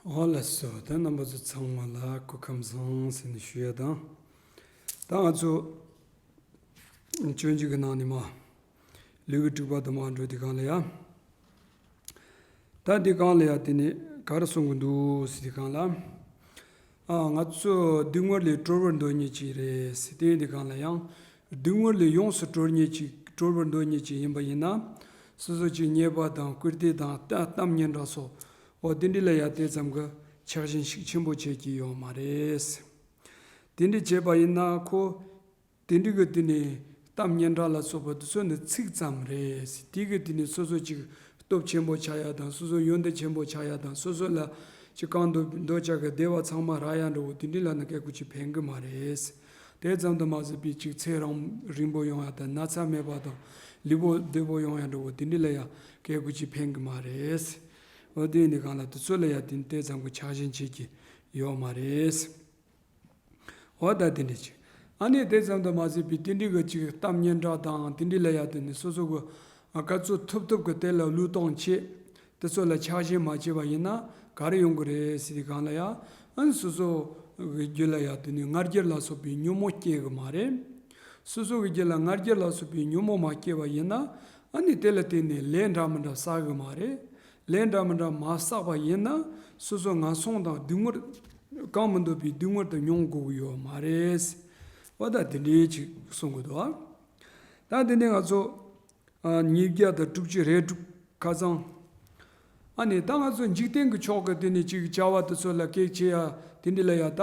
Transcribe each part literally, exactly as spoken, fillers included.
འོ་ལགས་སོ། ད་རྣམ་པ་ཚོ་ཚང་མ་ལ་སྐུ་ཁམས་བཟང་ཟེར་ནས་ཞུ་ཡ་དང་། ད་ང་ཚོ་སྤྱོད་འཇུག་གི་ནང་ནས་མ་ལེའུ་དྲུག་པ་དུ་མ་འགྲོ་དུས་སྒང་ལ་ཡ། ད་འདི་སྒང་ལ་ཡ་དེ་ནས་ག་རེ་གསུང་གི་འདུག་ཟེར་དུས་སྒང་ལ། ཨ། ང་ཚོ་སྡུག་བསྔལ་ལས་གྲོལ་བར་འདོད་མཁན་ཅིག་རེད་ཟེར། དེ་ཡིན་དུས་སྒང་ལ་ཡང་སྡུག་བསྔལ་ལས་ཡོངས་སུ་གྲོལ་མཁན་ཅིག་གྲོལ་བར་འདོད་མཁན་ཅིག་ཡིན་པ་ཡིན་ན། སོ་སོ་ཅིག་ཉེས་པ་དང་བཀུར་སྟི་དང་གཏམ་སྙན་གྲགས་སོགས། འོ་དེ་འདྲ་ལ་ཡ་དེ་ཙམ་གྱི་ཆགས་ཞེན་ཤུགས་ཆེན་པོ་བྱེད་ཀྱི་ཡོད་མ་རེད། དེ་འདྲ་བྱས་པ་ཡིན་ན་ཁོ། དེ་འདྲ་གི་དེ་ནས་གཏམ་སྙན་གྲགས་ལ་སོགས་པ་དེ་ཚོ་ནི་ཚིག་ཙམ་རེད། དེ་གི་དེ་ནས་སོ་སོ་ཅིག་སྟོབས་ཆེན་པོ་ཆགས་ཡ་དང་། སོ་སོ་ཡོན་ཏན་ཆེན་པོ་ཆགས་ཡ་དང་། སོ་སོ་ལ་ཅིག་གང་འདོད་འདོད་ཆགས་ཀྱི་བདེ་བ་ཚང་མ་རག་ཡ་འདྲ་བོ་དེ་འདྲ་ལ་ནི་སྐད་ཀོ་ཅིག་ཕན་གི་མ་རེད། དེ་ཙམ་དུ་མ་ཟད་པའི་ཅིག་ཚེ་རིང་རིང་པོ་ཡོང་ཡ་དང་། ན་ཚ་མེད་པ་དང་། ལུས་པོ་བདེ་པོ་ཡོང་ཡ་འདྲ་བོ་དེ་འདྲ་ལ་ཡ་སྐད་ཀོ་ཅིག་ཕན་གི་མ་རེད། འོ་དེ་ནི་གང་ལ་དེ་ཚོ་ལ་ཡ་དེ་དེ་ཙམ་གྱི་ཆགས་ཞེན་བྱེད་ཀྱི་ཡོད་མ་རེད། འོ་ད་དེ་འདྲ་ཅིག་ཨ་ནི་དེ་ཙམ་དུ་མ་ཟད་པའི་དེ་འདྲ་གི་ཅིག་གཏམ་སྙན་གྲགས་དང་དེ་འདྲ་ལ་ཡ་དེ་ནི་སོ་སོ་གི་ག་ཚོད་ཐུབ་ཐུབ་གི་དེ་ལ་བློས་གཏོང་བྱེད། དེ་ཚོ་ལ་ཆགས་ཞེན་མ་བྱས་པ་ཡིན་ན་ག་རེ་ཡོང་གི་རེད་ཟེར་དུས་སྒང་ལ་ཡ། ཨ་ནི་སོ་སོ་གི་རྒྱུད་ལ་ཡ་དེ་ནི་ང་རྒྱལ་ལ་སོགས་པའི་ཉོན་མོངས་སྐྱེ་གི་མ་རེད། སོ་སོ་གི་རྒྱུད་ལ་ང་རྒྱལ་ལ་སོགས་པའི་ཉོན་མོངས་མ་སྐྱེས་པ་ཡིན་ན། ཨ་ནི་དེ་ལ་བརྟེན་ནས་ལས་འདྲ་མི་འདྲ་བསགས་གི་མ་རེད། ལས་འདྲ་མི་འདྲ་མ་བསགས་པ་ཡིན་ན་སོ་སོ་ངན་སོང་དང་སྡུག་བསྔལ། གང་མི་འདོད་པའི་སྡུག་བསྔལ་དུ་མྱོང་དགོས་ཀྱི་ཡོད་མ་རེད། འོ་ད་དེ་འདྲའི་ཅིག་གསུང་གི་འདུག་ཨ། ད་དེ་ནས་ང་ཚོ་ཨ་ཉིས་བརྒྱ་དང་དྲུག་ཅུ་རེ་དྲུག་ཁ་སང་། ཨ་ནི་ད་ང་ཚོ་འཇིག་རྟེན་གྱི་ཕྱོགས་ཀྱི་དེ་ནས་ཅིག་བྱ་བ་དེ་ཚོ་ལ་གེགས་བྱེད་ཡ་དེ་འདྲ་ལ་ཡ་ད་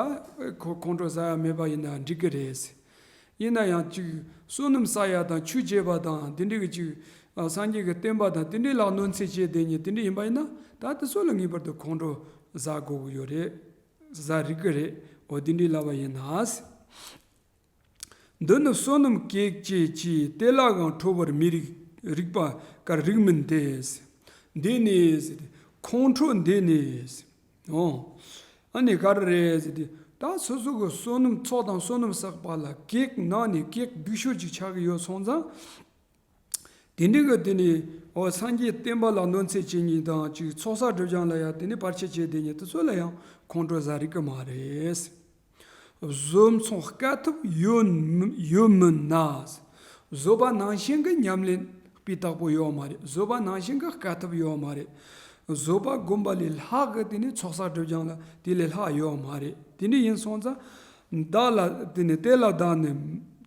ཁོ་ཁོང་ཁྲོ་ཟ་ཡ་མེད་པ་ཡིན་ན་འགྲིག་གི་རེད། ཡིན་ན་ཡང་ཅིག་བསོད་ནམས་བསགས་ཡ་དང་ཆོས་བྱེད་པ་དང་དེ་འདྲ་གི་ཅིག་ཨ་སངས་རྒྱས་ཀྱི་བསྟན་པ་དང་དེ་འདྲ་ལ་གནོད་འཚེ་བྱེད་བསྡད་མཁན་དེ་འདྲ་ཡིན་པ་ཡིན་ན། ད་དེ་ཚོ་ལ་ངེས་པར་དུ་ཁོང་ཁྲོ་ཟ་དགོས་ཀྱི་ཡོད་རེད། ཟ་རིགས་ཀྱི་རེད། འོ་དེ་འདྲ་ལབ་པ་ཡིན་ན། འདི་ནི་བསོད་ནམས་གེགས་བྱེད་ཀྱི། དེ་ལའང་ཁྲོ་བར་མི་རིགས། རིགས་པ་ཀར་རིགས་མིན་ཏེ། འདི་ནི་ཟེར་ཏེ། ཁོང་ཁྲོ་འདི་ནི་ཟེར། འོ། ཨ་ནི་ག་རེ་རེད་ཟེར་ཏེ། ད་སོ་སོ་གི་བསོད་ནམས་ཚོགས་དང་བསོད་ནམས་བསགས་པ་ལ་གེགས་ནང་ནས་གེགས་སྡུག་ཤོས་ཅིག་ཆགས་ཀྱི་ཡོད་སོང་ཙང་། དེ་འདྲའི་གི་དེ་ནི་འོ་སངས་རྒྱས་བསྟན་པ་ལ་གནོད་འཚེ་བྱེད་མཁན་དང་ཅིག་ཚོགས་བསགས་སྒྲིབ་སྦྱང་ལ་ཡང་དེ་ནི་བར་ཆད་བྱེད་བསྡད་མཁན་དེ་ཚོ་ལ་ཡང་ཁོང་ཁྲོ་ཟ་རིགས་ཀྱི་མ་རེད། བཟོད་མཚུངས་དཀའ་ཐུབ་ཡོད་མི་ཡོད་མིན་ན། བཟོད་པ་ནང་བཞིན་གྱི་ཉམས་ལེན་སྤུས་དག་པོ་ཡོད་མ་རེད། བཟོད་པ་ནང་བཞིན་གྱི་དཀའ་ཐུབ་ཡོད་མ་རེད། བཟོད་པ་སྒོམ་པ་ལས་ལྷག་གི་དེ་ནི་ཚོགས་བསགས་སྒྲིབ་སྦྱང་ལ་དེ་ལས་ལྷག་ཡོད་མ་རེད། དེ་འདྲ་ཡིན་སོང་ཙང་། བདག་ལ་དེ་ནི་དེ་ལ་བདག་ནི་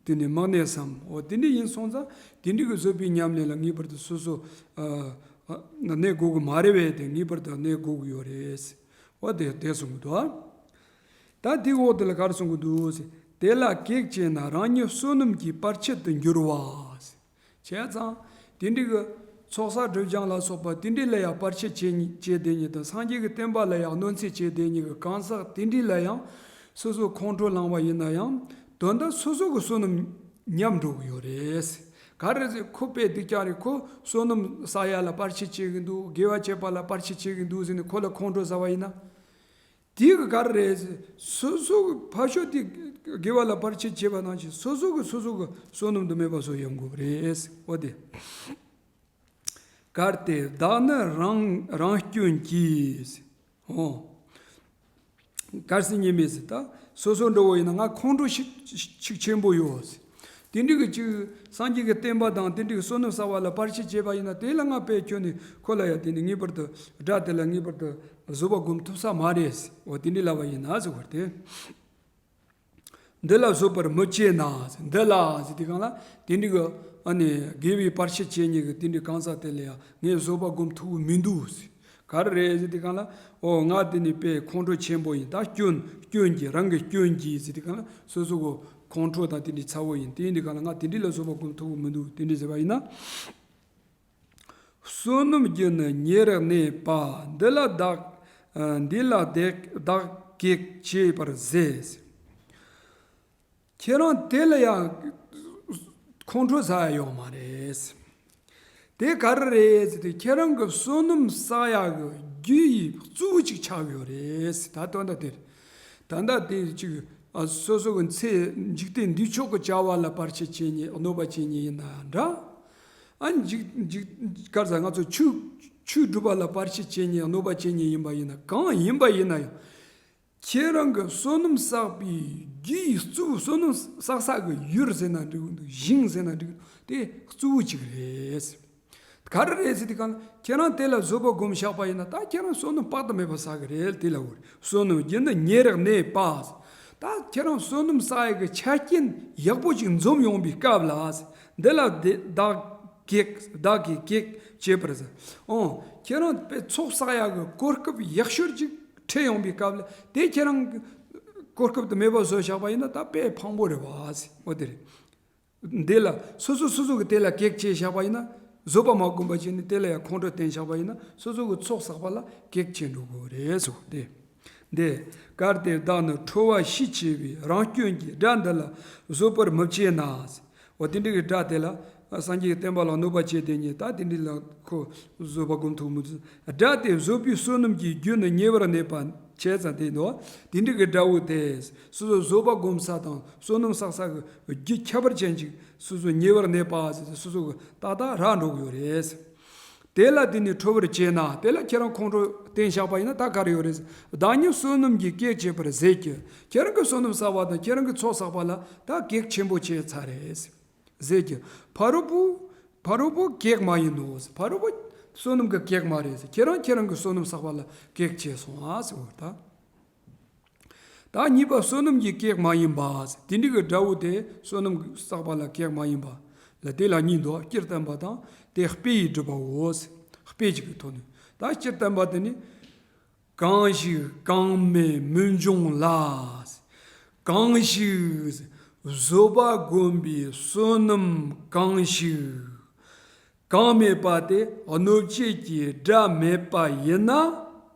དེ་ནི་མི་གནས་སམ། འོ་དེ་འདྲ་ཡིན་སོང་ཙང་དེ་འདྲ་གི་བཟོད་པའི་ཉམས་ལེན་ལ་ངེས་པར་དུ་སོ་སོ་ཨ་ཨ་གནས་དགོས་གི་མ་རེད་པས། དེ་ངེས་པར་དུ་གནས་དགོས་གི་ཡོད་རེད། འོ་དེ་དེ་གསུང་གི་འདུག་ད་དེའི་འོག་དེ་ལ་ག་རེ་གསུང་གི་འདུག་ཟེར། དེ་ལ་གེགས་བྱས་ན་རང་ཉིད་བསོད་ནམས་ཀྱི་བར་ཆད་དུ་འགྱུར་བ། བྱས་ཙང་དེ་འདྲའི་གི་ཚོགས་བསགས་སྒྲིབ་སྦྱང་ལ་སོགས་པ་དེ་འདྲའི་ལ་ཡང་བར་ཆད་བྱེད་ཉི་བྱེད་བསྡད་མཁན་དང་། སངས་རྒྱས་ཀྱི་བསྟན་པ་ལ་ཡང་གནོད་འཚེ་བྱེད་བསྡད་མཁན་གྱི་གང་ཟག་དེ་འདྲའི་ལ་ཡང་སོ་སོ་ཁོང་ཁྲོ་ལངས་པ་ཡིན་ན་ཡང་། དོན་དག་སོ་སོ་གི་བསོད་ནམས་ཉམས་འགྲོ་གི་ཡོད་རེད། ག་རེ་ཟེར། ཁོ་དཔེ་སྡུག་ཅག་རེད། ཁོ་བསོད་ནམས་བསགས་ཡ་ལ་བར་ཆད་བྱེད་ཀྱི་འདུག་དགེ་བ་བྱེད་པ་ལ་བར་ཆད་བྱེད་ཀྱི་འདུག་ཟེར་ནས་ཁོ་ལ་ཁོང་ཁྲོ་ཟ་བ་ཡིན་ན། དེ་གི་ག་རེ་རེད། སོ་སོ་གི་ཕ་ཤོ་དེ་དགེ་བ་ལ་བར་ཆད་བྱེད་པ་ནང་བཞིན་སོ་སོ་གི་སོ་སོ་གི་བསོད་ནམས་དུ་མེད་པ་བཟོ་ཡོང་དགོས་པ་རེད། འོ་དེ། གལ་ཏེ་བདག་ནི་རང་རང་སྐྱོན་གྱིས། འོ། གལ་སྲིད་ཉེས་མེད་ཟེར། ད་སོ་སོ་འདྲ་བོ་ཡིན་ན་ང་ཁོང་ཁྲོ་ཞིག་ཞིག་ཆེན་པོ་ཡོད། དེ་འདྲ་གི་ཅིག་སངས་རྒྱས་ཀྱི་བསྟན་པ་དང་དེ་འདྲ་གི་བསོད་ནམས་བསགས་པ་ལ་བར་ཆད་བྱས་པ་ཡིན་ན། དེ་ལ་ང་དཔེ་ཁྱོན་ནས་ཁོ་ལ་ཡ་དེ་ནི་ངེས་པར་དུ་དགྲ་དེ་ལ་ངེས་པར་དུ་བཟོད་པ་སྒོམ་ཐུབ་ས་མ་རེད། འོ་དེ་འདྲ་ལབ་པ་ཡིན་ན་ཟེར་བ་དེ། འདི་ལ་བཟོད་པར་མི་བྱེད་ན། འདི་ལ་ཟེར་དུས་སྒང་ལ་དེ་འདྲ་གི་ཨ་ནི་དགེ་བའི་བར་ཆད་བྱེད་མཁན་གྱི་དེ་འདྲའི་གང་ཟག་དེ་ལ་ཡང་ངས་བཟོད་པ་སྒོམ་ཐུབ་ཀྱི་མི་འདུག་ཟེར། ག་རེ་རེད་ཟེར་དུས་སྒང་ལ། ཨོ་ང་དེ་ནི་དཔེ་ཁོང་ཁྲོ་ཆེན་པོ་ཡིན། ད་སྐྱོན་སྐྱོན་གྱིས། རང་གི་སྐྱོན་གྱིས་ཟེར་དུས་སྒང་ལ་སོ་སོ་གི་ཁོང་ཁྲོ་དང་དེ་འདྲའི་ཚ་བོ་ཡིན། དེ་ཡིན་དུས་སྒང་ལ་ང་དེ་འདྲ་ལ་བཟོད་པ་སྒོམ་ཐུབ་ཀྱི་མི་འདུག་དེ་འདྲ་ཟེར་བ་ཡིན་ན། བསོད་ནམས་རྒྱུ་ནི་ཉེར་གནས་པ། འདི་ལ་བདག་འདི་ལ་བདག་བདག་གེགས་བྱེད་པར་ཟད། ཁྱེད་རང་དེ་ལ་ཡང་ཁོང་ཁྲོ་ཟ་ཡ་ཡོད་མ་རེད། དེ་ག་རེ་རེད་ཟེར་དུས། ཁྱེད་རང་གི་བསོད་ནམས་བསགས་ཡ་གི་རྒྱུ་ཡི་གཙོ་བོ་ཅིག་ཆགས་ཡོད་རེད། ད་དོན་དག་དེ་རེད། ད་ལྟ་དེ་ཅིག་ཨ་སོ་སོ་གི་ཚེ་འཇིག་རྟེན་འདིའི་ཕྱོགས་ཀྱི་བྱ་བ་ལ་བར་ཆད་བྱེད་མཁན་གནོད་པ་བྱེད་མཁན་ཡིན་ན་འདྲ། ཨ་འཇིག་འཇིག་གར་ཟ་ང་ཚོ་ཆོས་ཆོས་སྒྲུབ་པ་ལ་བར་ཆད་བྱེད་མཁན་གནོད་པ་བྱེད་མཁན་ཡིན་པ་ཡིན་ན། གང་ཡིན་པ་ཡིན་ན་ཡང་། ཁྱེད་རང་གི་བསོད་ནམས་བསགས་པའི་རྒྱུའི་གཙོ་བོ། བསོད་ནམས་བསགས་ས་གི་ཡུལ་ཟེར་ན་འགྲིག་འདུག་ཞིང་ཟེར་ན་འགྲིག་འདུག་དེ་གཙོ་བོ་གཅིག་རེད། ག་རེ་རེད་ཟེར་དུས་གང་ལ། ཁྱེད་རང་དེ་ལ་བཟོད་པ་སྒོམ་བཞག་པ་ཡིན་ན། ད་ཁྱེད་རང་བསོད་ནམས་དཔག་ཏུ་མེད་པ་བསགས་གི་རེད། དེ་ལ་འུར་བསོད་ནམས་རྒྱུ་ནི་ཉེ་རིང་གནས་པ། ད་ཁྱེད་རང་བསོད་ནམས་བསགས་ཡག་གི་ཆ་རྐྱེན་ཡག་པོ་ཅིག་འཛོམས་ཡོང་པའི་སྐབས་ལ། འདི་ལ་དེ་བདག་གེགས། བདག་གིས་གེགས་བྱེད་པར་ཟད། ཨོ། ཁྱེད་རང་དཔེ་ཚོགས་བསགས་ཡག་གི་གོ་སྐབས་ཡག་ཤོས་ཅིག་འཕྲད་ཡོང་པའི་སྐབས་ལ། དེ་ཁྱེད་རང་གི་གོ་སྐབས་དེ་མེད་པ་བཟོས་བཞག་པ་ཡིན་ན། ད་དཔེ་ཕངས་པོ་རེད་བ་ཟེར། འོ་དེ་རེད། འདི་ལ་སོ་སོ་སོ་སོ་གི་དེ་ལ་གེགས་བྱས་བཞག་པ་ཡིན་ན། བཟོད་པ་མ་བསྒོམས་པ་བྱས་ནས་དེ་ལ་ཡང་ཁོང་ཁྲོ་བསྟན་བཞག་པ་ཡིན་ན། སོ་སོ་གི་ཚོགས་བསགས་པ་ལ་གེགས་བྱེད་འགྲོ་གི་རེད་ཟེར། དེ་འདི་གལ་ཏེ་བདག་ནི་ཁྲོ་བ་ཤས་ཆེ་བས། རང་སྐྱོན་གྱིས་དགྲ་འདི་ལ་བཟོད་པར་མི་བྱེད་ན། འོ་དེ་འདྲ་གི་དགྲ་དེ་ལ། སངས་རྒྱས་ཀྱི་བསྟན་པ་ལ་གནོད་པ་བྱེད་དེ་ཉིད། ད་དེ་འདྲ་ལ་ཁོ་བཟོད་པ་སྒོམ་ཐུབ་མི་ཐུབ། དགྲ་དེ་བཟོད་པའི་བསོད་ནམས་ཀྱི་རྒྱུ་ནི་ཉེ་བར་གནས་པ་བྱས་ཙང་དེ་འདུག་དེ་འདྲ་གི་དགྲ་བོ་དེ། སོ་སོ་བཟོད་པ་སྒོམ་ས་དང་བསོད་ནམས་བསགས་ས་གི་རྒྱུ་ཁྱད་པར་ཅན་ཅིག་སོ་སོ་ཉེ་བར་གནས་པ་ཟེར་ཏེ། སོ་སོ་གི་ཏག་ཏག་རག་འགྲོ་གི་ཡོད་རེད། དེ་ལ་དེ་ནི་ཁྲོ་བར་བྱེད་ན། དེ་ལ་ཁྱེད་རང་ཁོང་ཁྲོ་བསྟན་བཞག་པ་ཡིན་ན། ད་ག་རེ་ཡོད་རེད། བདག་ཉིད་བསོད་ནམས་ཀྱི་གེགས་བྱེད་པར་ཟད་ཀྱི། ཁྱེད་རང་གི་བསོད་ནམས་བསགས་པ་དང་ཁྱེད་རང་གི་ཚོགས་བསགས་པ་ལ་ད་གེགས་ཆེན་པོ་བྱས་ཚར་རེད་ཟེར་གྱི། ཕ་རོལ་པོ། ཕ་རོལ་པོ་གེགས་མ་ཡིན་ནོ་ཟེར། ཕ་རོལ་པོ་བསོད་ནམས་ཀྱི་གེགས་མ་རེད་ཟེར། ཁྱེད་རང་ཁྱེད་རང་གི་བསོད་ནམས་བསགས་པ་ལ་གེགས་བྱས་སོང་ཨ་ཟེར་བ་ད། ད་གཉིས་པ་བསོད་ནམས་ཀྱི་གེགས་མ་ཡིན་པ་ཟེར། དེ་འདྲ་གི་དགྲ་བོ་དེ་བསོད་ནམས་བསགས་པ་ལ་གེགས་མ་ཡིན་པ་ལ། དེ་ལ་གཉིས་འདུག་སྤྱིར་བསྟན་པ་དང་དེ་དཔེ་ཡིས་སྒྲུབ་པའོ་ཟེར། དཔེ་གཅིག་གི་ཐོག་ནས། ད་སྤྱིར་བསྟན་པ་དེ་ནི། གང་ཞིག་གང་མེད་མི་འབྱུང་ལ། གང་ཞིག་བཟོད་པ་བསྒོམས་པའི་བསོད་ནམས་གང་ཞིག་གང་མེད་པ་དེ་གནོད་བྱེད་ཀྱི་དགྲ་མེད་པ་ཡིན་ན།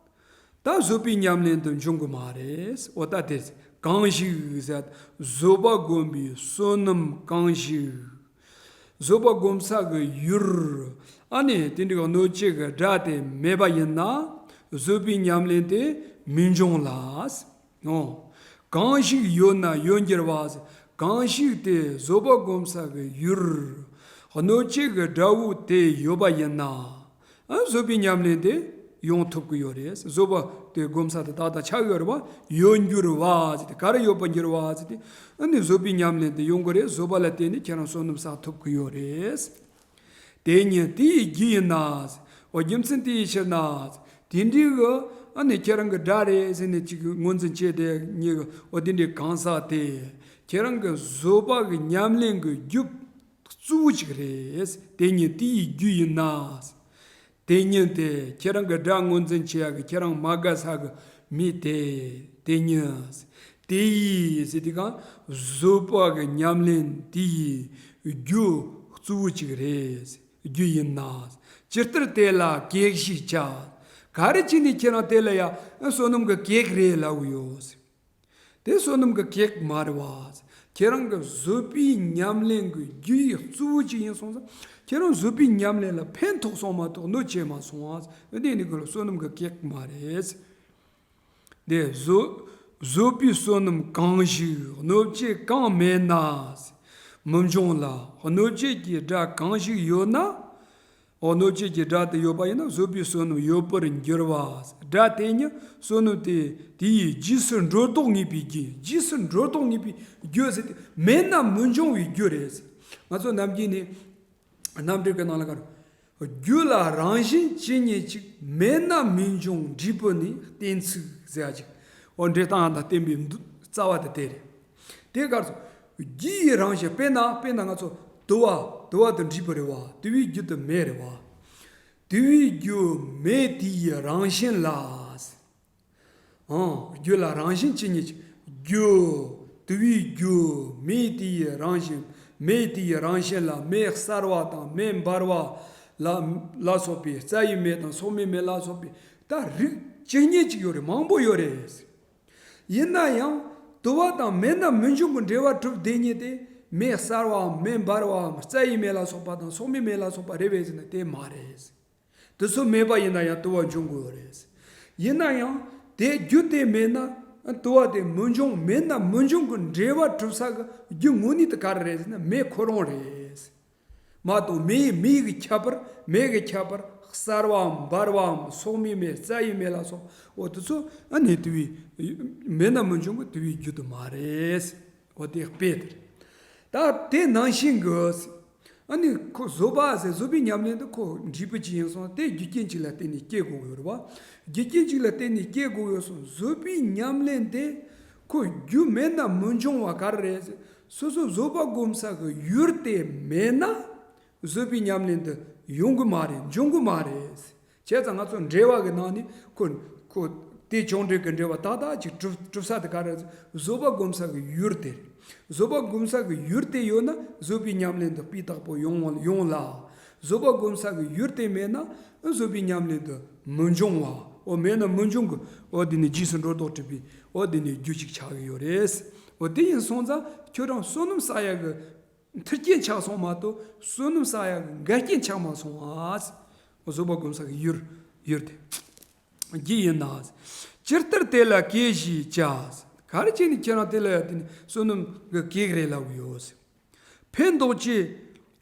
ད་བཟོད་པའི་ཉམས་ལེན་དུ་འབྱུང་གི་མ་རེད། འོ་ད་དེ་གང་ཞིག་ཟེར། བཟོད་པ་བསྒོམས་པའི་བསོད་ནམས་གང་ཞིག་བཟོད་པ་སྒོམ་ས་གི་ཡུལ། ཨ་ནི་དེ་འདྲའི་གནོད་བྱེད་ཀྱི་དགྲ་དེ་མེད་པ་ཡིན་ན། བཟོད་པའི་ཉམས་ལེན་དེ་མི་འབྱུང་ལ། ཨོ། གང་ཞིག་ཡོད་ན་ཡོད་འགྱུར་བ། གང་ཞིག་དེ་བཟོད་པ་སྒོམ་ས་གི་ཡུལ། གནོད་བྱེད་ཀྱི་དགྲ་བོ་དེ་ཡོད་པ་ཡིན་ན། ཨ། བཟོད་པའི་ཉམས་ལེན་དེ་ཡོང་ཐུབ་ཀྱི་ཡོད་རེད། བཟོད་པ་དེ་སྒོམ་ས་དེ་ཏག་ཏག་ཆགས་ཡོད་རེད་བ། ཡོད་འགྱུར་བ་ཟེར་ཏེ། ག་རེ་ཡོད་པར་འགྱུར་བ་ཟེར་ཏེ། ཨ་ནི་བཟོད་པའི་ཉམས་ལེན་དེ་ཡོང་གི་རེད། བཟོད་པ་ལ་བརྟེན་ནས་ཁྱེད་རང་བསོད་ནམས་བསགས་ཐུབ་ཀྱི་ཡོད་རེད། དེ་ཉིད་དེ་ཡི་རྒྱུ་ཡིན་ན། འོ། རྒྱུ་མཚན་དེ་ཡི་ཕྱིར་ན། དེ་འདྲའི་གི། ཨ་ནི་ཁྱེད་རང་གི་དགྲ་རེད་ཟེར་ནས་ཅིག་ངོས་འཛིན་བྱས་ཏེ་ཉིད་ཀྱི། འོ། དེ་འདྲའི་གང་ཟག་དེ་ཁྱེད་རང་གི་བཟོད་པ་གི་ཉམས་ལེན་གི་རྒྱུ་གཙོ་བོ་གཅིག་རེད། དེ་ཉིད་དེ་ཡི་རྒྱུ་ཡིན་ན། དེ་ཉིད་དེ་ཁྱེད་རང་གི་དགྲ་ངོས་འཛིན་བྱེད་ཡག་གི་ཁྱེད་རང་མ་དགའ་ས་གི་མི་དེ། དེ་ཉིད་དེ་ཡི་ཟེར་དུས་གང་བཟོད་པ་གི་ཉམས་ལེན་དེ་ཡི་རྒྱུ་གཙོ་བོ་གཅིག་རེད། རྒྱུ་ཡིན་ན། ཇི་ལྟར་དེ་ལ་གེགས་ཞེས་བྱ། ག་རེ་བྱས་ནས་ཁྱེད་རང་དེ་ལ་ཡ་བསོད་ནམས་ཀྱི་གེགས་རེད་ལབ་ཡོད། དེ་བསོད་ནམས་ཀྱི་གེགས་མ་རེད་བ། ཁྱེད་རང་གི་བཟོད་པའི་ཉམས་ལེན་གྱི་རྒྱུ་ཡི་གཙོ་བོ་གཅིག་ཡིན་སོང་ཙང་། ཁྱེད་རང་བཟོད་པའི་ཉམས་ལེན་ལ་ཕན་ཐོགས་སོང་མ་གཏོགས་གནོད་བྱས་མ་སོང་བ། དེ་ནི་ཁོ་ལ་བསོད་ནམས་ཀྱི་གེགས་མ་རེད། དེ་བཟོད་བཟོད་པའི་བསོད་ནམས་གང་ཞིག་གནོད་བྱེད་གང་མེད་ན། མི་འབྱུང་ལ། གནོད་བྱེད་ཀྱི་དགྲ་གང་ཞིག་ཡོད་ན། འོ། གནོད་བྱེད་ཀྱི་དགྲ་དེ་ཡོད་པ་ཡིན་ན་བཟོད་པའི་བསོད་ནམས་ཡོད་པར་འགྱུར་བ། དགྲ་དེ་ཉིད་བསོད་ནམས་དེ་དེ་ཡི་རྗེས་སུ་འགྲོ་ལྡོག་ངེས་པའི་རྒྱུ། རྗེས་སུ་འགྲོ་ལྡོག་ངེས་པའི་རྒྱུ་ཟེར་ཏེ། མེད་ན་མི་འབྱུང་བའི་རྒྱུ་རེད། ང་ཚོ་ནམ་རྒྱུན་ནས་རྣམ་འགྲེལ་གྱི་ནང་ལ་ག་རེ། རྒྱུ་ལ་རང་བཞིན་ཇི་སྙེད་ཅིག་མེད་ན་མི་འབྱུང་འབྲས་བུ་ནི་གཏན་ཚིགས་ཟེར་ཡ་ཅིག་འོ། འགྲེལ་སྟངས་དང་བསྟན་པའི་རྩ་བ་དེ་དེ་རེད། དེ་གར་སོ། རྒྱུ་ཡི་རང་བཞིན། དཔེར་ན། དཔེར་ན་ང་ཚོ་དུ་བ། དུ་བ་དེ་འབྲས་བུ་རེད་བ། དུ་བའི་རྒྱུ་དེ་མེ་རེད་བ། དུ་བའི་རྒྱུ་མེ་དེ་ཡི་རང་བཞིན་ལ། ཨང་། རྒྱུ་ལ་རང་བཞིན་ཇི་སྙེད་ཅིག་རྒྱུ། དུ་བའི་རྒྱུ་མེ་དེ་ཡི་རང་བཞིན། མེ་དེ་ཡི་རང་བཞིན་ལ་མེ་གསར་བ་དང་མེ་འབར་བ་ལ་ལ་སོགས་པའི། རྩྭ་ཡི་མེ་དང་སོག་མའི་མེ་ལ་སོགས་པའི་ད་རིགས་ཇི་སྙེད་ཅིག་ཡོད་རེད། མང་པོ་ཡོད་རེད། ཡིན་ན་ཡང་དུ་བ་དང་མེ་རྣམས་མི་འབྱུང་གི་འབྲེལ་བ་གྲུབ་བསྡད་མཁན་དེ་མེ་གསར་བའམ་མེ་འབར་བའམ་རྩྭ་ཡི་མེ་ལ་སོགས་པ་དང་སོག་མའི་མེ་ལ་སོགས་པ་རེད་པས་ཟེར་ན་དེ་མ་རེད། དེ་ཚོ་མེད་པ་ཡིན་ན་ཡང་དུ་བ་འབྱུང་དགོས་རེད། ཡིན་ན་ཡང་དེ་རྒྱུ་དེ་མེད་ན་དུ་བ་དེ་མི་འབྱུང་། མེད་ན་མི་འབྱུང་གི་འབྲེལ་བ་གྲུབ་ས་གི་རྒྱུ་དངོས་གནས་དེ་ག་རེ་རེད་ཟེར་ན་མེ་ཁོ་རང་རེད། མ་གཏོགས་མེ་ཡི་མེ་ཡི་ཁྱད་པར། མེ་གི་ཁྱད་པར་གསར་བའམ་འབར་བའམ་སོག་མའི་མེ་རྩྭ་ཡི་མེ་ལ་སོགས། འོ་དེ་ཚོ་ཨ་ནི་དེ་བས་མེད་ན་མི་འབྱུང་གི་དེ་བས་རྒྱུ་དེ་མ་རེད། འོ་དེ་དཔེ་དེ་རེད། ད་དེ་ནང་བཞིན་གྱི། ཨ་ནི་ཁོ་བཟོད་པ་ཟེར་བཟོད་པའི་ཉམས་ལེན་དེ་ཁོ་འབྲས་བུ་ཅི་ཡིན་སོང་དེ་རྒྱུ་རྐྱེན་གཅིག་ལ་བརྟེན་ནས་སྐྱེ་དགོས་ཡོད་རེད་བ། རྒྱུ་རྐྱེན་གཅིག་ལ་བརྟེན་ནས་སྐྱེ་དགོས་ཡོད་སོང་། བཟོད་པའི་ཉམས་ལེན་དེ་ཁོ་རྒྱུ་མེད་ན་མི་འབྱུང་བ་ག་རེ་རེད་ཟེར། སོ་སོ་བཟོད་པ་སྒོམ་ས་གི་ཡུལ་དེ་མེད་ན། བཟོད་པའི་ཉམས་ལེན་དེ་ཡོང་གི་མ་རེད། འབྱུང་གི་མ་རེད། བྱས་ཙང་ང་ཚོ་འགྲེལ་བ་གི་ནང་ནས་ཁོ་ཁོ་དེ་བྱུང་འབྲས་ཀྱི་འགྲེལ་བ་ཏག་ཏག་ཅིག་གྲུབ་གྲུབ་ས་དེ་ག་རེ། བཟོད་པ་སྒོམ་ས་གི་ཡུལ་དེ། བཟོད་པ་སྒོམ་ས་གི་ཡུལ་དེ་ཡོད་ན་བཟོད་པའི་ཉམས་ལེན་དེ་སྤུས་དག་པོ་ཡོང་བ་ཡོང་ལ། བཟོད་པ་སྒོམ་ས་གི་ཡུལ་དེ་མེད་ན་བཟོད་པའི་ཉམས་ལེན་དེ་མི་འབྱུང་བ། འོ་མེད་ན་མི་འབྱུང་གི། འོ་དེ་ནི་རྗེས་སུ་འགྲོ་ལྡོག་གྲུབ་པའི་འོ་དེ་ནི་རྒྱུ་ཅིག་ཆགས་ཀྱི་ཡོད་རེད། འོ་དེ་ཡིན་སོང་ཙང་ཁྱོད་རང་བསོད་ནམས་བསགས་ཡག་གི་མཐུན་རྐྱེན་ཆགས་སོང་མ་གཏོགས་བསོད་ནམས་བསགས་ཡག་གི་འགལ་རྐྱེན་ཆགས་མ་སོང་ཨ། བཟོད་པ་སྒོམ་ས་གི་ཡུལ་ཡུལ་དེ་རྒྱུ་ཡིན་ན། ཇི་ལྟར་དེ་ལ་གེགས་ཞེས་བྱ། ག་རེ་བྱས་ནས་ཁྱེད་རང་དེ་ལ་ཡ་དེ་ནི་བསོད་ནམས་གི་གེགས་རེད་ལབ་ཀྱི་ཡོད། ཕན་འདོགས་བྱེད་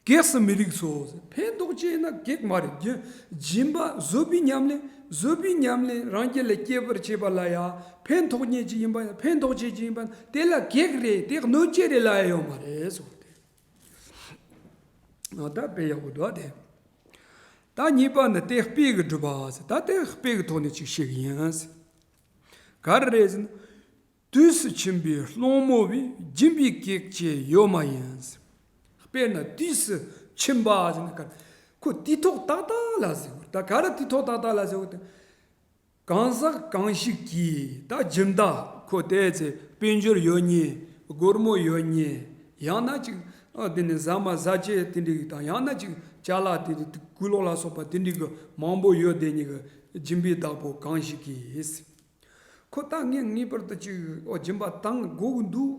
གེགས་སུ་མི་རིགས་སོ། ཕན་འདོགས་བྱེད་ན་གེགས་མ་རེད། སྦྱིན་སྦྱིན་པ་བཟོད་པའི་ཉམས་ལེན། བཟོད་པའི་ཉམས་ལེན་རང་རྒྱུད་ལ་སྐྱེ་བར་བྱེད་པ་ལ་ཡང་ཕན་ཐོགས་ཉེན་གྱི་ཡིན་པ་ཡང་ཕན་འདོགས་བྱེད་ཀྱི་ཡིན་པ་དེ་ལ་གེགས་རེད། དེ་གནོད་བྱེད་རེད་ལབ་ཡ་ཡོད་མ་རེད་ཟེར་བ་དེ། ད་དཔེ་ཡག་པོ་འདུག་ཨ་དེ། ད་གཉིས་པ་ནི་དེ་དཔེ་གི་སྒྲུབ་པ་ཟེར། ད་དེ་དཔེ་གི་ཐོག་ནས་ཅིག་བཤད་གི་ཡིན། ག་རེ་རེད་ཟེར་ན། དུས་སུ་ཕྱིན་པའི་སློང་མོ་བས་སྦྱིན་པའི་གེགས་བྱེད་ཡོད་མ་ཡིན། དཔེར་ན་དུས་སུ་ཕྱིན་པ་ཟེར་ན་ག་རེ། ཁོ་དུས་ཐོག་ཏག་ཏག་ལ་ཟེར་བ། ད་ག་རེ་དུས་ཐོག་ཏག་ཏག་ལ་ཟེར་བ་དེ། གང་ཟག་གང་ཞིག་གིས་ད་སྦྱིན་བདག་ཁོ་དེ་ཚེ་དཔལ་འབྱོར་ཡོད་མཁན། སྒོར་མོ་ཡོད་མཁན། ཡང་ན་ཅིག་ཨ་དེ་ནས་ཟ་མ་ཟ་ཆས་དེ་འདྲ་གི་དང་ཡང་ན་ཅིག་ཅ་ལག་དེ་དེ་གོས་ལོག་ལ་སོགས་པ་དེ་འདྲ་གི་མང་པོ་ཡོད་དེ་ཉིད་ཀྱི་སྦྱིན་པའི་བདག་པོ་གང་ཞིག་གིས། ཁོ་ད་ངས་ངེས་པར་དུ་ཅིག་ཨོ་སྦྱིན་པ་བཏང་དགོས་ཀྱི་འདུག་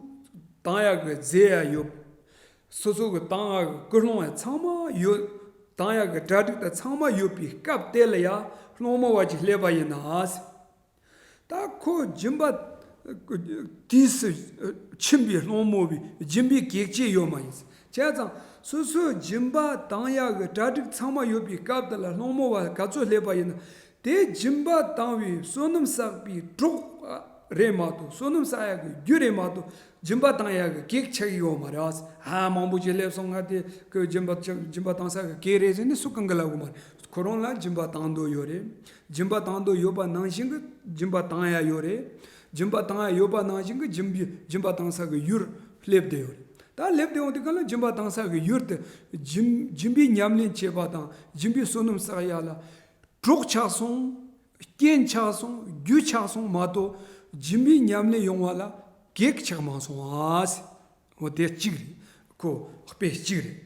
བཏང་ཡག་གི་རྫས་ཡང་ཡོད། སོ་སོ་གི་བཏང་ཡག་གི་ཀུན་སློང་ཡང་ཚང་མ་ཡོད། བཏང་ཡག་གི་གྲ་སྒྲིག་དང་ཚང་མ་ཡོད་པའི་སྐབས་དེ་ལ་ཡང་སློང་མོ་བ་ཅིག་སླེབས་པ་ཡིན་ན། ད་ཁོ་སྦྱིན་པ་དུས་སུ་ཕྱིན་པའི་སློང་མོ་བས་སྦྱིན་པའི་གེགས་བྱེད་ཡོད་མ་ཡིན། བྱས་ཙང་སོ་སོས་སྦྱིན་པ་བཏང་ཡག་གི་གྲ་སྒྲིག་ཚང་མ་ཡོད་པའི་སྐབས་དེ་ལ་སློང་མོ་བ་ག་ཚོད་སླེབས་པ་ཡིན་ན། དེ་སྦྱིན་པ་བཏང་བའི་བསོད་ནམས་བསགས་པའི་གྲོགས་རེད་མ་གཏོགས། བསོད་ནམས་བསགས་ཡག་གི་རྒྱུ་རེད་མ་གཏོགས། སྦྱིན་པ་བཏང་ཡག་གི་གེགས་ཆགས་ཀྱི་ཡོད་མ་རེད། ཨ་མང་པོ་ཅིག་སླེབས་སོང་། ང་དེ་ཁོས་སྦྱིན་པ་སྦྱིན་པ་བཏང་ས་གི་གེགས་རེད་ཟེར་ནས་སུ་གང་གི་ལབ་གི་མ་རེད། ཁོ་རང་ལ་སྦྱིན་པ་བཏང་འདོད་ཡོད་རེད། སྦྱིན་པ་བཏང་འདོད་ཡོད་པ་ནང་བཞིན་གི་སྦྱིན་པ་བཏང་ཡག་ཡོད་རེད། སྦྱིན་པ་བཏང་ཡག་ཡོད་པ་ནང་བཞིན་གི་སྦྱིན་པའི་སྦྱིན་པ་བཏང་ས་གི་ཡུལ་སླེབས་བསྡད་ཡོད་རེད། ད་སླེབས་བསྡད་ཡོང་དུས་གང་ལ་སྦྱིན་པ་བཏང་ས་གི་ཡུལ་དེ་སྦྱིན་སྦྱིན་པའི་ཉམས་ལེན་བྱེད་པ་དང་སྦྱིན་པའི་བསོད་ནམས་བསགས་ཡག་ལ་གྲོགས་ཆགས་སོང་། རྐྱེན་ཆགས་སོང་། རྒྱུ་ཆགས་སོང་མ་གཏོགས་སྦྱིན་པའི་ཉམས་ལེན་ཡོང་བ་ལ་གེགས་ཆགས་མ་སོང་ཨ་ཟེར། འོ་དེ་གཅིག་རེད། ཁོ་དཔེ་གཅིག་རེད།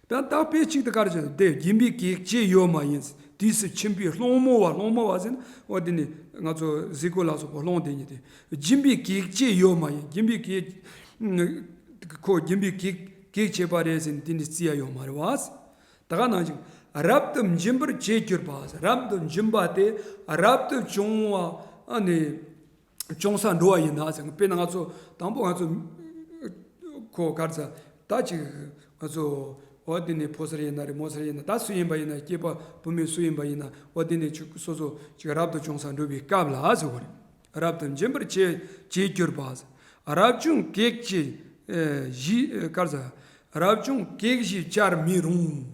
ད་ད་དཔེ་གཅིག་དེ་ག་རེ་བྱས་ཏེ་སྦྱིན་པའི་གེགས་བྱེད་ཡོད་མ་ཡིན། དུས་སུ་ཕྱིན་པའི་སློང་མོ་བ། སློང་མོ་བ་ཟེར་ན་འོ་དེ་ནི་ང་ཚོ་གཟིག་གོ་ལ་སོགས་པ་སློང་དེ་ཉིད་དེ། སྦྱིན་པའི་གེགས་བྱེད་ཡོད་མ་ཡིན། སྦྱིན་པའི་གེགས་ཁོ་སྦྱིན་པའི་གེགས་གེགས་བྱེད་པ་རེད་ཟེར་ནས་དེ་འདྲ་བརྩི་ཡ་ཡོད་མ་རེད་བ། ད་ག་ནང་བཞིན་རབ་ཏུ་འབྱིན་པར་བྱེད་གྱུར་པ། རབ་ཏུ་འབྱིན་པ་དེ་རབ་ཏུ་བྱུང་བ་ཨ་ནི་བྱུང་ས་འགྲོ་བ་ཡིན་ན་ཟེར། དཔེར་ན་ང་ཚོ་དང་པོ་ང་ཚོ་ཁོ་གར་ཚ་ད་ཅིག་ང་ཚོ་འོ་དེ་ནས་ཕོ་གསར་ཡིན་ན་རེད། མོ་གསར་ཡིན་ན་ད་སུ་ཡིན་པ་ཡིན་ན་སྐྱེས་པ་བུད་མེད་སུ་ཡིན་པ་ཡིན་ན་འོ་དེ་ནས་ཅིག་སོ་སོ་ཅིག་རབ་ཏུ་བྱུང་ས་འགྲོ་བའི་སྐབས་ལ་ཟེར་བ་རེད། རབ་ཏུ་འབྱིན་པར་བྱེད་བྱེད་གྱུར་པ། རབ་བྱུང་གེགས་ཀྱི་ཨེ་གཞི་ཨེ་གར་ཟ། རབ་བྱུང་གེགས་ཞེས་བྱར་མི་རུང་།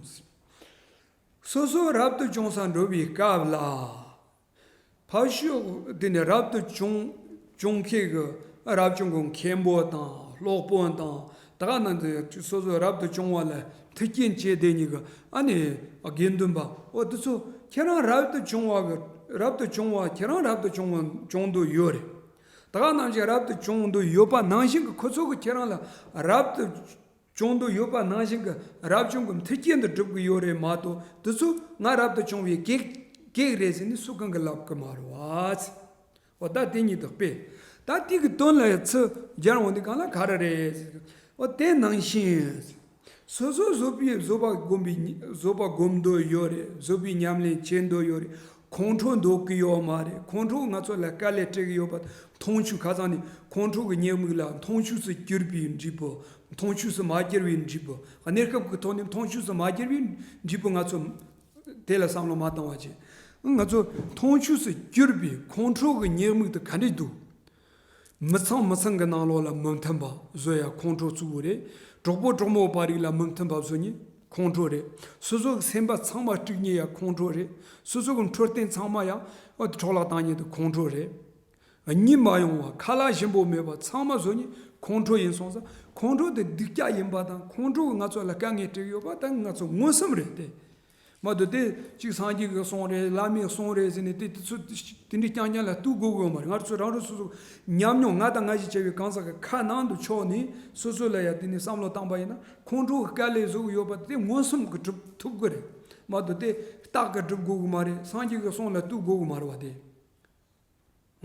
སོ་སོ་རབ་ཏུ་བྱུང་ས་འགྲོ་བའི་སྐབས་ལ། ཕར་ཕྱོགས་དེ་ནས་རབ་ཏུ་བྱུང་བྱུང་མཁན་གྱི་རབ་བྱུང་གི་མཁན་པོ་དང་སློབ་དཔོན་དང་ད་ག་ནང་དུ་སོ་སོ་རབ་ཏུ་བྱུང་བ་ལ་མཐུན་རྐྱེན་བྱེད་དེ་ཉིད་ཀྱི་ཨ་ནི་དགེ་འདུན་པ་འོ་དེ་ཚོ་ཁྱེད་རང་རབ་ཏུ་བྱུང་བ་གི་རབ་ཏུ་བྱུང་བ་ཁྱེད་རང་རབ་ཏུ་བྱུང་བ་བྱུང་འདོད་ཡོད་རེད། ད་ག་ནང་བཞིན་རབ་ཏུ་བྱུང་འདོད་ཡོད་པ་ནང་བཞིན་གྱི་ཁོ་ཚོ་གི་ཁྱེད་རང་ལ་རབ་ཏུ་བྱུང་འདོད་ཡོད་པ་ནང་བཞིན་གྱི་རབ་བྱུང་གི་མཐུན་རྐྱེན་དུ་སྒྲུབ་ཀྱི་ཡོད་རེད་མ་གཏོགས་དེ་ཚོ་ང་རབ་ཏུ་བྱུང་བའི་གེགས་གེགས་རེད་ཟེར་ནས་སུ་གང་གི་ལབ་ཀྱི་མ་རེད་བ། འོ་ད་དེ་ཉིད་དུ་དཔེ། ད་དེ་གི་དོན་ལ་ཚུར་སྦྱར་འོང་དུས་གང་ལ་ག་རེ་རེད། འོ་དེ་ནང་བཞིན། སོ་སོ་བཟོད་པའི་བཟོད་པ་སྒོམ་པའི་བཟོད་པ་སྒོམ་འདོད་ཡོད་རེད། བཟོད་པའི་ཉམས་ལེན་བྱེད་འདོད་ཡོད་རེད། ཁོང་ཁྲོ་འདོགས་ཀྱི་ཡོད་མ་རེད། ཁོང་ཁྲོ་ང་ཚོ་ལ་དཀའ་ལས་སྤྲད་ཀྱི་ཡོད་པ། མཐོང་ཆོས་ཁ་སང་ནས་ཁོང་ཁྲོ་གི་ཉེས་དམིགས་ལ་མཐོང་ཆོས་སུ་གྱུར་པའི་འབྲས་བུ། མཐོང་ཆོས་སུ་མ་གྱུར་པའི་འབྲས་བུ། གནས་སྐབས་ཀྱི་ཐོག་ནས་མཐོང་ཆོས་སུ་མ་གྱུར་པའི་འབྲས་བུ། ང་ཚོ་དེ་ལ་བསམ་བློ་མ་བཏང་བ་བྱས། ང་ཚོ་མཐོང་ཆོས་སུ་གྱུར་པའི་ཁོང་ཁྲོ་གི་ཉེས་དམིགས་དེ་ག་འདྲས་འདུག་མི་ཚང་མི་ཚང་གི་ནང་ལོགས་ལ་མི་མཐུན་པ་བཟོ་ཡ་ཁོང་ཁྲོ་གཙོ་བོ་རེད། གྲོགས་པོ་གྲོགས་མོ་བར་རིགས་ལ་མི་མཐུན་པ་བཟོ་ནི་ཁོང་ཁྲོ་རེད། སོ་སོ་གི་སེམས་པ་ཚང་མ་དཀྲུག་ནི་ཡ་ཁོང་ཁྲོ་རེད། སོ་སོ་གི་འཕྲོད་བསྟེན་ཚང་མ་ཡ་འཕྲོ་བརླག་བཏང་ནི་དེ་ཁོང་ཁྲོ་རེད། གཉིད་མ་ཡོང་བ། ཁ་ལག་ཞིམ་པོ་མེད་པ། ཚང་མ་བཟོ་ནི་ཁོང་ཁྲོ་ཡིན་སོང་ཙང་། ཁོང་ཁྲོ་དེ་སྡུག་ཅག་ཡིན་པ་དང་། ཁོང་ཁྲོ་གི་ང་ཚོ་ལ་དཀའ་ངལ་སྤྲད་ཡོད་པ་དང་། ང་ཚོ་མངོན་སུམ་རེད་དེ། མ་གཏོགས་དེ་གཅིག་སངས་རྒྱས་ཀྱི་གསུང་རེད། བླ་མའི་གསུང་རེད་ཟེར་ནས་དེ་དེ་ཚོ་དེ་འདྲའི་རྐྱང་རྐྱང་ལ་གཏུག་དགོས་དགོས་མ་རེད། ང་ཚོ་རང་རང་སོ་སོ་ཉམས་མྱོང་། ང་དང་ང་ཞིག་བྱས་པའི་གང་ཟག་གི་ཁ་ནང་དུ་ཕྱོགས་ནས་སོ་སོ་ལ་ཡ་དེ་ནས་བསམ་བློ་བཏང་པ་ཡིན་ན། ཁོང་ཁྲོ་གི་དཀའ་ལས་བཟོ་གི་ཡོད་པ་དེ་མངོན་སུམ་གྱིས་སྒྲུབ་ཐུབ་གི་རེད། མ་གཏོགས་དེ་རྟགས་ཀྱིས་སྒྲུབ་དགོས་གི་མ་རེད། སངས་རྒྱས་ཀྱི་གསུང་ལ་གཏུག་དགོས་གི་མ་རེད་བ་དེ།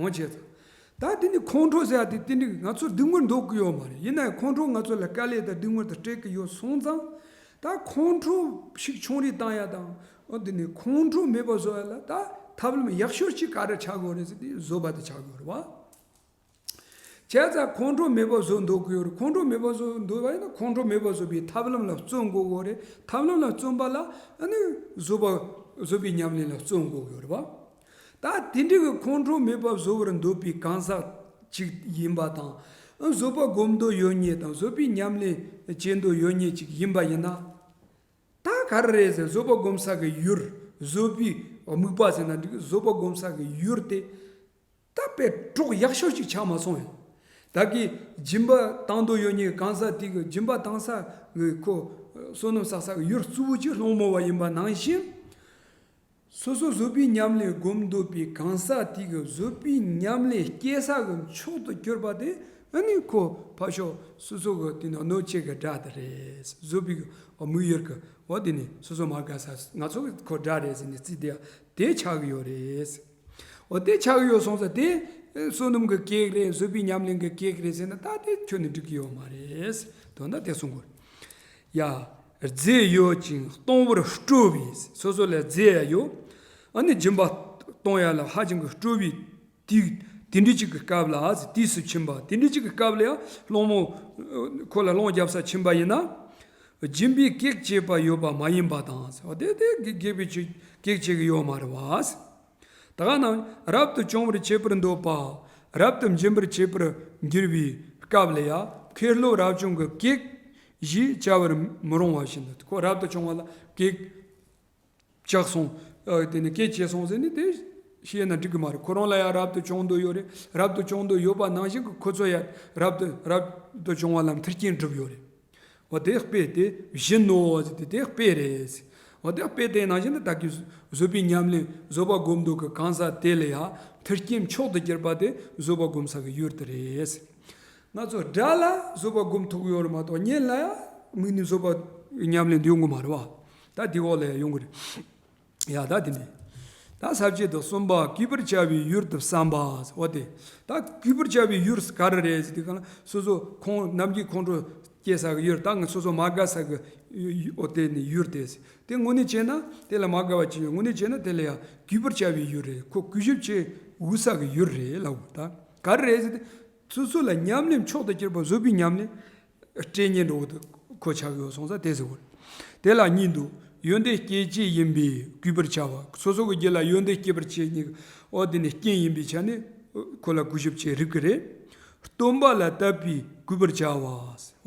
འོང་བྱས་ཙང་། ད་དེ་ནི་ཁོང་ཁྲོ་ཟེར་ཡ་དེ་དེ་འདྲ་ང་ཚོར་སྡུག་བསྔལ་འདོགས་ཀྱི་ཡོད་མ་རེད། ཡིན་ན་ཡང་ཁོང་ཁྲོ་ང་ཚོ་ལ་དཀའ་ལས་དང་སྡུག་བསྔལ་དེ་སྤྲད་ཀྱི་ཡོད་སོང་ཙང་། ད་ཁོང་ཁྲོ་ཞིག་ཆུང་རུ་བཏང་ཡ་དང་། འོ་དེ་ནི་ཁོང་ཁྲོ་མེད་པ་བཟོ་ཡ་ལ་ད་ཐབས་ལམ་ཡག་ཤོས་ཅིག་ག་རེ་ཆགས་ཀྱི་ཡོད་རེད་ཟེར་དུས། བཟོད་པ་དེ་ཆགས་ཀྱི་ཡོད་རེད་བ། བྱས་ཙང་ཁོང་ཁྲོ་མེད་པ་བཟོ་འདོད་ཀྱི་ཡོད་རེད། ཁོང་ཁྲོ་མེད་པ་བཟོ་འདོད་པ་ཡིན་ན་ཁོང་ཁྲོ་མེད་པ་བཟོ་བའི་ཐབས་ལམ་ལ་བརྩོན་དགོས་ཀྱི་ཡོད་རེད། ཐབས་ལམ་ལ་བརྩོན་པ་ལ་ཨ་ནི་བཟོད་པ་བཟོད་པའི་ཉམས་ལེན་ལ་བརྩོན་དགོས་ཀྱི་ཡོད་རེད་བ། ད་དེ་འདྲ་གི་ཁོང་ཁྲོ་མེད་པ་བཟོ་བར་འདོད་པའི་གང་ཟག་ཅིག་ཡིན་པ་དང་། བཟོད་པ་སྒོམ་འདོད་ཡོད་མཁན་དང་། བཟོད་པའི་ཉམས་ལེན་བྱེད་འདོད་ཡོད་མཁན་ཅིག་ཡིན་པ་ཡིན་ན། ད་ག་རེ་རེད་ཟེར། བཟོད་པ་སྒོམ་ས་གི་ཡུལ། བཟོད་པའི་དམིགས་པ་ཟེར་ན་འགྲིག་གི། བཟོད་པ་སྒོམ་ས་གི་ཡུལ་དེ། ད་དཔེ་གྲོགས་ཡག་ཤོས་ཅིག་ཆགས་མ་སོང་ཡང་། ད་གི་སྦྱིན་པ་བཏང་འདོད་ཡོད་མཁན་གང་ཟག་དེ་གི་སྦྱིན་པ་བཏང་ས་གི་ཁོ་བསོད་ནམས་བསགས་ས་གི་ཡུལ་གཙོ་བོ་ཅིག་སློང་མོ་བ་ཡིན་པ་ནང་བཞིན། སོ་སོ་བཟོད་པའི་ཉམས་ལེན་སྒོམ་འདོད་པའི་གང་ཟག་དེ་གི་བཟོད་པའི་ཉམས་ལེན་སྐྱེ་ས་གི་མཆོག་ཏུ་གྱུར་པ་དེ། ཨ་ནི་ཁོ་ཕར་ཕྱོགས་སོ་སོ་གི་དེ་ནི་གནོད་བྱེད་ཀྱི་དགྲ་དེ་རེད། བཟོད་པའི་དམིགས་ཡུལ་གྱི་འོ་དེ་ནི་སོ་སོ་མ་དགའ་ས། ང་ཚོ་གི་ཁོ་དགྲ་རེད་ཟེར་ནས་རྩིས་དེ་དེ་ཆགས་ཀྱི་ཡོད་རེད། འོ་དེ་ཆགས་ཀྱི་ཡོད་སོང་ཙང་དེ་བསོད་ནམས་ཀྱི་གེགས་རེད། བཟོད་པའི་ཉམས་ལེན་གྱི་གེགས་རེད་ཟེར་ན། ད་དེ་ཁྱོན་ནས་འགྲིག་གི་ཡོད་མ་རེད། དོན་དག་དེ་གསུང་དགོས། ཡ། རྫས་ཡོད་ཅིང་གཏོང་བར་སྤྲོ་བས། སོ་སོ་ལ་རྫས་ཡ་ཡོད། ཨ་ནི་སྦྱིན་པ་གཏོང་ཡ་ལ་ཧ་ཅང་གི་སྤྲོ་བའི་དུས། དེ་འདྲ་ཅིག་གི་སྐབས་ལ། དུས་སུ་ཕྱིན་པ། དེ་འདྲ་ཅིག་གི་སྐབས་ལ་ཡང་སློང་མོ་ཁོ་ལ་སློང་རྒྱབ་ས་ཕྱིན་པ་ཡིན་ན། སྦྱིན་པའི་གེགས་བྱེད་པ་ཡོད་པ་མ་ཡིན་པ་དང་། དེ་དེ་གེགས་པའི་ཆོས་གེགས་བྱེད་ཀྱི་ཡོད་མ་རེད་བ། ད་ག་ན་རབ་ཏུ་བྱུང་བར་བྱེད་པར་འདོད་པ། རབ་ཏུ་འབྱིན་པར་བྱེད་པར་འགྱུར་བའི་སྐབས་ལ་ཡང་། ཁེར་བློ་རབ་བྱུང་གི་གེགས་ཞེས་བྱ་བར་མི་རུང་བ་བཞིན་དུ། ཁོ་རབ་ཏུ་བྱུང་བ་ལ་གེགས་ཆགས་སོང་། ཨ། དེ་ནི་གེགས་བྱས་སོང་ཟེར་ནས་དེ་བཤད་ན་འགྲིག་གི་མ་རེད། ཁོ་རང་ལ་ཡང་རབ་ཏུ་བྱུང་འདོད་ཡོད་རེད། རབ་ཏུ་བྱུང་འདོད་ཡོད་པ་ནང་བཞིན་གྱི་ཁོ་ཚོ་ཡང་རབ་ཏུ་རབ་ཏུ་བྱུང་བ་ལ་མཐུན་རྐྱེན་བསྒྲུབས་ཡོད་རེད། འོ་དེ་དཔེ་དེ་བཞིན་ནོ་ཟེར་ཏེ། དེ་དཔེ་རེད། འོ་དེ་དཔེ་དེ་ནང་བཞིན་དུ་ད་གིན་བཟོད་པའི་ཉམས་ལེན། བཟོད་པ་སྒོམ་འདོད་ཀྱི་གང་ཟག་དེ་ལ་ཡང་མཐུན་རྐྱེན་མཆོག་ཏུ་གྱུར་པ་དེ་བཟོད་པ་སྒོམ་ས་གི་ཡུལ་དེ་རེད། ང་ཚོ་དགྲ་ལ་བཟོད་པ་སྒོམ་ཐུབ་ཀྱི་ཡོད་རེད་མ་གཏོགས། གཉེན་ལ་ཡང་དམིགས་ནས་བཟོད་པ་ཉམས་ལེན་ཡོང་གི་མ་རེད་བ། ད་དེ་འོག་ལ་ཡང་ཡོང་གི་རེད། ཡ། ད་དེ་ནས་ད་ས་བཅད་དེ་གསུམ་པ། གུས་པར་བྱ་བའི་ཡུལ་དུ་བསམ་པ། འོ་དེ། ད་གུས་པར་བྱ་བའི་ཡུལ་ག་རེ་རེད་ཟེར་དུས་ག་ལ། སོ་སོ་ཁོང་ནམ་རྒྱུན་ཁོང་ཁྲོ་སྐྱེ་ས་གི་ཡུལ། ད་ང་སོ་སོ་མ་དགའ་ས་གི་ཡུ་ཡུ་འོ་དེ་ནི་ཡུལ་དེ། དེ་དངོས་གནས་བྱས་ན་དེ་ལ་མ་དགའ་བ་ཅི་ཡོད། དངོས་གནས་བྱས་ན་དེ་ལ་ཡང་གུས་པར་བྱ་བའི་ཡུལ་རེད། ཁོ་གུས་ཞབས་བྱེད་འོས་ས་གི་ཡུལ་རེད་ལབ་དགོས། ད་ག་རེ་རེད་ཟེར་དུས། སོ་སོ་ལ་ཉམས་ལེན་མཆོག་ཏུ་གྱུར་པ་བཟོད་པའི་ཉམས་ལེན་སྤྲད་མཁན་འདྲ་བོ་དེ་ཁོ་ཆགས་ཡོད་སོང་ཙང་དེ་ཟེར་བ་རེད། དེ་ལ་གཉིས་འདུག་ཡོན་ཏན་སྐྱེད་བྱེད་ཡིན་པས་གུས་པར་བྱ་བ། སོ་སོ་གི་རྒྱུད་ལ་ཡོན་ཏན་སྐྱེད་པར་བྱེད་མཁན་གྱི་འོ་དེ་ནི་རྐྱེན་ཡིན་པའི་ཆ་ནས་ཁོ་ལ་གུས་ཞབས་བྱེད་རིགས་ཀྱི་རེད། སྟོན་པ་ལ་དད་པས་གུས་པར་བྱ་བ།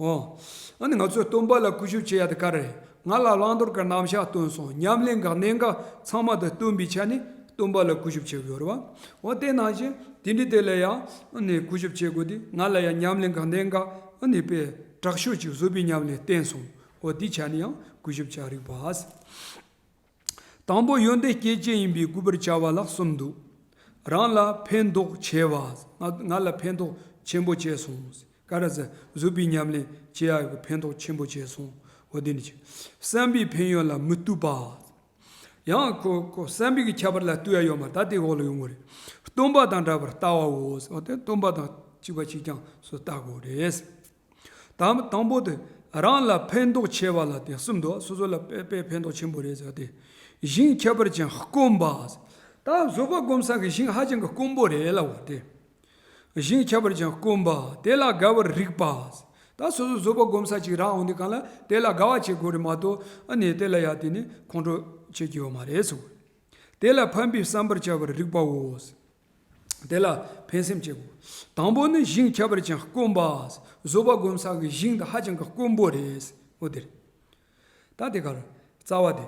འོ། ཨ་ནི་ང་ཚོས་སྟོན་པ་ལ་གུས་ཞབས་བྱེད་ཡ་དེ་ག་རེ་རེད། ང་ལ་བླང་དོར་གྱི་རྣམ་གཞག་སྟོན་སོང་། ཉམས་ལེན་གྱི་གནད་འགག་ཚང་མ་དེ་སྟོན་པའི་ཆ་ནས་སྟོན་པ་ལ་གུས་ཞབས་བྱེད་དགོས་རེད་བ། འོ་དེ་ནང་བཞིན་དེ་འདྲའི་དེ་ལ་ཡང་ནི་གུས་ཞབས་བྱེད་དགོས་ཏེ། ང་ལ་ཡང་ཉམས་ལེན་གྱི་གནད་འགག་ནི་དཔེ་དྲག་ཤོས་ཅིག་བཟོད་པའི་ཉམས་ལེན་བསྟན་སོང་། འོ་དེའི་ཆ་ནས་ཡང་གུས་ཞབས་བྱ་རིགས་པ། དང་པོ་ཡོན་ཏན་སྐྱེད་བྱེད་ཡིན་པས་གུས་པར་བྱ་བ་ལ་གསུམ་འདུག་རང་ལ་ཕན་འདོགས་ཆེ་བ། ང་ང་ལ་ཕན་ཐོགས་ཆེན་པོ་བྱས་སོང་། ག་རེ་ཟེར། བཟོད་པའི་ཉམས་ལེན་བྱེད་ཡག་གི་ཕན་ཐོགས་ཆེན་པོ་བྱས་སོང་། འོ་དེ་ནི་ཆེ། བསམ་པའི་ཕན་ཡོན་ལ་མི་ལྟོས་པ། ཡང་ཁོ་ཁོ་བསམ་པའི་གི་ཁྱད་པར་ལ་ལྟོས་ཡ་ཡོད་མ་རེད། ད་དེ་འོག་ལ་ཡོང་གི་རེད། སྟོན་པ་དང་འདྲ་བར་ལྟ་བའོ། འོ་དེ་སྟོན་པ་དང་གཅིག་པ་གཅིག་རྐྱང་སུ་ལྟ་དགོས་རེད། དང་དང་པོ་དེ་རང་ལ་ཕན་ཐོགས་ཆེ་བ་ལ་དེ་གསུམ་འདུག་སོ་སོ་ལ་དཔེ་དཔེ་ཕན་ཐོགས་ཆེན་པོ་རེད་ཟེར་ཏེ། གཞན་ཁྱད་པར་ཅན་དཀོན་པ། ད་བཟོད་པ་སྒོམ་ས་གི་ཞིང་ཧ་ཅང་གི་དཀོན་པོ་རེད་ལབ་པ་དེ། ཞིང་ཁྱད་པར་ཅན་དཀོན་པ་དེ་ལ་དགའ་བར་རིགས་པ། ད་སོ་སོ་བཟོད་པ་སྒོམ་ས་ཅིག་རག་འོང་དུས་གང་ལ་དེ་ལ་དགའ་བ་བྱེད་དགོས་རེད་མ་གཏོགས། ཨ་ནི་དེ་ལ་ཡ་དེ་ནི་ཁོང་ཁྲོ་བྱེད་ཀྱི་ཡོད་མ་རེད་གསུངས། དེ་ལ་ཕན་པའི་བསམ་པར་བྱ་བར་རིགས་པའོ། དེ་ལ་ཕན་སེམས་བྱེད་དགོས། དང་པོ་ནི་ཞིང་ཁྱད་པར་ཅན་དཀོན་པ། བཟོད་པ་སྒོམ་ས་གི་ཞིང་དེ་ཧ་ཅང་གི་དཀོན་པོ་རེད། འོ་དེ་རེད། ད་དེ་གར་རྩ་བ་དེ།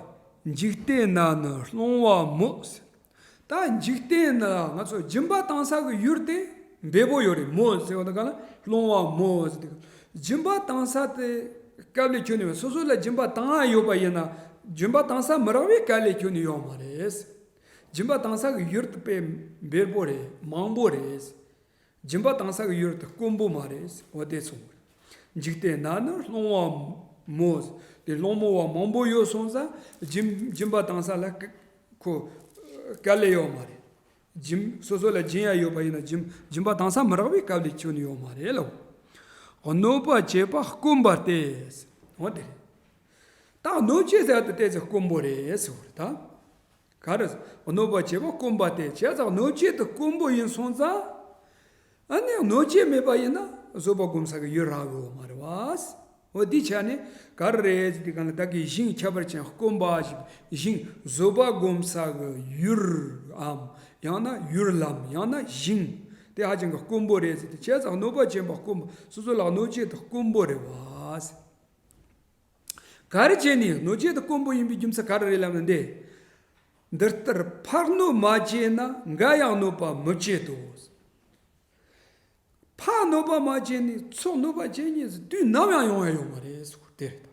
འཇིག་རྟེན་ན་ནི་སློང་བ་མོད། ད་འཇིག་རྟེན་ན་ང་ཚོ་སྦྱིན་པ་བཏང་ས་གི་ཡུལ་དེ་འབེལ་པོ་ཡོད་རེད། མོད་ཟེར་བ་དང་ག་ལ་སློང་བ་མོད་ཟེར་དུས། སྦྱིན་པ་བཏང་ས་དེ་དཀའ་ལས་ཁྱོན་ནས་ཡོད། སོ་སོ་ལ་སྦྱིན་པ་བཏང་ཡ་ཡོད་པ་ཡིན་ན། སྦྱིན་པ་བཏང་ས་མི་རག་པའི་དཀའ་ལས་ཁྱོན་ནས་ཡོད་མ་རེད། སྦྱིན་པ་བཏང་ས་གི་ཡུལ་དེ་དཔེ་འབེལ་པོ་རེད། མང་པོ་རེད། སྦྱིན་པ་བཏང་ས་གི་ཡུལ་དེ་དཀོན་པོ་མ་རེད། འོ་དེ་གསུངས། འཇིག་རྟེན་ན་ནི་སློང་བ་མོད། དེ་སློང་མོ་བ་མང་པོ་ཡོད་སོང་ཙང་སྦྱིན་སྦྱིན་པ་བཏང་ས་ལ་ཀ- ཁོ་དཀའ་ལས་ཡོད་མ་རེད། སྦྱིན་སོ་སོ་ལ་སྦྱིན་ཡ་ཡོད་པ་ཡིན་ན་སྦྱིན་སྦྱིན་པ་བཏང་ས་མི་རག་པའི་དཀའ་ལས་ཁྱོན་ནས་ཡོད་མ་རེད་ལབ། གནོད་པ་བྱེད་པ་དཀོན་པ་སྟེ། འོ་དེ་རེད། ད་གནོད་བྱེད་ཟེར་དེ་ཏོག་ཙམ་དཀོན་པོ་རེད་ཟེར་བ་རེད་ད། ག་རེ། གནོད་པ་བྱེད་པ་དཀོན་པ་སྟེ། བྱས་ཙང་གནོད་བྱེད་དེ་དཀོན་པོ་ཡིན་སོང་ཙང་། ཨ་ནི་གནོད་བྱེད་མེད་པ་ཡིན་ན་བཟོད་པ་སྒོམ་ས་གི་ཡུལ་རག་གི་ཡོད་མ་རེད་བ། འོ་འདི་ཆ་ནས་ག་རེ་རེད་ཟེར་དུས་གང་ལ་ད་གི་ཞིང་ཁྱད་པར་ཅན་དཀོན་པ་ཞིག་ཞིང་བཟོད་པ་སྒོམ་ས་གི་ཡུལ་འམ། ཡང་ན་ཡུལ་ལམ། ཡང་ན་ཞིང་དེ་ཧ་ཅང་གི་དཀོན་པོ་རེད་ཟེར་ཏེ། བྱས་ཙང་གནོད་པ་བྱེད་པ་དཀོན་པོ། སོ་སོ་ལ་གནོད་བྱེད་དེ་དཀོན་པོ་རེད་བ། ག་རེ་བྱས་ནས་གནོད་བྱེད་དེ་དཀོན་པོ་ཡིན་པའི་རྒྱུ་མཚན་ག་རེ་རེད་ལབ་ན་འདི། འདི་ལྟར་ཕར་གནོད་མ་བྱས་ན་འགའ་ཡང་གནོད་པ་མི་བྱེད་དོ། ཕར་གནོད་པ་མ་བྱས་ནས་ཚུར་གནོད་པ་བྱེད་མཁན་དུས་ནམ་ཡང་ཡོང་ཡ་ཡོད་མ་རེད་ཟེར་དེ་རེད།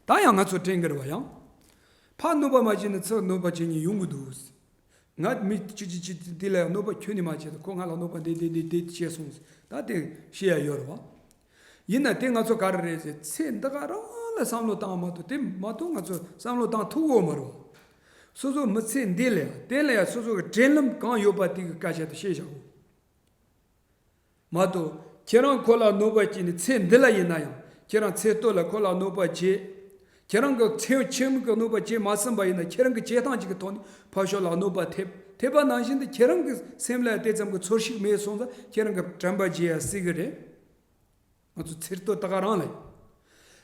ད་ཡང་ང་ཚོ་དྲན་གི་རེད་བ་ཡང་། ཕར་གནོད་པ་མ་བྱས་ནས་ཚུར་གནོད་པ་བྱེད་མཁན་ཡོང་གི་འདུག་ང་མི་གཅིག་གཅིག་གཅིག་དེ་ལ་གནོད་པ་ཁྱོན་ནས་མ་བྱས་ཏེ་ཁོ་ང་ལ་གནོད་པ་འདི་འདི་འདི་འདི་བྱས་སོང་ཟེར། ད་དེ་ཤེས་ཡ་ཡོད་རེད་བ། ཡིན་ན་དེ་ང་ཚོ་ག་རེ་རེད་ཟེར། ཚེ་འདི་ག་རང་ལ་བསམ་བློ་བཏང་མ་གཏོགས། དེ་མ་གཏོགས་ང་ཚོ་བསམ་བློ་བཏང་ཐུབ་ཡོད་མ་རེད་བ། སོ་སོ་མི་ཚེ་འདི་ལ་ཡ་དེ་ལ་ཡ་སོ་སོ་གི་དྲན་ལམ་གང་ཡོད་པ་དེ་གི་སྐད་ཆ་དེ་བཤད་བཞག་གོ། མ་གཏོགས་ཁྱེད་རང་ཁོ་ལ་གནོད་པ་བྱས་ནས། ཚེ་འདི་ལ་ཡིན་ན་ཡང་ཁྱེད་རང་ཚེ་སྟོད་ལ་ཁོ་ལ་གནོད་པ་བྱས། ཁྱེད་རང་གི་ཚེ་ཕྱི་མ་གི་གནོད་པ་བྱས་མ་ཟིན་པ་ཡིན་ན། ཁྱེད་རང་གི་བྱེད་སྟངས་ཅིག་གི་ཐོག་ནས་ཕར་ཕྱོགས་ལ་གནོད་པ་ཐེབས་ཐེབས་པ་ནང་བཞིན་དུ། ཁྱེད་རང་གི་སེམས་ལ་དེ་ཙམ་གྱི་ཚོར་ཤུགས་མེད་སོང་ཙང་ཁྱེད་རང་གི་དྲན་པ་བརྗེད་ཡ་སྲིད་གི་རེད། ང་ཚོ་ཚེ་སྟོད་ད་ག་རང་ལ་ཡིན།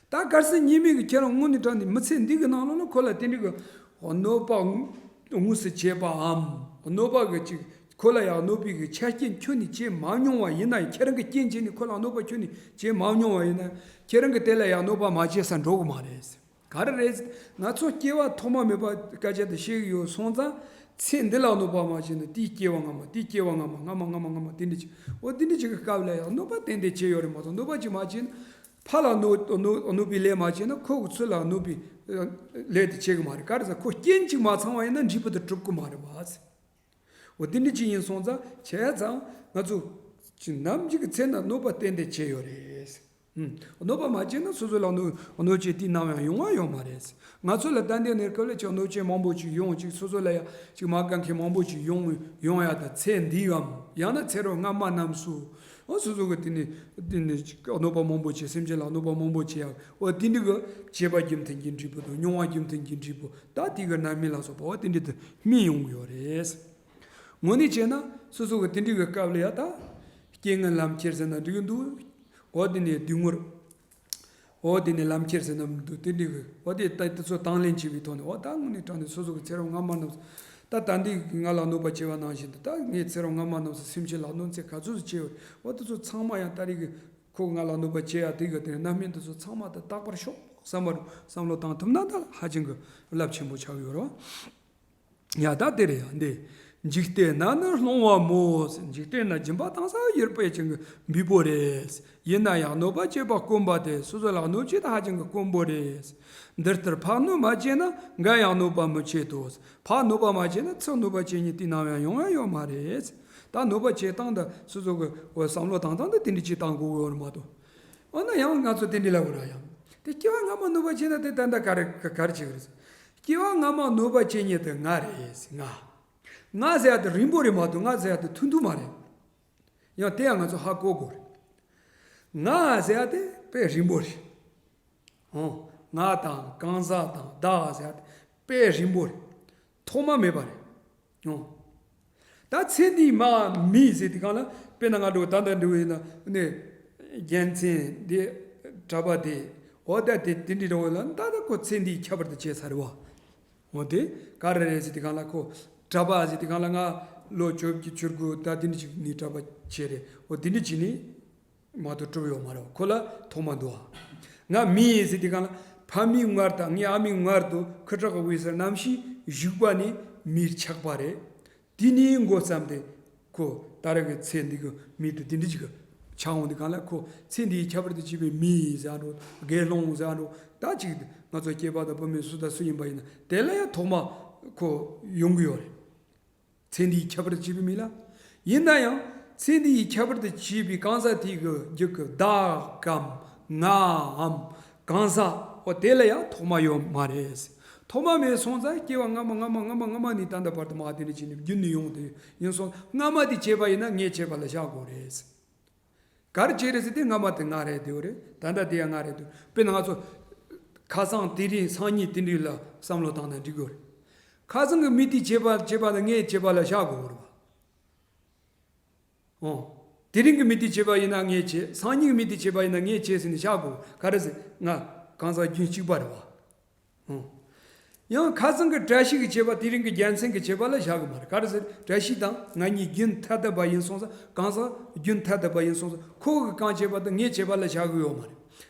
ད་གལ་སྲིད་ཉེས་དམིགས་ཀྱིས་ཁྱེད་རང་དངོས་གནས་དྲང་གནས་མི་ཚེ་འདི་གི་ནང་ལོགས་ལ་ཁོ་ལ་དེ་འདྲའི་གི་གནོད་པ་དངོས་སུ་བྱས་པའམ། གནོད་པ་གི་ཅིག་ཁོ་ལ་ཡང་གནོད་པའི་གི་ཆ་རྐྱེན་ཁྱོན་ནས་བྱས་མ་མྱོང་བ་ཡིན་ན་ཡང་། ཁྱེད་རང་གི་རྐྱེན་བྱས་ནས་ཁོ་ལ་གནོད་པ་ཁྱོན་ནས་བྱས་མ་མྱོང་བ་ཡིན་ན། ཁྱེད་རང་གིས་དེ་ལ་ཡང་གནོད་པ་མ་བྱས་ས་འགྲོ་གི་མ་རེད། ག་རེ་རེད། ང་ཚོ་སྐྱེ་བ་ཐོག་མ་མེད་པ་སྐད་ཆ་དེ་བཤད་གི་ཡོད་སོང་ཙང་། ཚེ་འདི་ལ་གནོད་པ་མ་བྱས་ན་དེའི་སྐྱེ་བ་སྔ་མ། དེའི་སྐྱེ་བ་སྔ་མ། སྔ་མ་སྔ་མ་སྔ་མ་དེ་འདྲ་ཅིག་འོ་དེ་འདྲ་ཅིག་གི་སྐབས་ལ་ཡང་གནོད་པ་ཏན་ཏན་བྱས་ཡོད་རེད་མ་གཏོགས། གནོད་པ་ཅིག་མ་བྱས་ན། ཕར་ལ་གནོད་གནོད་གནོད་པའི་ལས་མ་བྱས་ན་ཁོ་གི་ཚུར་ལ་གནོད་པའི་ལས་དེ་བྱེད་གི་མ་རེད། ག་རེ་ཟེར། ཁོ་རྐྱེན་ཅིག་མ་ཚང་བ་ཡིན་ན་འབྲས་བུ་དེ་གྲུབ་གི་མ་རེད་བ། འོ་དེ་འདྲ་ཅིག་ཡིན་སོང་ཙང་། བྱས་ཙང་ང་ཚོ་ཅིག་ནམ་ཞིག་གི་ཚེ་ན་གནོད་པ་ཏན་ཏན་བྱས་ཡོད་རེད། ཨུམ། གནོད་པ་མ་བྱས་ན་སོ་སོ་ལ་གནོད་གནོད་བྱེད་དེ་ནམ་ཡང་ཡོང་བ་ཡོད་མ་རེད། ང་ཚོ་ལ་ད་ལྟའི་གནས་སྐབས་ལ་ཅིག་གནོད་བྱེད་མང་པོ་ཅིག་ཡོང་། ཅིག་སོ་སོ་ལ་ཡང་ཅིག་མ་དགའ་མཁན་མང་པོ་ཅིག་ཡོང་ཡོང་ཡ། ད་ཚེ་འདིའམ་ཡང་ན་ཚེ་རབས་སྔ་མ་རྣམས་སུ། འོ་སོ་སོ་གི་དེ་ནས་དེ་ནས་ཅིག་གནོད་པ་མང་པོ་བྱས། སེམས་ཅན་ལ་གནོད་པ་མང་པོ་བྱས་ཡ། འོ་དེ་འདྲ་གི་བྱས་པ་རྒྱུ་མཐུན་གྱི་འབྲས་བུ་དང་། མྱོང་བ་རྒྱུ་མཐུན་གྱི་འབྲས་བུ། ད་དེ་གི་རྣམ་སྨིན་ལ་སོགས་པ་འོ་དེ་འདྲ་དེ་སྨིན་ཡོང་གི་ཡོད་རེད། དངོས་གནས་བྱས་ན་སོ་སོ་གི་དེ་འདྲའི་གི་སྐབས་ལ་ཡ། ད་རྐྱེན་ངན་ལམ་ཁྱེར་ཟེར་ན་འགྲིག་གི་འདུག་འོ་དེ་ནས་སྡུག་བསྔལ། འོ་དེ་ནས་ལམ་ཁྱེར་ཟེར་ན་མི་འདུག་དེ་འདྲའི་གི་འོ་དེ་ད་དེ་ཚོ་དང་ལེན་བྱས་པའི་ཐོག་ནས། འོ་ད་དངོས་གནས་དྲང་གནས་སོ་སོ་གི་ཚེ་རབས་སྔ་མ་རྣམས་སུ། ད་ད་འདི་ང་ལ་གནོད་པ་བྱས་པ་ནང་བཞིན་དུ། ད་ངས་ཚེ་རབས་སྔ་མ་རྣམས་སུ་སེམས་ཅན་ལ་གནོད་འཚེ་ག་ཚོད་ཅིག་བྱས་ཡོད། འོ་དེ་ཚོ་ཚང་མ་ཡང་ད་རེས་གི་ཁོ་ང་ལ་གནོད་པ་བྱས་ཡ་དེ་གི་དེ་རྣམ་སྨིན་དེ་ཚོ་ཚང་མ་ད་དག་པར་ཤོག་བསམ་པར་བསམ་བློ་བཏང་ཐུབ་ན་ད་ཧ་ཅང་གི་རླབས་ཆེན་པོ་ཆགས་ཡོད་རེད་བ། ཡ། ད་དེ་རེད་ཡ། འདི། འཇིག་རྟེན་ན་ནི་སློང་བ་མོད། འཇིག་རྟེན་ན་སྦྱིན་པ་བཏང་ས་ཡོད་པ་ཅན་གྱི་འབུས་པོ་རེད། ཡིན་ན་ཡང་གནོད་པ་བྱེད་པ་དཀོན་པ་སྟེ། སོ་སོ་ལ་གནོད་བྱེད་དེ་ཧ་ཅང་གི་དཀོན་པོ་རེད། འདི་ལྟར་ཕར་གནོད་མ་བྱས་ན་འགའ་ཡང་གནོད་པ་མི་བྱེད་དོ། ཕར་གནོད་པ་མ་བྱས་ན་ཚུར་གནོད་པ་བྱེད་མཁན་དེ་ནམ་ཡང་ཡོང་ཡ་ཡོད་མ་རེད། ད་གནོད་པ་བྱེད་སྟངས་དང་སོ་སོ་གི་འོ་བསམ་བློ་བཏང་སྟངས་དེ་དེ་འདྲ་ཅིག་བཏང་དགོས་ཀྱི་ཡོད་རེད་མ་གཏོགས། འོ་ན་ཡང་ང་ཚོ་དེ་འདྲ་ལབ་དགོས་ར་ཡང་། དེ་སྐྱེ་བ་སྔ་མ་གནོད་པ་བྱས་ན་དེ་ད་ལྟ་ག་རེ་ག་རེ་བྱེད་ཀྱི་རེད། སྐྱེ་བ་སྔ་མ་གནོད་པ་བྱེད་མཁན་དེ་ང་རེད། ང་། ང་ཟེར་ཡ་དེ་རིང་པོ་རེད་མ་གཏོགས། ང་ཟེར་ཡ་དེ་ཐུང་ཐུང་མ་རེད། ཡང་དེ་ཡང་ང་ཚོ་ཧ་གོ་དགོས་རེད། ང་ཟེར་ཡ་དེ་དཔེ་རིང་པོ་རེད། ཨོ། ང་དང་གང་ཟག་དང་བདག་ཟེར་ཡ་དེ་དཔེ་རིང་པོ་རེད། ཐོག་མ་མེད་པ་རེད། ཡོང་། ད་ཚེ་འདིའི་མ་མི་ཟེར་དུས་སྒང་ལ། དཔེར་ན་ང་འདྲ་བོ་ད་ལྟ་འདྲ་བོ་ཡིན་ན་ནི། རྒྱལ་མཚན་འདི། གྲྭ་པ་དེ། འོ་ད་དེ་དེ་འདྲའི་འདྲ་བོ་ལ་ད་ལྟ་ཁོ་ཚེ་འདིའི་ཁྱད་པར་དུ་བྱས་ཚར་བ། འོ་དེ་ག་རེ་རེད་ཟེར་དུས་སྒང་ལ། ཁོ་གྲྭ་པ་ཟེར་དུས་སྒང་ལ་ང་ལོ་བཅོ་བརྒྱད་བཅུ་དགུ་ད་དེ་འདྲ་ཅིག་ནས་གྲྭ་པ་བྱས་རེད། འོ་དེ་འདྲ་ཅིག་ནས་མ་གཏོགས་གྲུབ་ཡོད་མ་རེད། ཁོ་ལ་ཐོག་མ་འདུག་ཨ། ང་མི་ཡིན་ཟེར་དུས་སྒང་ལ། ཕ་མའི་མངལ་དང་ངའི་ཨ་མའི་མངལ་དུ་ཁུ་ཁྲག་གི་འོད་ཟེར་རྣམ་ཤེས་ཞུགས་པ་ནས་མིར་ཆགས་པ་རེད། དེ་ནས་འགོ་བརྩམས་ཏེ། ཁོ་ད་རེས་ཀྱི་ཚེ་འདི་གི་མི་དེ་དེ་འདྲ་ཅིག་ཆགས་འོང་དུས་སྒང་ལ། ཁོ་ཚེ་འདིའི་ཁྱད་པར་དུ་བྱས་པའི་མི་ཟེར་འགྲོ། དགེ་སློང་ཟེར་འགྲོ། ད་ཅིག་ང་ཚོ་སྐྱེས་པ་དང་བུད་མེད་སུ་དང་སུ་ཡིན་པ་ཡིན་ན། དེ་ལ་ཡང་ཐོག་མ་ཁོ་ཡོང་གི་ཡོད་རེད། ཚེ་འདིའི་ཁྱད་པར་དུ་བྱས་པའི་མི་ལ། ཡིན་ན་ཡང་ཚེ་འདིའི་ཁྱད་པར་དུ་བྱས་པའི་གང་ཟག་དེ་གི་རྒྱུད་ཀྱི་བདག་གམ་ངའམ་གང་ཟག་འོ་དེ་ལ་ཡང་ཐོག་མ་ཡོད་མ་རེད། ཐོག་མ་མེད་སོང་ཙང་སྐྱེ་བ་སྔ་མ་སྔ་མ་སྔ་མ་སྔ་མ་ནས་ད་ལྟ་བར་དུ་མ་དེ་འདྲ་བྱས་ནས་རྒྱུན་ནས་ཡོང་དེ་ཡིན་སོང་། སྔ་མ་དེ་བྱས་པ་ཡིན་ན་ངས་བྱས་པ་ལ་བཞག་དགོས་རེད། ག་རེ་བྱས་རེད་ཟེར་དུས་སྔ་མ་དེ་ང་རེད་དེ་བ་རེད། ད་ལྟ་དེ་ཡང་ང་རེད་དེ། དཔེར་ན་ང་ཚོ་ཁ་སང་དེ་རིང་སང་ཉིན་དེ་འདྲ་ལ་བསམ་བློ་བཏང་ན་འགྲིག་གི་རེད། ཁ་སང་གི་མི་དེས་བྱས་པ་བྱས་པ་ལ་ངས་བྱས་པ་ལ་བཞག་དགོས་རེད་བ། ཨོ། དེ་རིང་གི་མི་དེས་བྱས་པ་ཡིན་ན་ངས་བྱས། སང་ཉིན་གི་མི་དེས་བྱས་པ་ཡིན་ན་ངས་བྱས་ཟེར་ནས་བཞག་དགོས། ག་རེ་ཟེར། ང་གང་ཟག་རྒྱུན་གཅིག་པ་རེད་བ། ཨོ། ཡང་ཁ་སང་གི་བཀྲ་ཤིས་ཀྱིས་བྱས་པ་དེ་རིང་གི་རྒྱལ་མཚན་གྱིས་བྱས་པ་ལ་བཞག་གི་མ་རེད། ག་རེ་ཟེར། བཀྲ་ཤིས་དང་ང་གཉིས་རྒྱུན་ཐ་དད་པ་ཡིན་སོང་ཙང་། གང་ཟག་རྒྱུན་ཐ་དད་པ་ཡིན་སོང་ཙང་། ཁོ་གིས་གང་བྱས་པ་དེ་ངས་བྱས་པ་ལ་བཞག་གི་ཡོད་མ་རེད།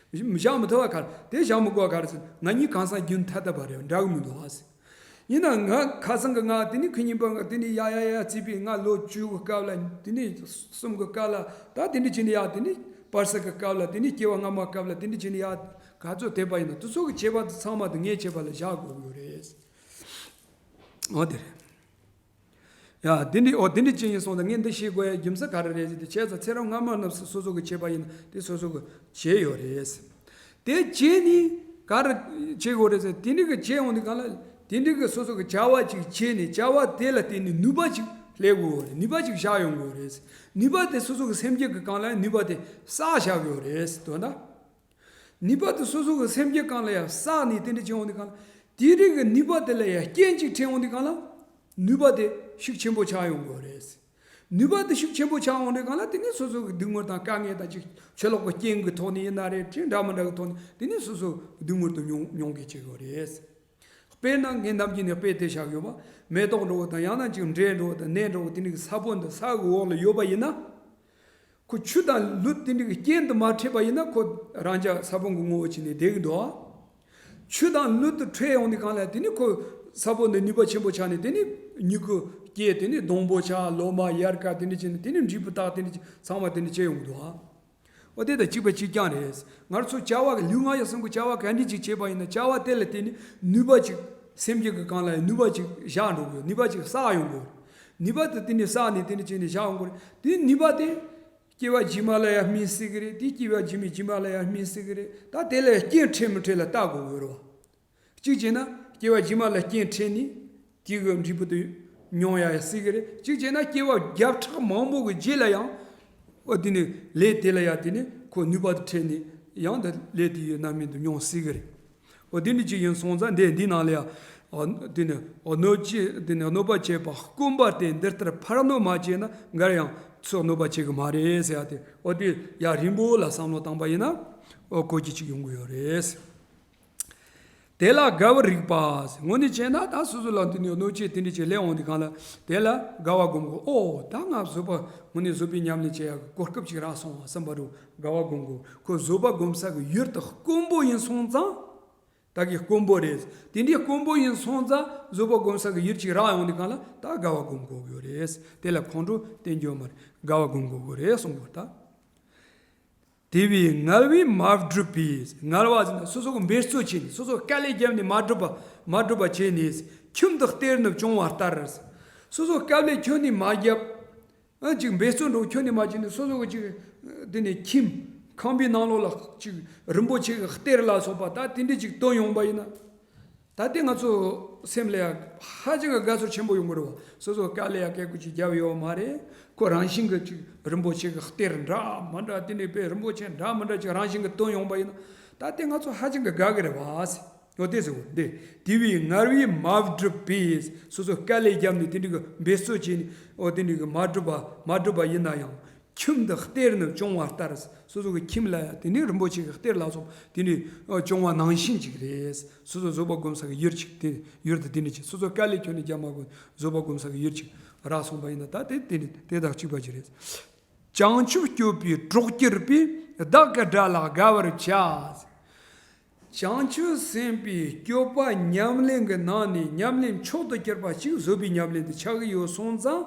བཞག་མི་ཐུབ་པ་ག་རེ། དེ་བཞག་མི་དགོས་པ་ག་རེ་ཟེར། ང་གཉིས་གང་ཟག་རྒྱུན་ཐ་དད་པ་རེད། འདྲ་གི་མི་འདུག་ཨ་ཟེར། ཡིན་ན་ང་ཁ་སང་གི་ང་དེ་ནས་ཁོ་གཉིས་པོ་ང་དེ་ནས་ཡ་ཡ་ཡ་བརྩིས་པས། ང་ལོ་བཅུ་གི་སྐབས་ལ། དེ་ནས་གསུམ་གི་སྐབས་ལ། ད་དེ་འདྲ་བྱས་ནས་ཡ། དེ་ནས་བར་སྲིད་གི་སྐབས་ལ། དེ་ནས་སྐྱེ་བ་སྔ་མ་སྐབས་ལ། དེ་འདྲ་བྱས་ནས་ཡ་ག་ཚོད་བསྡད་པ་ཡིན་ན། དེ་ཚོ་གི་བྱས་པ་དེ་ཚང་མ་དེ་ངས་བྱས་པ་ལ་བཞག་དགོས་ཀྱི་ཡོད་རེད། འོ་དེ་རེད། ཡ་དེ་འདྲ། འོ་དེ་འདྲ་ཅིག་ཡིན་སོང་ཙང་ངས་འདི་བཤད་དགོས་ཡ་རྒྱུ་མཚན་ག་རེ་རེད་ཟེར་དུས། བྱས་ཙང་ཚེ་རབས་སྔ་མ་རྣམས་སུ་སོ་སོ་གི་བྱས་པ་ཡིན་ན་དེ་སོ་སོ་གི་བྱས་ཡོད་རེད། དེ་བྱས་ནས་ག་རེ་བྱེད་དགོས་རེད་ཟེར། དེ་འདྲ་གི་བྱས་ཡོང་དུས་སྒང་ལ། དེ་འདྲ་གི་སོ་སོ་གི་བྱ་བ་ཅིག་བྱས་ནས་བྱ་བ་དེ་ལ་བརྟེན་ནས་ནུས་པ་ཅིག་སླེབས་དགོས་རེད། ནུས་པ་ཅིག་བཞག་ཡོང་དགོས་རེད། ནུས་པ་དེ་སོ་སོ་གི་སེམས་རྒྱུད་ཀྱི་སྒང་ལ་ནུས་པ་དེ་བསགས་བཞག་དགོས་རེད། དོན་དག་ནུས་པ་དེ་སོ་སོ་གི་སེམས་རྒྱུད་སྒང་ལ་ཡང་བསགས་ནས་དེ་འདྲ་བྱེད་ཡོང་དུས་སྒང་ལ། དེ་རིགས་ཀྱི་ནུས་པ་དེ་ལ་ཡང་རྐྱེན་ཅིག་འཕྲད་ཡོང་དུས་སྒང་ལ། ནུས་པ་དེ་ཤུགས་ཆེན་པོ་ཆགས་ཡོང་དགོས་རེད། ནུས་པ་དེ་ཤུགས་ཆེན་པོ་ཆགས་ཡོང་དུས་སྒང་ལ། དེ་ནས་སོ་སོ་གི་སྡུག་བསྔལ་དང་དཀའ་ངལ་དང་ཅིག་ཆུ་ལོག་གི་རྐྱེན་གྱི་ཐོག་ནས་ཡིན་ན་རེད། དེ་འདྲ་མི་འདྲ་གི་ཐོག་ནས་དེ་ནས་སོ་སོ་སྡུག་བསྔལ་དེ་མྱོང་མྱོང་གི་བྱེད་དགོས་རེད། དཔེར་ན་ངས་ནམ་རྒྱུན་ནས་དཔེ་དེ་བཞག་ཡོད་པ། མེ་ཏོག་འདྲ་བོ་དང་། ཡང་ན་ཅིག་འབྲས་འདྲ་བོ་དང་། ནས་འདྲ་བོ་དེ་འདྲ་གི་ས་བོན་དེ་ས་གི་འོག་ལ་ཡོད་པ་ཡིན་ན། ཁོ་ཆུ་དང་ལུད་དེ་འདྲ་གི་རྐྱེན་དུ་མ་འཕྲད་པ་ཡིན་ན། ཁོ་རང་ཅག་ས་བོན་གྱི་ངོ་བོ་བྱས་ནས་བསྡད་ཀྱི་འདུག་ཨ། ཆུ་དང་ལུད་དུ་འཕྲད་ཡོང་དུས་སྒང་ལ། དེ་ནི་ཁོ་ས་བོན་དེ་ནུས་པ་ཆེན་པོ་ཆགས་ནས། དེ་ནི་མྱུ་གུ་སྐྱེས། དེ་ནི་སྡོང་པོ་ཆགས། ལོ་མ་དབྱར་ཁ་དེ་འདྲ་བྱས་ནས། དེ་ནི་འབྲས་བུ་བཏགས། དེ་འདྲ་ཚང་མ་དེ་འདྲ་བྱས་ཡོང་གི་འདུག་ཨ། འོ་དེ་དང་གཅིག་པ་གཅིག་རྐྱང་རེད། ང་ཚོ་བྱ་བ་གི་ལུས་ངག་ཡིད་གསུམ་གྱི་བྱ་བ་ག་འདྲ་ཅིག་བྱས་པ་ཡིན་ན། བྱ་བ་དེ་ལ་བརྟེན་ནས་ནུས་པ་ཅིག་སེམས་རྒྱུད་ཀྱི་སྒང་ལ་ཡང་ནུས་པ་ཅིག་བཞག་འགྲོ་དགོས། ནུས་པ་ཅིག་བསགས་ཡོང་དགོས། ནུས་པ་དེ་དེ་ནས་བསགས་ནས་དེ་འདྲ་བྱས་ནས་བཞག་ཡོང་དགོས་རེད། དེ་ནུས་པ་དེ་སྐྱེ་བ་རྗེས་མ་ལ་ཡང་སྨིན་སྲིད་ཀྱི་རེད། དེ་སྐྱེ་བ་རྗེས་མའི་རྗེས་མ་ལ་ཡང་སྨིན་སྲིད་ཀྱི་རེད། ད་དེ་ལ་རྐྱེན་འཕྲད་མི་འཕྲད་ལ་བལྟ་དགོས་ཀྱི་རེད་བ། གཅིག་བྱས་ན་སྐྱེ་བ་རྗེས་མ་ལ་རྐྱེན་འཕྲད་ནས་དེ་གི་འབྲས་བུ་དེ་མྱོང་ཡ་སྲིད་ཀྱི་རེད། གཅིག་བྱས་ན་སྐྱེ་བ་བརྒྱ་ཕྲག་མང་པོ་གི་རྗེས་ལ་ཡང་། འོ་དེ་ནི་ལས་དེ་ལ་ཡང་དེ་ནི་ཁོ་ནུས་པ་དེ་འཕྲད་ནས་ཡང་དེ་ལས་དེ་ཡི་རྣམ་སྨིན་དུ་མྱོང་སྲིད་ཀྱི་རེད། འོ་དེ་ནི་གཅིག་ཡིན་སོང་ཙང་། འདི་འདི་ནང་ལ་ཡང་། འོ་དེ་ནི་འོ་གནོད་བྱེད། དེ་ནི་གནོད་པ་བྱེད་པ་དཀོན་པ་སྟེ། འདི་ལྟར་ཕར་གནོད་མ་བྱས་ན། འགར་ཡང་ཚུར་གནོད་པ་བྱེད་ཀྱི་མ་རེད་ཟེར་ཡ་དེ། འོ་དེ་ཡ་རིང་པོ་ལ་བསམ་བློ་བཏང་པ་ཡིན་ན། འོ་གོ་རྒྱུ་ཅིག་ཡོང་གི་ཡོད་རེད། དེ་ལ་དགའ་བར་རིགས་པ། དངོས་གནས་བྱས་ན་ད་སོ་སོ་ལ་འདི་ནས་གནོད་བྱེད་དེ་འདྲ་ཅིག་སླེབས་འོང་དུས་སྒང་ལ། དེ་ལ་དགའ་བ་སྒོམ་དགོས། ཨོ་ད་ང་བཟོད་པ་དངོས་གནས་བཟོད་པའི་ཉམས་ལེན་བྱེད་ཡག་གི་གོ་སྐབས་ཅིག་རག་སོང་བསམ་པ་རུ་དགའ་བ་སྒོམ་དགོས། ཁོ་བཟོད་པ་སྒོམ་ས་གི་ཡུལ་དེ་དཀོན་པོ་ཡིན་སོང་ཙང་། ད་གི་དཀོན་པོ་རེད། དེ་འདྲའི་དཀོན་པོ་ཡིན་སོང་ཙང་བཟོད་པ་སྒོམ་ས་གི་ཡུལ་ཅིག་རག་ཡོང་དུས་སྒང་ལ། ད་དགའ་བ་སྒོམ་དགོས་ཀྱི་ཡོད་རེད། དེ་ལ་ཁོང་ཁྲོ་བསྟེན་རྒྱུ་མ་རེད། དགའ་བ་སྒོམ་དགོས་ཀྱི་རེད་གསུང་དགོས་ད། དེ་བས་ངལ་བས་མ་བསྒྲུབས་པས། ངལ་བ་ཟེར་ན་སོ་སོ་གི་འབད་རྩོལ་བྱས་ནས། སོ་སོ་དཀའ་ལས་བརྒྱབ་ནས་མ་བསྒྲུབས་པ། མ་བསྒྲུབས་པ་བྱས་ནས། ཁྱིམ་དུ་གཏེར་ནུབ་བྱུང་བ་ལྟར། སོ་སོ་དཀའ་ལས་ཁྱོན་ནས་མ་བརྒྱབ། ཨ་ཅིག་འབད་རྩོལ་འགྲོ་ཁྱོན་ནས་མ་བྱས་ནས། སོ་སོ་གི་ཅིག་དེ་ནས་ཁྱིམ་ཁང་པའི་ནང་ལོགས་ལ་ཅིག་རིན་པོ་ཆེ་གི་གཏེར་ལ་སོགས་པ་ད་དེ་འདྲ་ཅིག་བཏོན་ཡོང་པ་ཡིན་ན། ད་ལྟའི་ང་ཚོ་སེམས་ལ་ཡང་ཧ་ཅང་གི་དགའ་ཚོར་ཆེན་པོ་ཡོང་གི་རེད་བ། སོ་སོ་དཀའ་ལས་ཡང་སྐད་ཀོ་ཅིག་བརྒྱབ་ཡོད་མ་རེད། ཁོ་རང་བཞིན་གྱི་ཅིག་རིན་པོ་ཆེ་གི་གཏེར་འདྲ་མི་འདྲ། དེ་ནས་དཔེ་རིན་པོ་ཆེ་འདྲ་མི་འདྲ་ཅིག་རང་བཞིན་གྱི་བཏོན་ཡོང་པ་ཡིན་ན། ད་ལྟའི་ང་ཚོ་ཧ་ཅང་གི་དགའ་གི་རེད་བ། འོ་དེ་ཟེར་བ་འདི། དེ་བས་ངལ་བས་མ་བསྒྲུབས་པས། སོ་སོ་དཀའ་ལས་བརྒྱབ་ནས་དེ་འདྲའི་གི་འབད་རྩོལ་བྱས་ནས། འོ་དེ་འདྲའི་གི་མ་བསྒྲུབས་པ་མ་བསྒྲུབས་པ་ཡིན་ན་ཡང་། ཁྱིམ་དུ་གཏེར་ནི་བཅོང་བ་ལྟར། སོ་སོ་གི་ཁྱིམ་ལ་ཡང་དེ་ནི་རིན་པོ་ཆེ་གི་གཏེར་ལ་སོགས་དེ་ནི་བཅོང་བ་ནང་བཞིན་ཅིག་རེད། སོ་སོ་བཟོད་པ་སྒོམ་ས་གི་ཡུལ་ཅིག་དེ་ཡུལ་དུ་དེ་ནི་ཅིག་སོ་སོ་དཀའ་ལས་ཁྱོན་ནས་རྒྱབ་མ་དགོས། བཟོད་པ་སྒོམ་ས་གི་ཡུལ་ཅིག་རག་སོང་བ་ཡིན་ན། ད་དེ་དེ་ནི་དེ་དང་གཅིག་པ་ཅིག་རེད། བྱང་ཆུབ་སྤྱོད་པའི་གྲོགས་གྱུར་པས། བདག་གི་དགྲ་ལ་དགའ་བར་བྱ། བྱང་ཆུབ་སེམས་དཔའི་སྤྱོད་པ་ཉམས་ལེན་གྱི་ནང་ནས་ཉམས་ལེན་མཆོག་ཏུ་གྱུར་པ་ཅིག་བཟོད་པའི་ཉམས་ལེན་དུ་ཆགས་ཀྱི་ཡོད་སོང་ཙང་།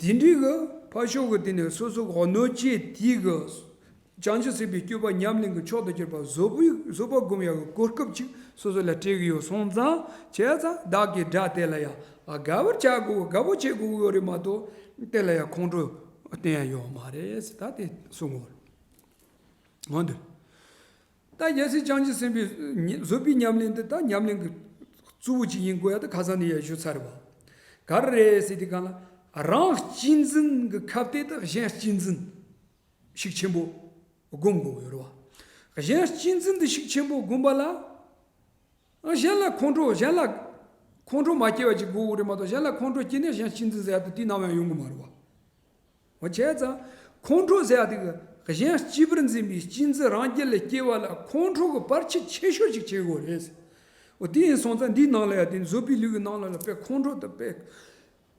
དེ་འདྲའི་གི་ཕར་ཕྱོགས་ཀྱི་དེ་ནས་སོ་སོ་གི་གནོད་བྱེད་དེ་གི་བྱང་ཆུབ་སེམས་དཔའི་སྤྱོད་པ་ཉམས་ལེན་གྱི་མཆོག་ཏུ་གྱུར་པ་བཟོད་པའི་བཟོད་པ་སྒོམ་ཡག་གི་གོ་སྐབས་ཅིག་སོ་སོ་ལ་སྤྲད་ཀྱི་ཡོད་སོང་ཙང་། བྱས་ཙང་བདག་གི་དགྲ་དེ་ལ་ཡང་དགའ་བར་བྱ་དགོས། དགའ་པོ་བྱེད་དགོས་ཡོད་རེད་མ་གཏོགས། དེ་ལ་ཡང་ཁོང་ཁྲོ་བསྟེན་ཡ་ཡོད་མ་རེད་ཟེར། ད་དེ་གསུང་གོ། འོ་འདི། ད་རྒྱལ་སྲས་བྱང་ཆུབ་སེམས་དཔའི་བཟོད་པའི་ཉམས་ལེན་འདི་ད་ཉམས་ལེན་གྱི་གཙོ་བོ་ཅིག་ཡིན་དགོས་ཡ་ད་ཁ་སང་ནས་ཡ་ཞུ་ཚར་བ། ག་རེ་རེད་ཟེར་དུས་སྒང་ལ། རང་གཅེས་འཛིན་གྱི་ཁ་གཏད་དུ་གཞན་གཅེས་འཛིན་ཤུགས་ཆེན་པོ་སྒོམ་དགོས་ཡོད་རེད་བ། གཞན་གཅེས་འཛིན་འདི་ཤུགས་ཆེན་པོ་སྒོམ་པ་ལ། གཞན་ལ་ཁོང་ཁྲོ། གཞན་ལ་ཁོང་ཁྲོ་མ་སྐྱེ་བ་ཅིག་དགོས་ཀྱི་རེད་མ་གཏོགས། གཞན་ལ་ཁོང་ཁྲོ་སྐྱེས་ནས་གཞན་གཅེས་འཛིན་ཟེར་ཡ་དེ་དེའི་ནང་ཡང་ཡོང་གི་མ་རེད་བ། འོ་བྱས་ཙང་ཁོང་ཁྲོ་ཟེར་ཡ་དེ་གི་གཞན་གཅེས་པར་འཛིན་པའི་གཅེས་འཛིན་རང་རྒྱུད་ལ་སྐྱེ་བ་ལ་ཁོང་ཁྲོ་གི་བར་ཆད་ཆེ་ཤོས་ཅིག་བྱེད་དགོས་རེད། འོ་དེ་ཡིན་སོང་ཙང་འདིའི་ནང་ལ་ཡ་དེ་བཟོད་པའི་ལུས་ཀྱི་ནང་ལ་ལ་དཔེ་ཁོང་ཁྲོ་དེ་དཔེ་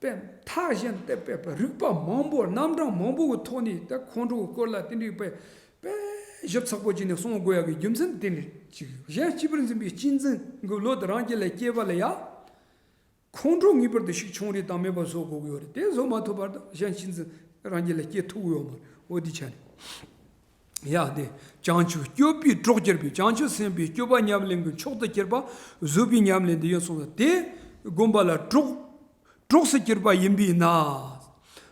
དཔེ་མཐའ་གཞན་དེ་དཔེ་དཔེ་རིགས་པ་མང་པོ་རྣམ་གྲངས་མང་པོ་གི་ཐོག་ནས་ད་ཁོང་ཁྲོ་གི་སྐོར་ལ་དེ་འདྲའི་དཔེ་དཔེ་ཞིབ་ཚགས་པོ་བྱས་ནས་གསུང་དགོས་ཡ་གི་རྒྱུ་མཚན་དེ་འདྲ་ཅིག་གཞན་གཅེས་པར་འཛིན་པའི་གཅེས་འཛིན་གྱི་བློ་དེ་རང་རྒྱུད་ལ་སྐྱེ་བ་ལ་ཡ། ཁོང་ཁྲོ་ངེས་པར་དུ་ཤུགས་ཆུང་རེ་དང་མེད་པ་བཟོ་དགོས་ཀྱི་ཡོད་རེད། དེ་བཟོ་མ་ཐུབ་བར་དུ་གཞན་གཅེས་འཛིན་རང་རྒྱུད་ལ་སྐྱེ་ཐུབ་ཀྱི་ཡོད་མ་རེད། འོ་དེ་ཆ་ནས། ཡ་དེ། བྱང་ཆུབ་སྤྱོད་པའི་གྲོགས་གྱུར་པའི། བྱང་ཆུབ་སེམས་དཔའི་སྤྱོད་པ་ཉམས་ལེན་གྱི་མཆོག་ཏུ་གྱུར་པ་བཟོད་པའི་ཉམས་ལེན་དེ་ཡིན་སོང་ཙང་། དེ་སྒོམ་པ་ལ་གྲོགས་གྲོགས་སུ་གྱུར་པ་ཡིན་པས་ན།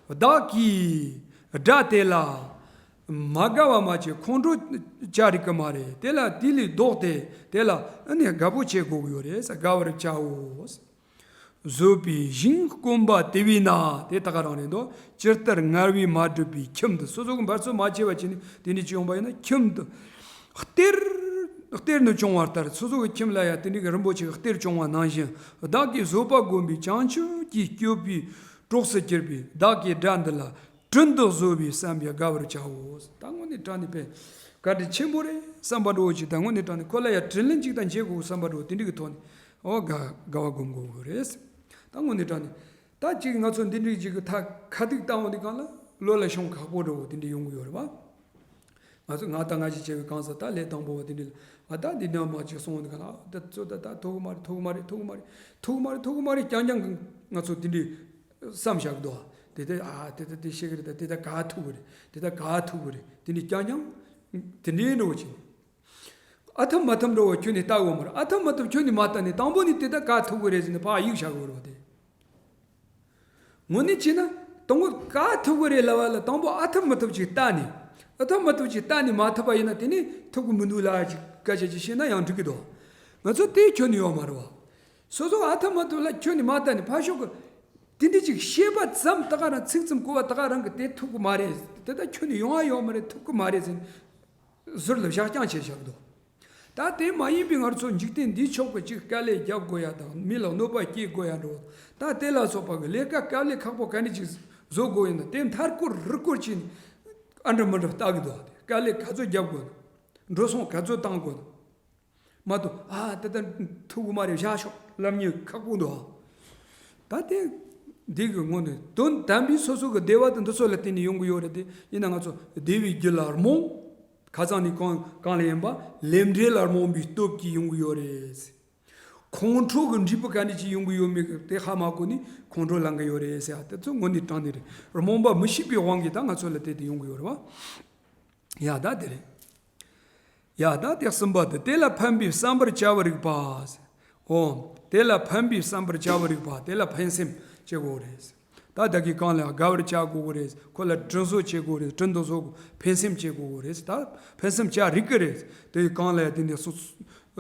བདག་གིས་དགྲ་དེ་ལ་མ་དགའ་བ་མ་བྱས་ཁོང་ཁྲོ་བྱ་རིགས་ཀྱི་མ་རེད། དེ་ལ་དེ་ལས་ལྡོག་སྟེ་དེ་ལ་ཨ་ནི་དགའ་པོ་བྱེད་དགོས་ཀྱི་ཡོད་རེད་ཟེར། དགའ་བར་བྱའོ། བཟོད་པའི་ཞིང་བཀོད་པ་དེ་བས་ན། དེ་ད་ག་རང་རེད་འདུག་ཇི་ལྟར་ངལ་བས་མ་བསྒྲུབས་པའི་ཁྱིམ་དུ། སོ་སོ་གི་འབད་རྩོལ་མ་བྱས་པ་བྱས་ནས་དེ་འདྲ་ཅིག་ཡོང་པ་ཡིན་ན། ཁྱིམ་དུ་གཏེར་གཏེར་ནི་བཅོང་བ་ལྟར། སོ་སོ་གི་ཁྱིམ་ལ་ཡང་དེ་འདྲ་གི་རིན་པོ་ཆེ་གི་གཏེར་བཅོང་བ་ནང་བཞིན། བདག་གིས་བཟོད་པ་བསྒོམས་པའི་བྱང་ཆུབ་ཀྱི་སྤྱོད་པའི་གྲོགས་སུ་གྱུར་པའི་བདག་གི་དགྲ་འདི་ལ་དྲིན་དུ་གཟོ་བའི་བསམ་པས་དགའ་བར་བྱའོ། ད་དངོས་གནས་དྲང་གནས་དཔེ་བཀའ་དྲིན་ཆེན་པོ་རེད་བསམ་པ་འདྲ་བོ་ཅིག་ད་དངོས་གནས་དྲང་གནས་ཁོ་ལ་ཡང་དྲིན་ལན་ཅིག་ད་འཇལ་དགོས་བསམ་པ་འདྲ་བོ་དེ་འདྲ་གི་ཐོག་ནས། འོ་དགའ་དགའ་བ་སྒོམ་དགོས་རེད། ད་དངོས་གནས་དྲང་གནས། ད་ཅིག་ང་ཚོ་འདི་འདྲའི་ཅིག་གི་ཐ་ཁ་ཐུག་བཏང་བ་འདི་སྒང་ལ་བློ་ལ་ཤོང་ཁག་པོ་འདྲ་བོ་དེ་འདྲ་ཡོང་གི་ཡོད་རེད་བ། ང་ཚོ་ང་ད་ང་ཅིག་བྱས་པའི་གང་ཟག་ད་ལས་དང་པོ་བ་དེ་འདྲ་ལ། ཨ་ད་འདི་འདྲ་མ་ཅིག་སོང་བ་འདི་སྒང་ལ། ཨ་ད་ཚོ་ད་ད་ཐུབ་ཀྱི་མ་རེད། ཐུབ་ཀྱི་མ་རེད། ཐུབ་ཀྱི་མ་རེད། ཐུབ་ཀྱི་མ་རེད། ཐུབ་ཀྱི་མ་རེད། རྐྱང་རྐྱང་གི་ང་ཚོ་དེ་འདྲའི་བསམ་བཞག་གི་འདུག་དེ་ད་ཨ་དེ་ད་དེ་ཤེས་ཀྱི་རེད། ད་དེ་ད་ག་ཐུབ་ཀྱི་རེད། དེ་ད་ག་ཐུབ་ཀྱི་རེད། དེ་འདྲའི་རྐྱང་རྐྱང་དེ་འདྲའི་འདྲ་བོ་ཅིག་ཨ་ཐུབ་མ་ཐུབ་འདྲ་བོ་ཁྱོན་ནས་ལྟ་དགོས་མ་རེད། ཨ་ཐུབ་མ་ཐུབ་ཁྱོན་ནས་མ་ལྟ་ནས་དང་པོ་ནས་དེ་ད་ག་ཐུབ་ཀྱི་རེད་ཟེར་ནས་ཕར་གཡུག་བཞག་དགོས་རེད་བ། དེ་དངོས་གནས་བྱས་ན་དང་པོ་ག་ཐུབ་ཀྱི་རེད་ལབ་པ་ལ་དང་པོ་ཨ་ཐུབ་མ་ཐུབ་ཅིག་ལྟ་ནས། ཨ་ཐུབ་མ་ཐུབ་ཅིག་ལྟ་ནས་མ་ཐུབ་པ་ཡིན་ན་དེ་ནས་ཐུབ་ཀྱི་མི་འདུག་ལབ་ཅིག་སྐད་ཆ་ཅིག་བཤད་ན་ཡང་འགྲིག་གི་འདུག་ང་ཚོ་དེ་ཁྱོན་ནས་ཡོད་མ་རེད་བ། སོ་སོ་ཨ་ཐུབ་མ་ཐུབ་ལ་ཁྱོན་ནས་མ་ལྟ་ནས་ཕར་ཕྱོགས་ཀྱི་དེ་འདྲ་ཅིག་བཤད་པ་ཙམ། ད་ག་རང་ཚིག་ཙམ་གོ་བ་ད་ག་རང་གི་དེ་ཐུབ་ཀྱི་མ་རེད། དེ་ད་ཁྱོན་ནས་ཡོང་བ་ཡོད་མ་རེད། ཐུབ་ཀྱི་མ་རེད་ཟེར་ནས་ཟུར་ལ་བཞག་རྐྱང་བྱས་བཞག་འདུག་ད་དེ་མ་ཡིན་པའི་ང་ཚོ་འཇིག་རྟེན་འདིའི་ཕྱོགས་ཀྱི་ཅིག་དཀའ་ལས་རྒྱབ་དགོས་ཡ་དང་། མི་ལ་གནོད་པ་སྐྱེལ་དགོས་ཡ་འགྲོ། ད་དེ་ལ་སོགས་པ་གི་ལས་ཀ་དཀའ་ལས་ཁག་པོ་ག་འདྲ་ཅིག་བཟོ་དགོས་ཡིན་ན། དེ་མཐའ་སྐོར་རི་སྐོར་བྱས་ནས་ཨ་འདྲ་མི་འདྲ་ལྟ་གི་འདུག་དེ་དཀའ་ལས་ག་ཚོད་རྒྱབ་དགོས་ན། འགྲོ་སོང་ག་ཚོད་བཏང་དགོས་ན། མ་གཏོགས་ཨ་དེ་ལྟར་ཐུབ་ཀྱི་མ་རེད་བཞག་ཤོག་ལབ་ཉེན་ཁག་པོ་འདུག་ད་དེ་འདི་གི་ངོ་ནས་དོན་དམ་པའི་སོ་སོ་གི་བདེ་བ་དེ་འདི་ཚོ་ལ་བརྟེན་ནས་ཡོང་གི་ཡོད་རེད། དེ་ཡིན་ན་ང་ཚོ་བདེ་བའི་རྒྱུ་ལ་རྨོངས། ཁ་སང་ནས་གང་གང་ལ་ཡིན་པ་ལས་འབྲས་ལ་རྨོངས་པའི་སྟོབས་ཀྱིས་ཡོང་གི་ཡོད་རེད། ཁོང་ཁྲོ་གི་འབྲས་བུ་ག་འདྲ་ཅིག་ཡོང་གི་ཡོད་མེད་ཀྱི་དེ་ཧ་མ་གོ་ནས་ཁོང་ཁྲོ་ལངས་གི་ཡོད་རེད་ཟེར་ཡ་དེ་ཚོ་དངོས་གནས་དྲང་གནས་རེད། རྨོངས་པ་མི་ཤེས་པའི་དབང་གིས་ད་ང་ཚོ་ལ་དེ་དེ་ཡོང་གི་ཡོད་རེད་བ། ཡ་ད་དེ་རེད། ཡ་ད་དེ་གསུམ་པ་དེ། དེ་ལ་ཕན་པའི་བསམ་པར་བྱ་བར་རིགས་པ། འོ། དེ་ལ་ཕན་པའི་བསམ་པར་བྱ་བར་རིགས་པ། དེ་ལ་ཕན་སེམས་བྱེད་དགོས་རེད། ད་བདག་གིས་གང་ལ་དགའ་བར་བྱ་དགོས་ཀྱི་རེད། ཁོ་ལ་དྲིན་གཟོ་བྱེད་དགོས་རེད། དྲིན་དུ་གཟོ་དགོས། ཕན་སེམས་བྱེད་དགོས་ཀྱི་རེད། ད་ཕན་སེམས་བྱ་རིགས་ཀྱི་རེད། དེ་གང་ལ་དེ་ནས་སུ་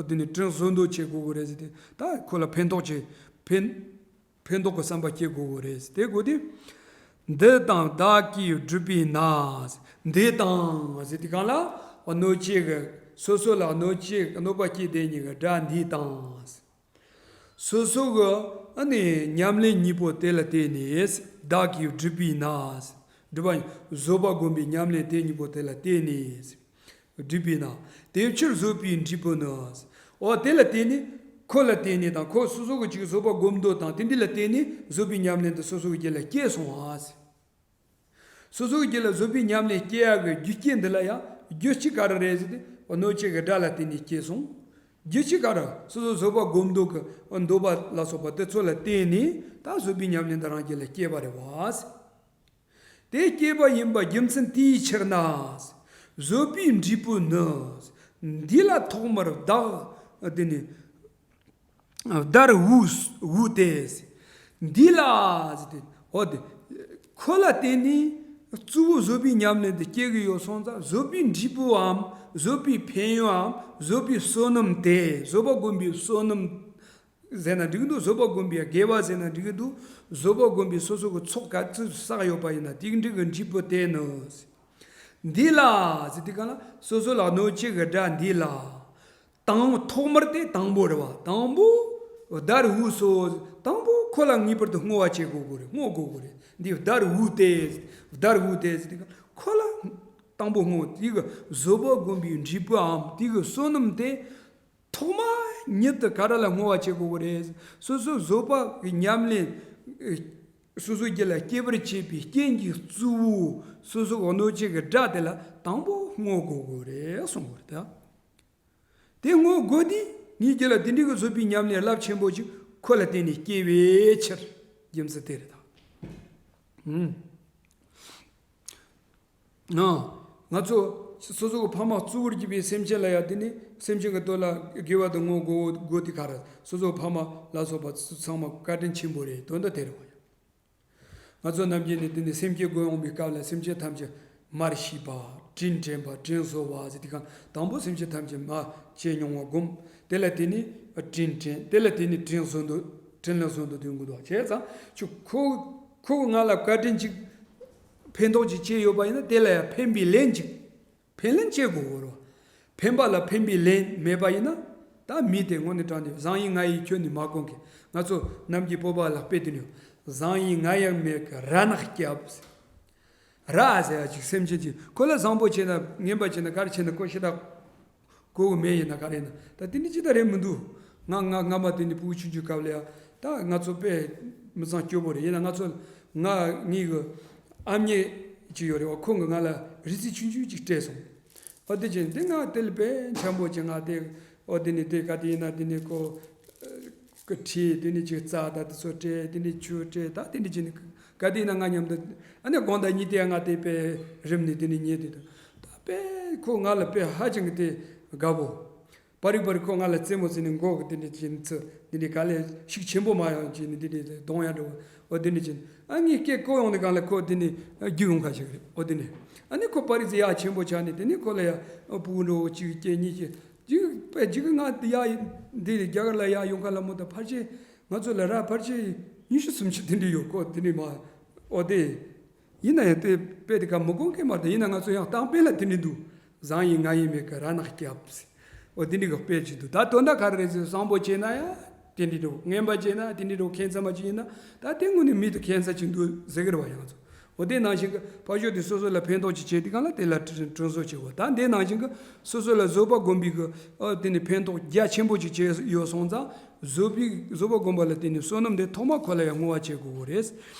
དེ་ནས་དྲིན་གཟོ་འདོད་བྱེད་དགོས་ཀྱི་རེད། དེ་ད་ཁོ་ལ་ཕན་ཐོགས་བྱེད་ཕན། ཕན་ཐོགས་ཀྱི་བསམ་པ་སྐྱེ་དགོས་ཀྱི་རེད། དེ་དགོས་དེ། འདི་དང་བདག་གིས་བསྒྲུབས་པས་ན། འདི་དང་ཟེར་དུས་སྒང་ལ་གནོད་བྱེད་ཀྱི་ སོ་སོ་ལ་གནོད་བྱེད་གནོད་པ་སྐྱེལ་བསྡད་མཁན་གྱི་དགྲ་འདི་དང་། སོ་སོ་གི་ཨ་ནི་ཉམས་ལེན་གཉིས་པོ་དེ་ལ་བརྟེན་ནས། བདག་གིས་བསྒྲུབས་པའི་ན། བསྒྲུབས་པ་བཟོད་པ་སྒོམ་པའི་ཉམས་ལེན་དེ་གཉིས་པོ་དེ་ལ་བརྟེན་ནས། བསྒྲུབས་པའི་ན། དེ་ཕྱིར་བཟོད་པའི་འབྲས་བུ་ནི། འོ་དེ་ལ་བརྟེན་ནས། ཁོ་ལ་བརྟེན་ནས་དང་། ཁོ་སོ་སོ་གི་ཅིག་བཟོད་པ་སྒོམ་འདོད་དང་དེ་འདྲ་ལ་བརྟེན་ནས་བཟོད་པའི་ཉམས་ལེན་དེ་སོ་སོ་གི་རྒྱུད་ལ་སྐྱེས་སོང་བ། སོ་སོ་གི་རྒྱུད་ལ་བཟོད་པའི་ཉམས་ལེན་སྐྱེ་ཡག་གི་རྒྱུ་རྐྱེན་འདི་ལ་ཡང་རྒྱུ་གཅིག་ག་རེ་རེད་ཟེར་ཏེ། གནོད་བྱེད་ཀྱི་དགྲ་ལ་བརྟེན་ནས་སྐྱེས་སོང་། རྒྱུ་གཅིག་ག་རེ། སོ་སོ་བཟོད་པ་སྒོམ་འདོད་ཀྱི་འདོད་པ་ལ་སོགས་པ་དེ་ཚོ་ལ་བརྟེན་ནས་ད་བཟོད་པའི་ཉམས་ལེན་འདི་རང་རྒྱུད་ལ་སྐྱེས་པ་རེད་བ། དེ་སྐྱེས་པ་ཡིན་པ་རྒྱུ་མཚན་དེའི་ཕྱིར་ན། བཟོད་པའི་འབྲས་བུ་ནི། འདི་ལ་ཐོག་མར་བདག་དེ་ནི། བདར་བུ་བུ་སྟེ། འདི་ལ་ཟེར་ཏེ། འོ་དེ། ཁོ་ལ་བརྟེན་ནས་གཙོ་བོ་བཟོད་པའི་ཉམས་ལེན་དེ་སྐྱེ་གི་ཡོད་སོང་ཙང་། བཟོད་པའི་འབྲས་བུའམ་བཟོད་པའི་ཕན་ཡོན་འམ་བཟོད་པའི་བསོད་ནམས་དེ། བཟོད་པ་སྒོམ་པའི་བསོད་ནམས་ཟེར་ན་འགྲིག་གི་འདུག་བཟོད་པ་སྒོམ་པའི་དགེ་བ་ཟེར་ན་འགྲིག་གི་འདུག་བཟོད་པ་སྒོམ་པའི་སོ་སོ་གི་ཚོགས་ག་ཚོད་བསགས་ཡོད་པ་ཡིན་ན་དེ་འདྲ་གི་འབྲས་བུ་དེ་ནི། འདི་ལ་ཟེར་དུས་གང་ལ། སོ་སོ་ལ་གནོད་བྱེད་ཀྱི་དགྲ་འདི་ལ། དང་། ཐོག་མར་དེ་དང་པོ་རེད་བ། དང་པོ། བདར་བུ་སོ། དང་པོ་ཁོ་ལ་ངེས་པར་དུ་བསྔོ་བ་བྱེད་དགོས་དགོས་རེད། བསྔོ་དགོས་དགོས་རེད། འདི་བདར་བུ་སྟེ། བདར་བུ་སྟེ་ཟེར་དུས་གང་ལ། ཁོ་ལ་དང་པོ་བསྔོ། དེ་གི་བཟོད་པ་སྒོམ་པའི་འབྲས་བུའམ་དེ་གི་བསོད་ནམས་དེ། ཐོག་མ་ཉིད་དུ་ག་རེ་ལ་བསྔོ་བ་བྱེད་དགོས་ཀྱི་རེད། སོ་སོའི་བཟོད་པ་གི་ཉམས་ལེན། སོ་སོའི་རྒྱུད་ལ་སྐྱེ་བར་བྱེད་པའི་རྐྱེན་གྱི་གཙོ་བོ་སོ་སོ་གི་གནོད་བྱེད་ཀྱི་དགྲ་དེ་ལ་དང་པོ་བསྔོ་དགོས་ཀྱི་རེད་གསུངས་པ་རེད་ད། དེ་བསྔོ་དགོས་དུས་ངའི་རྒྱུད་ལ་དེ་འདྲའི་གི་བཟོད་པའི་ཉམས་ལེན་རླབས་ཆེན་པོ་ཅིག་ཁོ་ལ་བརྟེན་ནས་སྐྱེ་བའི་ཕྱིར། རྒྱུ་མཚན་དེ་རེད་ད། ཨང་། ང་ཚོ་སོ་སོ་གི་ཕ་མ་གཙོ་བོར་གྱུར་པའི་སེམས་ཅན་ལ་ཡང་དེ་ནི་སེམས་ཅན་གྱི་དོན་ལ་དགེ་བ་དང་བསྔོ་དགོས་དགོས་དེ་ག་རེ། སོ་སོ་ཕ་མ་ལ་སོགས་པ་ཚང་མ་བཀའ་དྲིན་ཆེན་པོ་རེད། དོན་དག་དེ་རེད་བ། ང་ཚོ་ནམ་རྒྱུན་ནས་དེ་ནི་སེམས་བསྐྱེད་དགོས་འོང་བའི་སྐབས་ལ་སེམས་ཅན་ཐམས་ཅད་མར་ཤེས་པ། དྲིན་དྲན་པ། དྲིན་གཟོ་བ་ཟེར་དུས་གང་། དང་པོ་སེམས་ཅན་ཐམས་ཅད་མ་བྱས་མྱོང་བ་བསྒོམ། དེ་ལ་དེ་ནི་དྲིན་དྲན། དེ་ལ་དེ་ནི་དྲིན་གཟོ་འདོད། དྲིན་ལན་གཟོ་འདོད་དེ་དགོས་འདུག་བྱས་ཙང་ཁྱོད་ཁོ་ཁོ་ང་ལ་བཀའ་དྲིན་ཅིག་ཕན་ཐོགས་ཅིག་བྱས་ཡོད་པ་ཡིན་ན་དེ་ལ་ཡང་ཕན་པའི་ལན་ཅིག་ཕན་ལན་བྱེད་དགོས་གོ་རོ། ཕན་པ་ལ་ཕན་པའི་ལན་མེད་པ་ཡིན་ན། ད་མི་དེ་དངོས་གནས་དྲང་གནས་བཟང་ཡིན་ང་ཡིན་ཁྱོད་ནི་མ་དགོངས་གི། ང་ཚོ་ནམ་རྒྱུན་བོད་པ་ལ་དཔེ་དེ་ནི། བཟང་ཡིན་ང་ཡང་མེད་གི་ར་ནག་སྐྱབས། ར་ཟེར་ཡ་ཅིག་སེམས་ཅན་ཅིག་ཁོ་ལ་བཟང་པོ་བྱས་ན་ངན་པ་བྱས་ན་ག་རེ་བྱས་ན་ཁོ་ཤི་ད། གོ་གི་མེད་ཡིན་ན་ག་རེ་ཡིན་ན། ད་དེ་འདྲ་ཅི་ལྟར་རེད་མི་འདུག་ང་ང་ང་མ་དེ་འདྲ་ཕྲུ་གུ་ཆུང་ཆུང་སྐབས་ལ་ཡ། ད་ང་ཚོ་དཔེ་མི་ཚང་སྐྱོ་པོ་རེད། ཡིན་ན་ང་ཚོ་ང་ངའི་གི་ཨ་མྱེས་ཅིག་ཡོད་རེད་བ། ཁོང་གིས་ང་ལ་རི་རྩེ་ཆུང་ཆུང་ཅིག་སྤྲད་སོང་། ཨོ་དེ་བྱས་འདི་ང་དེ་ལ་དཔེ་འཆམ་པོ་ཅིག་ང་དེ། ཨོ་དེ་ནས་དེ་ག་དེ་ཡིན་ན་དེ་ནས་ཁོ་གི་ཁྲིད་དེ་ནས་ཅིག་རྩྭ་ད་དེ་ཚོ་སྤྲད། དེ་ནས་ཆུ་སྤྲད། ད་དེ་འདྲ་བྱས་ནས་ག་དེ་ཡིན་ན་ང་མཉམ་དུ་ཨ་ནི་དགོང་དག་གཉིད་དེ་ང་དེ་དཔེ་རིམ་ནས་དེ་ནས་ཉལ་དེ་དང་། ད་དཔེ་ཁོ་ང་ལ་དཔེ་ཧ་ཅང་གི་དེ་དགའ་བོ། པ་རིག་པ་རིག་ཁོ་ང་ལ་རྩེད་མོ་རྩེ་ནས་མགོ་གི་དེ་འདྲ་ཅན་ཚོ་དེ་འདྲ་ག་ལས་ཤུགས་ཆེན་པོ་མ་ཡོང་ཅེས་ནས་དེ་འདྲ་གདོང་ཡང་འགྲོ། འོ་དེ་འདྲ་ཅན་ཨ་ངའི་སྐད་གོ་ཡོང་ནས་གང་ལ་ཁོ་དེ་ནས་རྒྱུག་ཡོང་ཁ་ཞིག་རེད། འོ་དེ་ནས་ཨ་ནི་ཁོ་པ་རིག་རྩེ་ཡག་ཆེན་པོ་ཆགས་ནས་དེ་ནས་ཁོ་ལ་ཡ་ཕྲུ་གུ་འགྲོ་གཅིག་སྐྱེ་གཉིས་སྐྱེ་ཅིག་པས་ཅིག་ང་དེ་ཡ་འདི་རྒྱ་གར་ལ་ཡ་ཡོང་ཁ་ལ་མོ་ད་ཕལ་ཆེར་ང་ཚོ་ལ་ར་ཕལ་ཆེར་ཉི་ཤུ་སུམ་ཅུ་དེ་འདྲ་ཡོད། ཁོ་དེ་འདྲ་མ་འོ་དེ། ཡིན་ན་ཡང་དེ་དཔེ་དེ་ག་མི་དགོངས་མཁན་མ་རེད། ཡིན་ན་ང་ཚོ་ཡང་གཏམ་དཔེ་ལ་དེ་འདྲ་འདུག་བཟང་ཡིན་ང་ཡིན་མེད་ཀི་ར་ནག་སྐྱབས། འོ་དེ་འདྲ་གི་དཔེ་ཅིག་འདུག་ད་དོན་དག་ག་རེ་རེད་ཟེར། བཟང་པོ་བྱས་ན་ཡང་དེ་འདྲ་འགྲོ། ངན་པ་བྱས་ན་དེ་འདྲ་འགྲོ། ཁྱད་མཚར་མ་ཅིག་ཡིན་ན་ད་དེ་དངོས་གནས་མི་དེ་ཁྱད་མཚར་ཅིག་འདུག་ཟེར་གི་རེད་བ། ཡང་ཚོ་འོ་དེ་ནང་བཞིན་གི་ཕ་ཤོག་དེ་སོ་སོ་ལ་ཕན་ཐོགས་ཅིག་བྱས་དེ་གང་ལ་དེ་ལ་དྲིན་དྲིན་གཟོ་བྱེད་དགོས། ད་དེ་ནང་བཞིན་གི་སོ་སོ་ལ་བཟོད་པ་སྒོམ་པའི་གི་ཨ་དེ་ནས་ཕན་ཐོགས་རྒྱ་ཆེན་པོ་ཅིག་བྱས་ཡོད་སོང་ཙང་། བཟོད་པའི་བཟོད་པ་སྒོམ་པ་ལ་བརྟེན་ནས་བསོད་ནམས་དེ་ཐོག་མ་ཁོ་ལ་ཡང་བསྔོ་བ་བྱེད་དགོས་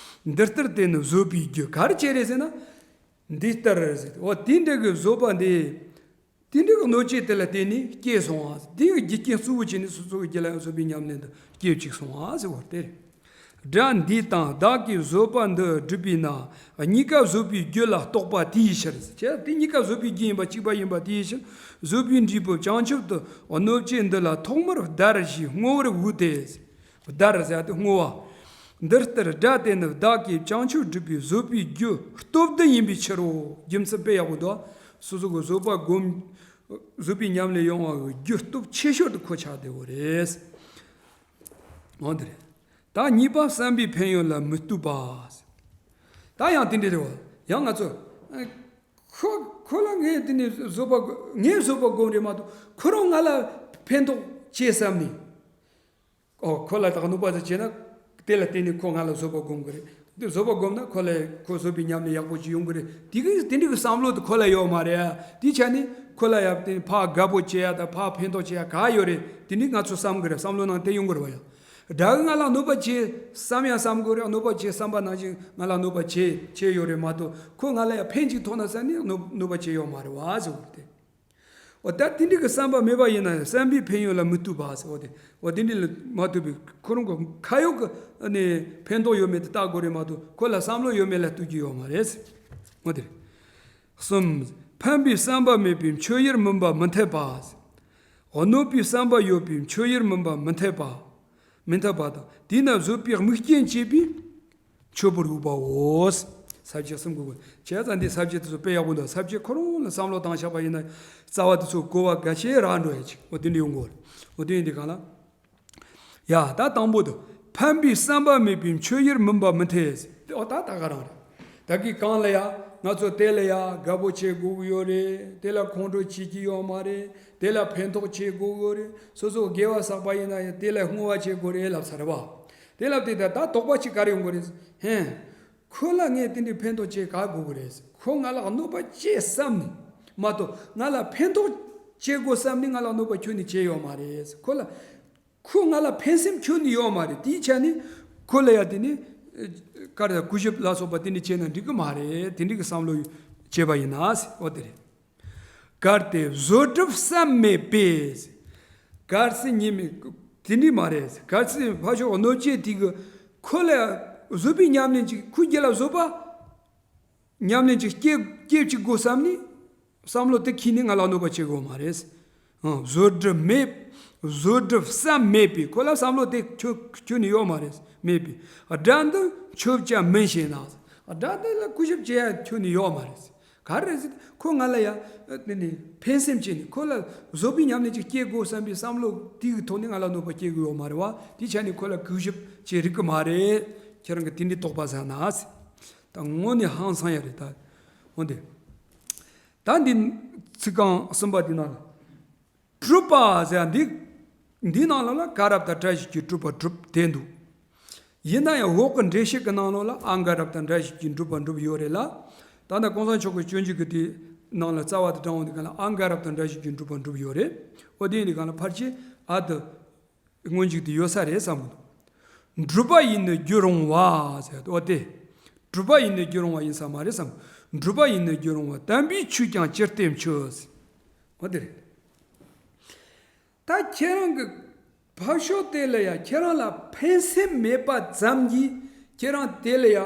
རེད། འདི་ལྟར་དེ་ནི་བཟོད་པའི་རྒྱུ་ག་རེ་བྱས་རེད་ཟེར་ན། འདི་ལྟར་ཟེར། འོ་དེ་འདྲ་གི་བཟོད་པ་འདི། དེ་འདྲ་གི་གནོད་བྱེད་དེ་ལ་བརྟེན་ནས་སྐྱེས་སོང་བ། དེ་གི་རྒྱུ་རྐྱེན་གཙོ་བོ་བྱས་ནས་སོ་སོ་གི་རྒྱུད་ལ་ཡང་བཟོད་པའི་ཉམས་ལེན་དུ་སྐྱེ་བཅུག་སོང་བ་ཟེར་བ་སྟེ། དགྲ་འདི་དང་བདག་གིས་བཟོད་པ་འདི་བསྒྲུབས་པས་ན། གཉིས་ཀ་བཟོད་པའི་རྒྱུ་ལ་རྟོགས་པ་དེའི་ཕྱིར། བྱས་དེ་གཉིས་ཀ་བཟོད་པའི་རྒྱུ་ཡིན་པ་གཅིག་པ་ཡིན་པ་དེའི་ཕྱིར། བཟོད་པའི་འབྲས་བུ་བྱང་ཆུབ་ཏུ་གནོད་བྱེད་འདི་ལ་ཐོག་མར་བདར་ཞེས་བསྔོ་བར་བོས་ཏེ། བདར་ཟེར་ཏེ་བསྔོ་བ། འདི་ལྟར་དགྲ་དེ་ནི་བདག་གིས་བྱང་ཆུབ་བསྒྲུབས་པའི་བཟོད་པའི་རྒྱུ་སྟོབས་ལྡན་ཡིན་པའི་ཕྱིར་རོ། རྒྱུ་མཚན་དཔེ་ཡག་པོ་འདུག་སོ་སོ་གི་བཟོད་པ་སྒོམ། བཟོད་པའི་ཉམས་ལེན་ཡོང་བ་གི་རྒྱུ་སྟོབས་ཆེ་ཤོས་དེ་ཁོ་ཆགས་བསྡད་ཡོད་རེད། འོ་འདི་རེད། ད་གཉིས་པ་བསམ་པའི་ཕན་ཡོན་ལ་མི་ལྟོས་པ། ད་ཡང་དེ་འདྲ་རེད་བ། ཡང་ང་ཚོ། ཨ། ཁོ་ཁོ་ལ་ངས་དེ་ནས་བཟོད་པ་དགོ- ངས་བཟོད་པ་སྒོམ་རེད་མ་གཏོགས་ཁོ་རང་ང་ལ་ཕན་ཐོགས་བྱེད་བསམ་ནས། ཨོ་ཁོ་ལ་ད་གནོད་པ་ཟིག་བྱས་ན་དེ་ལ་བརྟེན་ནས་ཁོ་ང་ལ་བཟོད་པ་སྒོམ་གི་རེད། དེ་བཟོད་པ་སྒོམ་ན་ཁོ་ལ་ཁོ་བཟོད་པའི་ཉམས་ལེན་ཡག་པོ་ཅིག་ཡོང་གི་རེད། དེ་གི་དེ་འདྲ་གི་བསམ་བློ་དེ་ཁོ་ལ་ཡོད་མ་རེད། དེའི་ཆ་ནས་ཁོ་ལ་ཡང་དེ་ཕར་དགའ་པོ་བྱེད་ཡ་དང་ཕར་ཕན་ཐོགས་བྱེད་ཡ་ག་ཡོད་རེད། དེ་འདྲ་ང་ཚོ་བསམ་གི་རེད། བསམ་བློ་ནང་དེ་ཡོང་གི་རེད་བ་ཡ། དགྲ་གིས་ང་ལ་གནོད་པ་བྱེད་བསམ་ཡང་བསམ་དགོས་རེད། གནོད་པ་བྱེད་བསམ་པ་ནང་བཞིན་ང་ལ་གནོད་པ་བྱེད་བྱེད་ཡོད་རེད་མ་གཏོགས་ཁོ་ང་ལ་ཡང་ཕན་ཅིག་ཐོགས་ན་བསམ་ནས་གནོད་གནོད་པ་བྱེད་ཡོད་མ་རེད་བ་ཟེར་བ་དེ། འོ་ད་དེ་འདྲ་གི་བསམ་པ་མེད་པ་ཡིན་ན་ཡང་བསམ་པའི་ཕན་ཡོན་ལ་མི་ལྟོས་པ་ཟེར་བ་དེ། འོ་དེ་འདྲ་ལ་མ་ལྟོས་པའི་ཁོ་རང་གི་ཁ་ཡོག་གི་ནས་ཕན་ཐོགས་ཡོད་མེད་དེ་བལྟ་དགོས་རེད་མ་གཏོགས་ཁོ་ལ་བསམ་བློ་ཡོད་མེད་ལ་ལྟོས་རྒྱུ་ཡོད་མ་རེད་ཟེར། འོ་དེ་རེད། གསུམ། ཕན་པའི་བསམ་པ་མེད་པའི་མཆོད་ཡུལ་མིན་པ་མི་འཐད་པ། གནོད་པའི་བསམ་པ་ཡོད་པའི་མཆོད་ཡུལ་མིན་པ་མི་འཐད་པ། མི་འཐད་པ་དང་དེས་ན་བཟོད་པའི་དམིགས་རྐྱེན་བྱེད་པའི་མཆོད་པར་འོས་པའོ། ས་བཅད་གསུམ་གོ་དགོས། བྱས་ཙང་འདི་ས་བཅད་དེ་ཚོ་དཔེ་ཡག་པོ་འདུག་ས་བཅད་ཁོ་རང་ལ་བསམ་བློ་བཏང་བཞག་པ་ཡིན་ན་རྩ་བ་དེ་ཚོ་གོ་བ་འགའ་ཤས་རག་འགྲོ་ཡ་ཅིག་འོ་དེ་འདྲ་ཡོང་གོ་རེད། འོ་དེ་ཡིན་དུས་གང་ལ། ཡ་ད་དང་པོ་དེ། ཕན་པའི་བསམ་པ་མེད་པའི་མཆོད་ཡུལ་མིན་པ་མི་འཐད། དེ་འོ་ད་ད་ག་རང་རེད། ད་གི་གང་ལ་ཡ་ང་ཚོ་དེ་ལ་ཡ་དགའ་པོ་བྱེད་དགོས་ཀྱི་ཡོད་རེད། དེ་ལ་ཁོང་ཁྲོ་བྱེད་ཀྱི་ཡོད་མ་རེད། དེ་ལ་ཕན་ཐོགས་བྱེད་དགོས་ཀྱི་ཡོད་རེད། སོ་སོ་དགེ་བ་བསགས་པ་ཡིན་ན་ཡང་དེ་ལ་བསྔོ་བ་བྱེད་དགོས་རེད་ལབ་ས་རེད་བ། དེ་ལབ་དེ་ད་ད་དོགས་པ་ཅིག་ག་རེ་ཡོང་གི་རེད། ཧེ། ཁོ་ལ་ངས་དེ་འདྲའི་ཕན་ཐོགས་བྱེད་ག་དགོས་ཀྱི་རེད། ཁོ་ང་ལ་གནོད་པ་བྱེད་བསམ་ནས་མ་གཏོགས་ང་ལ་ཕན་ཐོགས་བྱེད་དགོས་བསམ་ནས་ང་ལ་གནོད་པ་ཁྱོན་ནས་བྱེད་ཡོད་མ་རེད། ཁོ་ལ་ཁོ་ང་ལ་ཕན་སེམས་ཁྱོན་ནས་ཡོད་མ་རེད། དེའི་ཆ་ནས་ཁོ་ལ་ཡ་དེ་ནི་ཨ་ག་རེ་གུས་ཞབས་ལ་སོགས་པ་དེ་འདྲ་བྱས་ན་འགྲིག་གི་མ་རེད། དེ་འདྲ་གི་བསམ་བློ་བྱས་པ་ཡིན་ན་ཟེར་འོ་དེ་རེད། གལ་ཏེ་བཟོད་སྒྲུབ་བསམ་མེད་པས། གལ་སྲིད་ཉིད་མེད་དེ་འདྲ་མ་རེད། གལ་སྲིད་ཕར་ཕྱོགས་གནོད་བྱེད་དེ་གི་ཁོ་ལ་བཟོད་པའི་ཉམས་ལེན་ཅིག་ཁོའི་རྒྱུད་ལ་བཟོད་པ་ཉམས་ལེན་ཅིག་སྐྱེ་སྐྱེ་ཅིག་དགོས་བསམ་ནས་བསམ་བློ་དེ་ཁྱེར་ནས་ང་ལ་གནོད་པ་བྱེད་དགོས་མ་རེད། ཨང་བཟོད་སྒྲུབ་མེད། བཟོད་སྒྲུབ་བསམ་མེད་པས། ཁོ་ལ་བསམ་བློ་དེ་ཁྱོན་ཁྱོན་ནས་ཡོད་མ་རེད། མེད་པས། དགྲ་འདི་མཆོད་བྱ་མིན་ཞེ་ན། དགྲ་འདི་ལ་གུས་ཞབས་བྱེད་ཡ་ཁྱོན་ནས་ཡོད་མ་རེད། ག་རེ་ཟེར་ཁོ་ང་ལ་ཡ་དེ་ནས་ཕན་སེམས་བྱས་ནས་ཁོ་ལ་བཟོད་པའི་ཉམས་ལེན་ཅིག་སྐྱེ་དགོས་བསམ་པའི་བསམ་བློ་དེ་གི་ཐོག་ནས་ང་ལ་གནོད་པ་སྐྱེལ་གི་ཡོད་མ་རེད་བ། དེ་ཆ་ནས་ཁོ་ལ་གུས་ཞབས་བྱེད་རིགས་གི་མ་རེད། ཁྱེད་རང་གི་དེ་འདྲའི་དོགས་པ་ཟ་ན་ཟེར། ད་དངོས་གནས་ཧང་སང་ཡ་རེད་ད། འོན་ཏེ། ད་འདི་ཚིག་རྐང་གསུམ་པ་འདི་ནང་ལ། གྲུབ་པ་ཟེར་ཡ་འདི། འདི་ནང་ལ་ལ་ག་རབ་དང་བཀྲ་ཤིས་ཀྱི་གྲུབ་པ་གྲུབ་དེ་འདུག་ཡིན་ན་ཡང་འོག་གི་འགྲེལ་བཤད་ཀྱི་ནང་ལོགས་ལ་ཨ་ག་རབ་དང་བཀྲ་ཤིས་ཀྱི་གྲུབ་པ་གྲུབ་ཡོད་རེད་ལ། ད་ལྟ་གོང་ས་མཆོག་གི་སྤྱོད་འཇུག་གི་དེ་ནང་ལ་རྩ་བ་དེ་དྲངས་འོང་དུས་ག་ལ་ཨ་ག་རབ་དང་བཀྲ་ཤིས་ཀྱི་གྲུབ་པ་གྲུབ་ཡོད་རེད། འོ་དེ་ཡིན་དུས་ག་ལ་ཕལ་ཆེར་ཨ་དེ། སྔོན་འཇུག་དེ་ཡོད་ས་རེད་བསམ་གི་འདུག་གྲུབ་པ་ཡིས་ནི་རྒྱུད་རུང་བ་ཟེར་ཏོ་དེ། གྲུབ་པ་ཡིས་ནི་རྒྱུད་རུང་བ་ཡིན་ས་མ་རེད་བསམ། གྲུབ་པ་ཡིས་ནི་རྒྱུད་རུང་བ། དམ་པའི་ཆོས་ཀྱང་ཅི་སྟེ་མཆོད་ཟེར། འོ་དེ་རེད། ད་ཁྱེད་རང་གི་ཕར་ཕྱོགས་དེ་ལ་ཡ་ཁྱེད་རང་ལ་ཕན་སེམས་མེད་པ་ཙམ་གྱིས་ཁྱེད་རང་དེ་ལ་ཡ་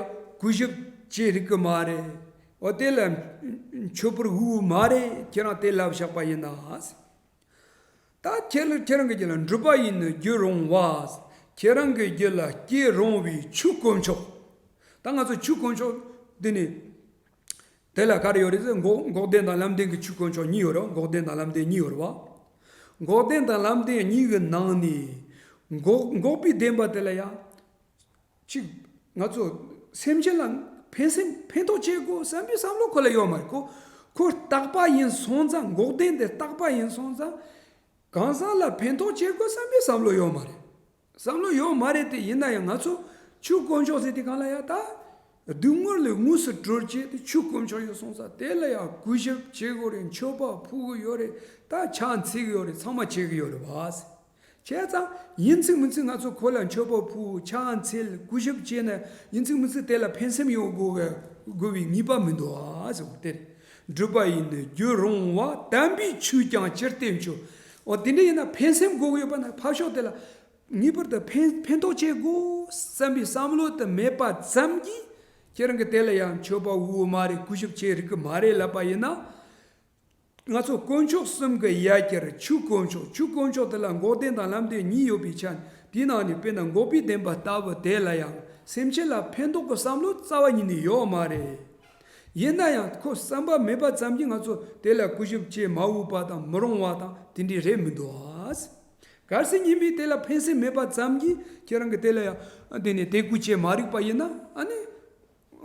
གུས་ཞབས་བྱེད་རིགས་གི་མ་རེད། འོ་དེ་ལ་མཆོད་པར་འོས་མ་རེད། ཁྱེད་རང་དེ་ལབ་བཞག་པ་ཡིན་ན། ད་ཁྱེད་ལ་ཁྱེད་རང་གི་རྒྱུད་ལ་གྲུབ་པ་ཡིས་ནི་རྒྱུད་རུང་བ། ཁྱེད་རང་གི་རྒྱུད་ལ་སྐྱེ་རུང་བའི་ཆོས་དཀོན་མཆོག་ད་ང་ཚོ་ཆོས་དཀོན་མཆོག་འདི་ནི། དེ་ལ་ག་རེ་ཡོད་རེད་ཟེར་འགོག་འགོག་བདེན་དང་ལམ་བདེན་གྱི་ཆོས་དཀོན་མཆོག་གཉིས་ཡོད་རེད་བ། འགོག་བདེན་དང་ལམ་བདེན་གཉིས་ཡོད་རེད་བ། འགོག་བདེན་དང་ལམ་བདེན་གཉིས་ཀྱི་ནང་ནས། འགོག་འགོག་པའི་བདེན་པ་དེ་ལ་ཡང་། ཅིག་ང་ཚོ་སེམས་ཅན་ལ་ཕན་སེམས་ཕན་ཐོགས་བྱེད་དགོས་བསམ་པའི་བསམ་བློ་ཁོ་ལ་ཡོད་མ་རེད་ཁོ། ཁོ་རྟག་པ་ཡིན་སོང་ཙང་འགོག་བདེན་དེ་རྟག་པ་ཡིན་སོང་ཙང་། གང་ཟག་ལ་ཕན་ཐོགས་བྱེད་དགོས་བསམ་པའི་བསམ་བློ་ཡོད་མ་རེད། བསམ་བློ་ཡོད་མ་རེད་དེ་ཡིན་ན་ཡང་ང་ཚོ་ཆོས་དཀོན་མཆོག་ཟེར་དེ་གང་ལ་ཡང་ད། སྡུག་བསྔལ་ལས་དངོས་སུ་གྲོལ་བྱེད་དེ་ཆོས་དཀོན་མཆོག་ཡོད་སོང་ཙང་དེ་ལ་ཡང་གུས་ཞབས་བྱེད་དགོས་རེད། མཆོད་པ་ཕུལ་གི་ཡོད་རེད། ད་ཕྱག་འཚལ་གི་ཡོད་རེད། ཚང་མ་བྱེད་གི་ཡོད་རེད་བ། བྱས་ཙང་ཡིན་ཚིག་མིན་ཚིག་ང་ཚོ་ཁོ་ལ་མཆོད་པ་ཕུལ་ཕྱག་འཚལ་གུས་ཞབས་བྱས་ན་ཡིན་ཚིག་མིན་ཚིག་དེ་ལ་ཕན་སེམས་ཡོང་དགོས་དགོས་པའི་ངེས་པ་མི་འདུག་ཨ་ཟེར་བ་དེ་རེད། གྲུབ་པ་ཡིས་ནི་རྒྱུད་རུང་བ། དམ་པའི་ཆོས་ཀྱང་ཅི་སྟེ་མཆོད། འོ་དེ་འདྲ་ཡིན་ན་ཕན་སེམས་དགོས་ཀྱི་ཡོད་པ་ན་ཕར་ཕྱོགས་དེ་ལ་ངེས་པར་དུ་ཕན་ཕན་ཐོགས་བྱེད་དགོས་བསམ་པའི་བསམ་བློ་དེ་མེད་པ་ཙམ་གྱིས་ཁྱེད་རང་གི་དེ་ལ་ཡང་མཆོད་པ་འོས་མ་རེད། གུས་ཞབས་བྱེད་རིགས་ཀྱི་མ་རེད་ལབ་པ་ཡིན་ན། ང་ཚོ་དཀོན་མཆོག་གསུམ་གྱི་ཡ་གྱལ་ཆོས་དཀོན་མཆོག་ཆོས་དཀོན་མཆོག་དེ་ལ་འགོག་བདེན་དང་ལམ་བདེན་གཉིས་ཡོད་པའི་ཆ་ནས་དེའི་ནང་ནས་དཔེར་ན་འགོག་པའི་བདེན་པ་ལྟ་བུ་དེ་ལ་ཡང་སེམས་ཅན་ལ་ཕན་ཐོགས་ཀྱི་བསམ་བློ་རྩ་བ་ཉིད་ནས་ཡོད་མ་རེད། ཡིན་ན་ཡང་ཁོ་བསམ་པ་མེད་པ་ཙམ་གྱིས་ང་ཚོ་དེ་ལ་གུས་ཞབས་བྱེད་མ་འོས་པ་དང་མི་རུང་བ་དང་དེ་འདྲའི་རེད་མི་འདུག་ཨ། གལ་སྲིད་ཉིན་མོའི་དེ་ལ་ཕན་སེམས་མེད་པ་ཙམ་གྱིས་ཁྱེད་རང་གི་དེ་ལ་ཡང་དེ་ནས་དད་གུས་བྱེད་མ་རིགས་པ་ཡིན་ན་ཨ་ནི།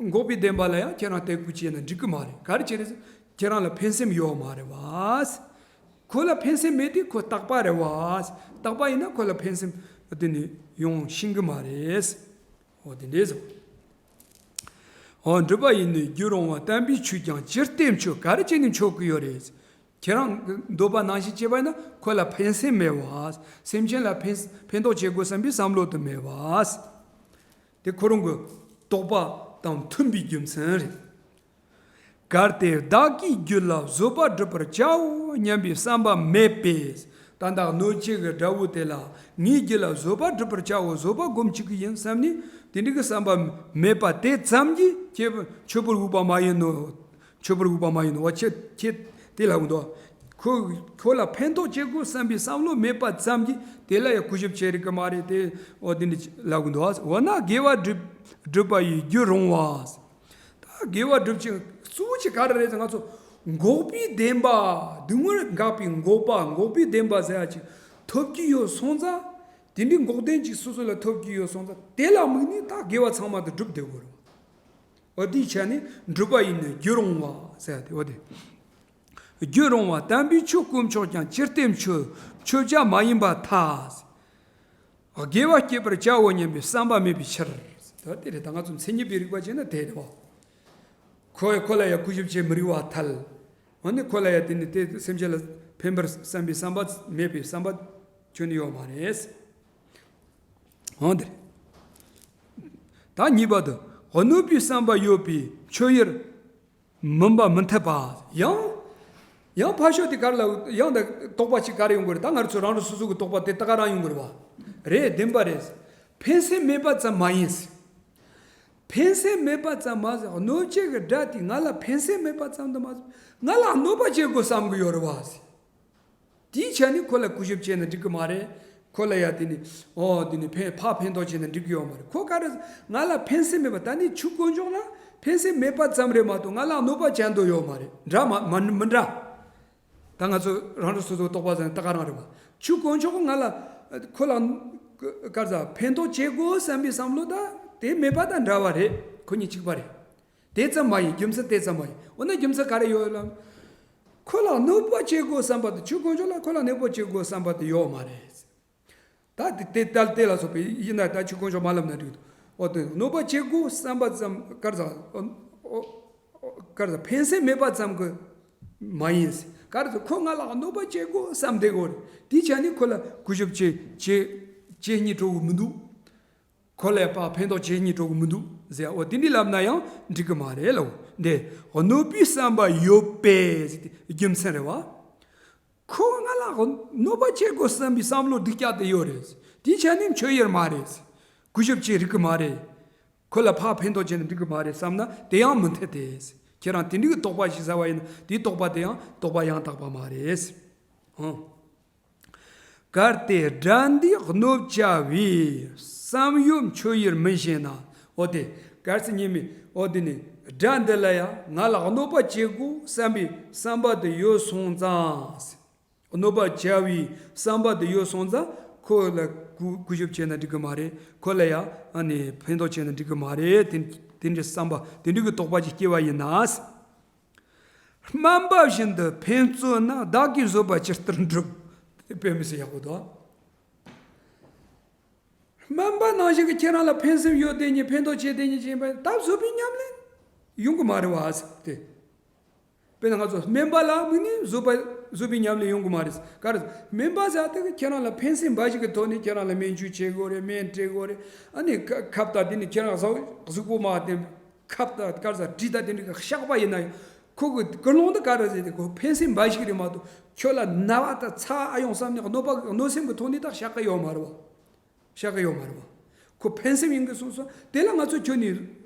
འགོག་པའི་བདེན་པ་ལ་ཡང་ཁྱེད་རང་དད་གུས་བྱས་ན་འགྲིག་གི་མ་རེད། ག་རེ་བྱས་རེད་ཟེར། ཁྱེད་རང་ལ་ཕན་སེམས་ཡོད་མ་རེད་བ། ཁོ་ལ་ཕན་སེམས་མེད་དུས་ཁོ་རྟག་པ་རེད་བ། རྟག་པ་ཡིན་ན་ཁོ་ལ་ཕན་སེམས་དེ་ནི་ཡོང་ཤེས་གི་མ་རེད། འོ་དེ་འདྲས་སོ། འོ་འགྲུབ་པ་ཡིན་ནི་རྒྱུ་རུང་བ། བསྟན་པའི་ཆོས་ཀྱང་ཅི་སྟེ་མཆོད། ག་རེ་བྱས་ནས་མཆོད་ཀྱི་ཡོད་རེད། ཁྱེད་རང་གི་འདོད་པ་ནང་བཞིན་བྱས་པ་ཡིན་ན་ཁོ་ལ་ཕན་སེམས་མེད་བ། སེམས་ཅན་ལ་ཕན་ཕན་ཐོགས་བྱེད་དགོས་བསམ་པའི་བསམ་བློ་དེ་མེད་བ། དེ་ཁོ་རང་གི་རྟོག་པ་དང་མཐུན་པའི་རྒྱུ་མཚན་རེད། གལ་ཏེ་བདག་གིས་རྒྱུད་ལ་བཟོད་པ་སྒྲུབ་པར་བྱའོ་སྙམ་པའི་བསམ་པ་མེད་པས། ད་ལྟ་གནོད་བྱེད་ཀྱི་དགྲ་བོ་དེ་ལ་ངའི་རྒྱུད་ལ་བཟོད་པ་སྒྲུབ་པར་བྱའོ། བཟོད་པ་སྒོམ་བཅུག་གི་ཡིན་བསམ་ནས་དེ་འདྲ་གི་བསམ་པ་མེད་པ་དེ་ཙམ་གྱིས་ཁྱེད་མཆོད་པར་འོས་པ་མ་ཡིན་ནོ། མཆོད་པར་འོས་པ་མ་ཡིན་ནོ། ཁྱེད་ཁྱེད་དེ་ལ་འོས་འདུག་ཁོ་ཁོ་ལ་ཕན་ཐོགས་བྱེད་དགོས་བསམ་པའི་བསམ་བློ་མེད་པ་ཙམ་གྱིས་དེ་ལ་ཡང་གུས་ཞབས་བྱེད་རིགས་ཀྱི་མ་རེད་དེ། འོ་དེ་འདྲ་ལ་འོས་འདུག་འོ་ན་དགེ་བ་སྒྲུབ་སྒྲུབ་པ་ཡི་རྒྱུ་རུང་བ། ད་དགེ་བ་སྒྲུབ་ཆེད་གཙོ་བོ་ཆེ་ག་རེ་རེད་ཟེར། ང་ཚོ་འགོག་པའི་བདེན་པ། སྡུག་བསྔལ་འགག་པའི་འགོག་པ། འགོག་པའི་བདེན་པ་ཟེར་ཡ་ཅིག་ཐོབ་ཀྱི་ཡོད་སོང་ཙང་། དེ་འདྲའི་འགོག་བདེན་ཅིག་སོ་སོ་ལ་ཐོབ་ཀྱི་ཡོད་སོང་ཙང་། དེ་ལ་དམིགས་ནས་ད་དགེ་བ་ཚང་མ་དེ་སྒྲུབ་བསྡད་དགོས་རེད། འོ་དེའི་ཆ་ནས་འགྲུབ་པ་ཡིན་ནི་རྒྱུ་རུང་བ་ཟེར་ཡ་དེ། འོ་དེ་རྒྱུ་རུང་བ། དམ་པའི་ཆོས་དཀོན་མཆོག་ཀྱང་ཅི་སྟེ་མཆོད། མཆོད་བྱ་མ་ཡིན་པར་ཐལ། དགེ་བ་བསྐྱེད་པར་བྱའོ་སྙམ་པའི་བསམ་པ་མེད་པའི་ཕྱིར། ད་དེ་རེད། ད་ང་ཚོ་མཚན་ཉིད་པའི་རིགས་པ་བྱས་ན་དེ་རེད་བ། ཁོ་ཁོ་ལ་ཡང་གུས་ཞབས་བྱེད་མི་རིགས་པ་ཐལ། འོ་ནི་ཁོ་ལ་ཡང་དེ་ནི་དེ་སེམས་ཅན་ལ་ཕན་པར་བསམ་པའི་བསམ་པ་མེད་པའི་བསམ་པ་ཁྱོན་ནས་ཡོད་མ་རེད། འོ་དེ་རེད། ད་གཉིས་པ་དུ་གནོད་པའི་བསམ་པ་ཡོད་པའི་མཆོད་ཡུལ་མིན་པ་མི་འཐད་པ། ཡང་། ཡང་ཕར་ཕྱོགས་དེ་ག་རེ་ལ་ཡང་ད་དོགས་པ་ཅིག་ག་རེ་ཡོང་གི་རེད། ད་ང་ཚོ་རང་རང་སོ་སོ་གི་དོགས་པ་དེ་ད་ག་རང་ཡོང་གི་རེད་བ། རེད། བདེན་པ་རེད། ཕན་སེམས་མེད་པ་ཙམ་མ་ཡིན། ཕན་སེམས་མེད་པ་ཙམ་མ་ཟད། གནོད་བྱེད་ཀྱི་དགྲ་དེ་ང་ལ་ཕན་སེམས་མེད་པ་ཙམ་དུ་མ་ཟད། ང་ལ་གནོད་པ་བྱེད་དགོས་བསམ་གི་ཡོད་རེད་བ། དེའི་ཆ་ནས་ཁོ་ལ་གུས་ཞབས་བྱས་ན་འགྲིག་གི་མ་རེད། ཁོ་ལ་ཡ་དེ་ནི་ཨོ་དེ་ནི་ཕན་ཕར་ཕན་ཐོགས་བྱས་ན་འགྲིག་གི་ཡོད་མ་རེད། ཁོ་ག་རེ་ང་ལ་ཕན་སེམས་མེད་པ། ད་ནི་ཆོས་དཀོན་མཆོག་ལ་ཕན་སེམས་མེད་པ་ཙམ་རེད་མ་གཏོགས་ང་ལ་གནོད་པ་བྱེད་འདོད་ཡོད་མ་རེད། འདྲ་མ་མ་མི་འདྲ། ད་ང་ཚོ་རང་རང་སོ་སོ་རྟོག་པ་ཟེར་ན་ད་ག་རང་རེད་བ། ཆོས་དཀོན་མཆོག་ང་ལ་ཁོ་ལ་ག་རེ་ཟ་ཕན་ཐོགས་བྱེད་དགོས་བསམ་པའི་བསམ་བློ་ད་དེ་མེད་པ་དང་འདྲ་བ་རེད། ཁོ་གཉིས་གཅིག་པ་རེད། དེ་ཙམ་མ་ཡིན། རྒྱུ་མཚན་དེ་ཙམ་མ་ཡིན། འོ་ན་རྒྱུ་མཚན་ག་རེ་ཡོད་ལབ། ཁོ་ལ་གནོད་པ་བྱེད་དགོས་བསམ་པ་དེ། ཆོས་དཀོན་མཆོག་ལ་ཁོ་ལ་གནོད་པ་བྱེད་དགོས་བསམ་པ་དེ་ཡོད་མ་རེད། ད་དེ་དེ་ལྟར་དེ་ལ་སོགས་པའི་ཡིན་ན་ད་ཆོས་དཀོན་མཆོག་མ་ལབ་ན་འགྲིག་འདུག་འོ་དེ་གནོད་པ་བྱེད་དགོས་བསམ་པ་ཙམ་ག་རེ་ཟ། ཨོ་ཨོ་ཨོ་ག་རེ་ཟ། ཕན་སེམས་མེད་པ་ཙམ་གྱིས་མ་ཡིན། ག་རེ་ཟ། ཁོ་ང་ལ་གནོད་པ་བྱེད་དགོས་བསམ་བསྡད་ཡོད་རེད། དེའི་ཆ་ནས་ཁོ་ལ་གུས་ཞབས་བྱེད་བྱེད་བྱེད་སྙིང་བྲོ་གི་མི་འདུག་ཁོ་ལ་ཕར་ཕན་ཐོགས་བྱེད་སྙིང་བྲོ་གི་མི་འདུག་ཟེར། འོ་དེ་འདྲ་ལབ་ན་ཡང་འགྲིག་གི་མ་རེད་ལབ། འདི་གནོད་པའི་བསམ་པ་ཡོད་པས་ཟེར་དེ་རྒྱུ་མཚན་རེད་བ། ཁོ་ང་ལ་གནོད་པ་བྱེད་དགོས་བསམ་པའི་བསམ་བློ་སྡུག་ཅག་དེ་ཡོད་རེད། དེའི་ཆ་ནས་མཆོད་ཡུལ་མ་རེད། གུས་ཞབས་བྱེད་རིགས་ཀྱི་མ་རེད། ཁོ་ལ་ཕར་ཕན་ཐོགས་བྱས་ན་འགྲིག་གི་མ་རེད་བསམ་ན་དེ་ཡང་མི་འཐད་དེ། ཁྱེད་རང་དེ་འདྲའི་རྟོག་པ་ཞིག་ཟ་བ་ཡིན་ན་དེའི་རྟོག་པ་དེ་ཡང་རྟོག་པ་ཡང་དག་པ་མ་རེད། ཧང་། གལ་ཏེ་དགྲ་འདིས་གནོད་བྱ་བའི་བསམ་ཡོད་མཆོད་ཡུལ་མིན་ཞེ་ན། འོ་དེ་གལ་སྲིད་ཉེས་དམིགས་འོ་དེ་ནི་དགྲ་འདི་ལ་ཡང་ང་ལ་གནོད་པ་བྱེད་དགོས་བསམ་པའི་བསམ་པ་དེ་ཡོད་སོང་ཙང་། གནོད་པ་བྱ་བའི་བསམ་པ་དེ་ཡོད་སོང་ཙང་ཁོ་ལ་གུ་གུས་ཞབས་བྱས་ན་འགྲིག་གི་མ་རེད། ཁོ་ལ་ཡང་ཨ་ནི་ཕན་ཐོགས་བྱས་ན་འགྲིག་གི་མ་རེད། དེ་དེ་འདྲའི་བསམ་པ་དེ་འདྲའི་གི་དོགས་པ་ཅིག་སྐྱེ་བ་ཡིན་ན། སྨན་པ་བཞིན་དུ་ཕན་བརྩོན་ན། བདག་གིས་བཟོད་པ་ཇི་ལྟར་འགྲུབ། དཔེ་མི་སྲིད་ཡག་པོ་འདུག་སྨན་པ་ནང་བཞིན་གྱི་ཁྱེད་རང་ལ་ཕན་སེམས་ཡོད་དེ་ཉིད། ཕན་ཐོགས་བྱེད་དེ་ཉིད་ཅན་པ་ད་བཟོད་པའི་ཉམས་ལེན་ཡོང་གི་མ་རེད་བ་ཟེར་ཏེ། དཔེར་ན་ང་ཚོ་སྨན་པ་ལ་དམིགས་ནས་བཟོད་པ་བཟོད་པའི་ཉམས་ལེན་ཡོང་གི་མ་རེད། ག་རེ་སྨན་པ་ཟེར་དེ་གི་ཁྱེད་རང་ལ་ཕན་སེམས་འབའ་ཞིག་གི་ཐོག་ནས་ཁྱེད་རང་ལ་སྨན་བཅོས་བྱེད་དགོས་རེད། སྨན་སྤྲད་དགོས་རེད། ཨ་ནི་ཁ་ཁབ་དང་དེ་ནི་ཁྱེད་རང་གཟུགས་གཟུགས་པོ་མ་བསྟེན་ཁབ་དང་ག་རེ་ཟ་གྲི་དང་དེ་འདྲ་གི་གཤགས་པ་ཡིན་ན་ཡང་ཁོ་གི་ཀུན་སློང་དེ་ག་རེ་ཟེར་ཏེ་ཁོ་ཕན་སེམས་འབའ་ཞིག་རེད་མ་གཏོགས་ཁྱོད་ལ་ན་བ་དང་ཚ་ཨ་ཡོང་བསམ་ནས་གནོད་པ་གནོད་སེམས་ཀྱི་ཐོག་ནས་ད་གཤགས་ཀྱི་ཡོད་མ་རེད་བ། གཤགས་ཀྱི་ཡོད་མ་རེད་བ། ཁོ་ཕན་སེམས་ཡིན་གྱི་སོང་སོང་དེ་ལ་ང་ཚོ་ཁྱོད་ནས་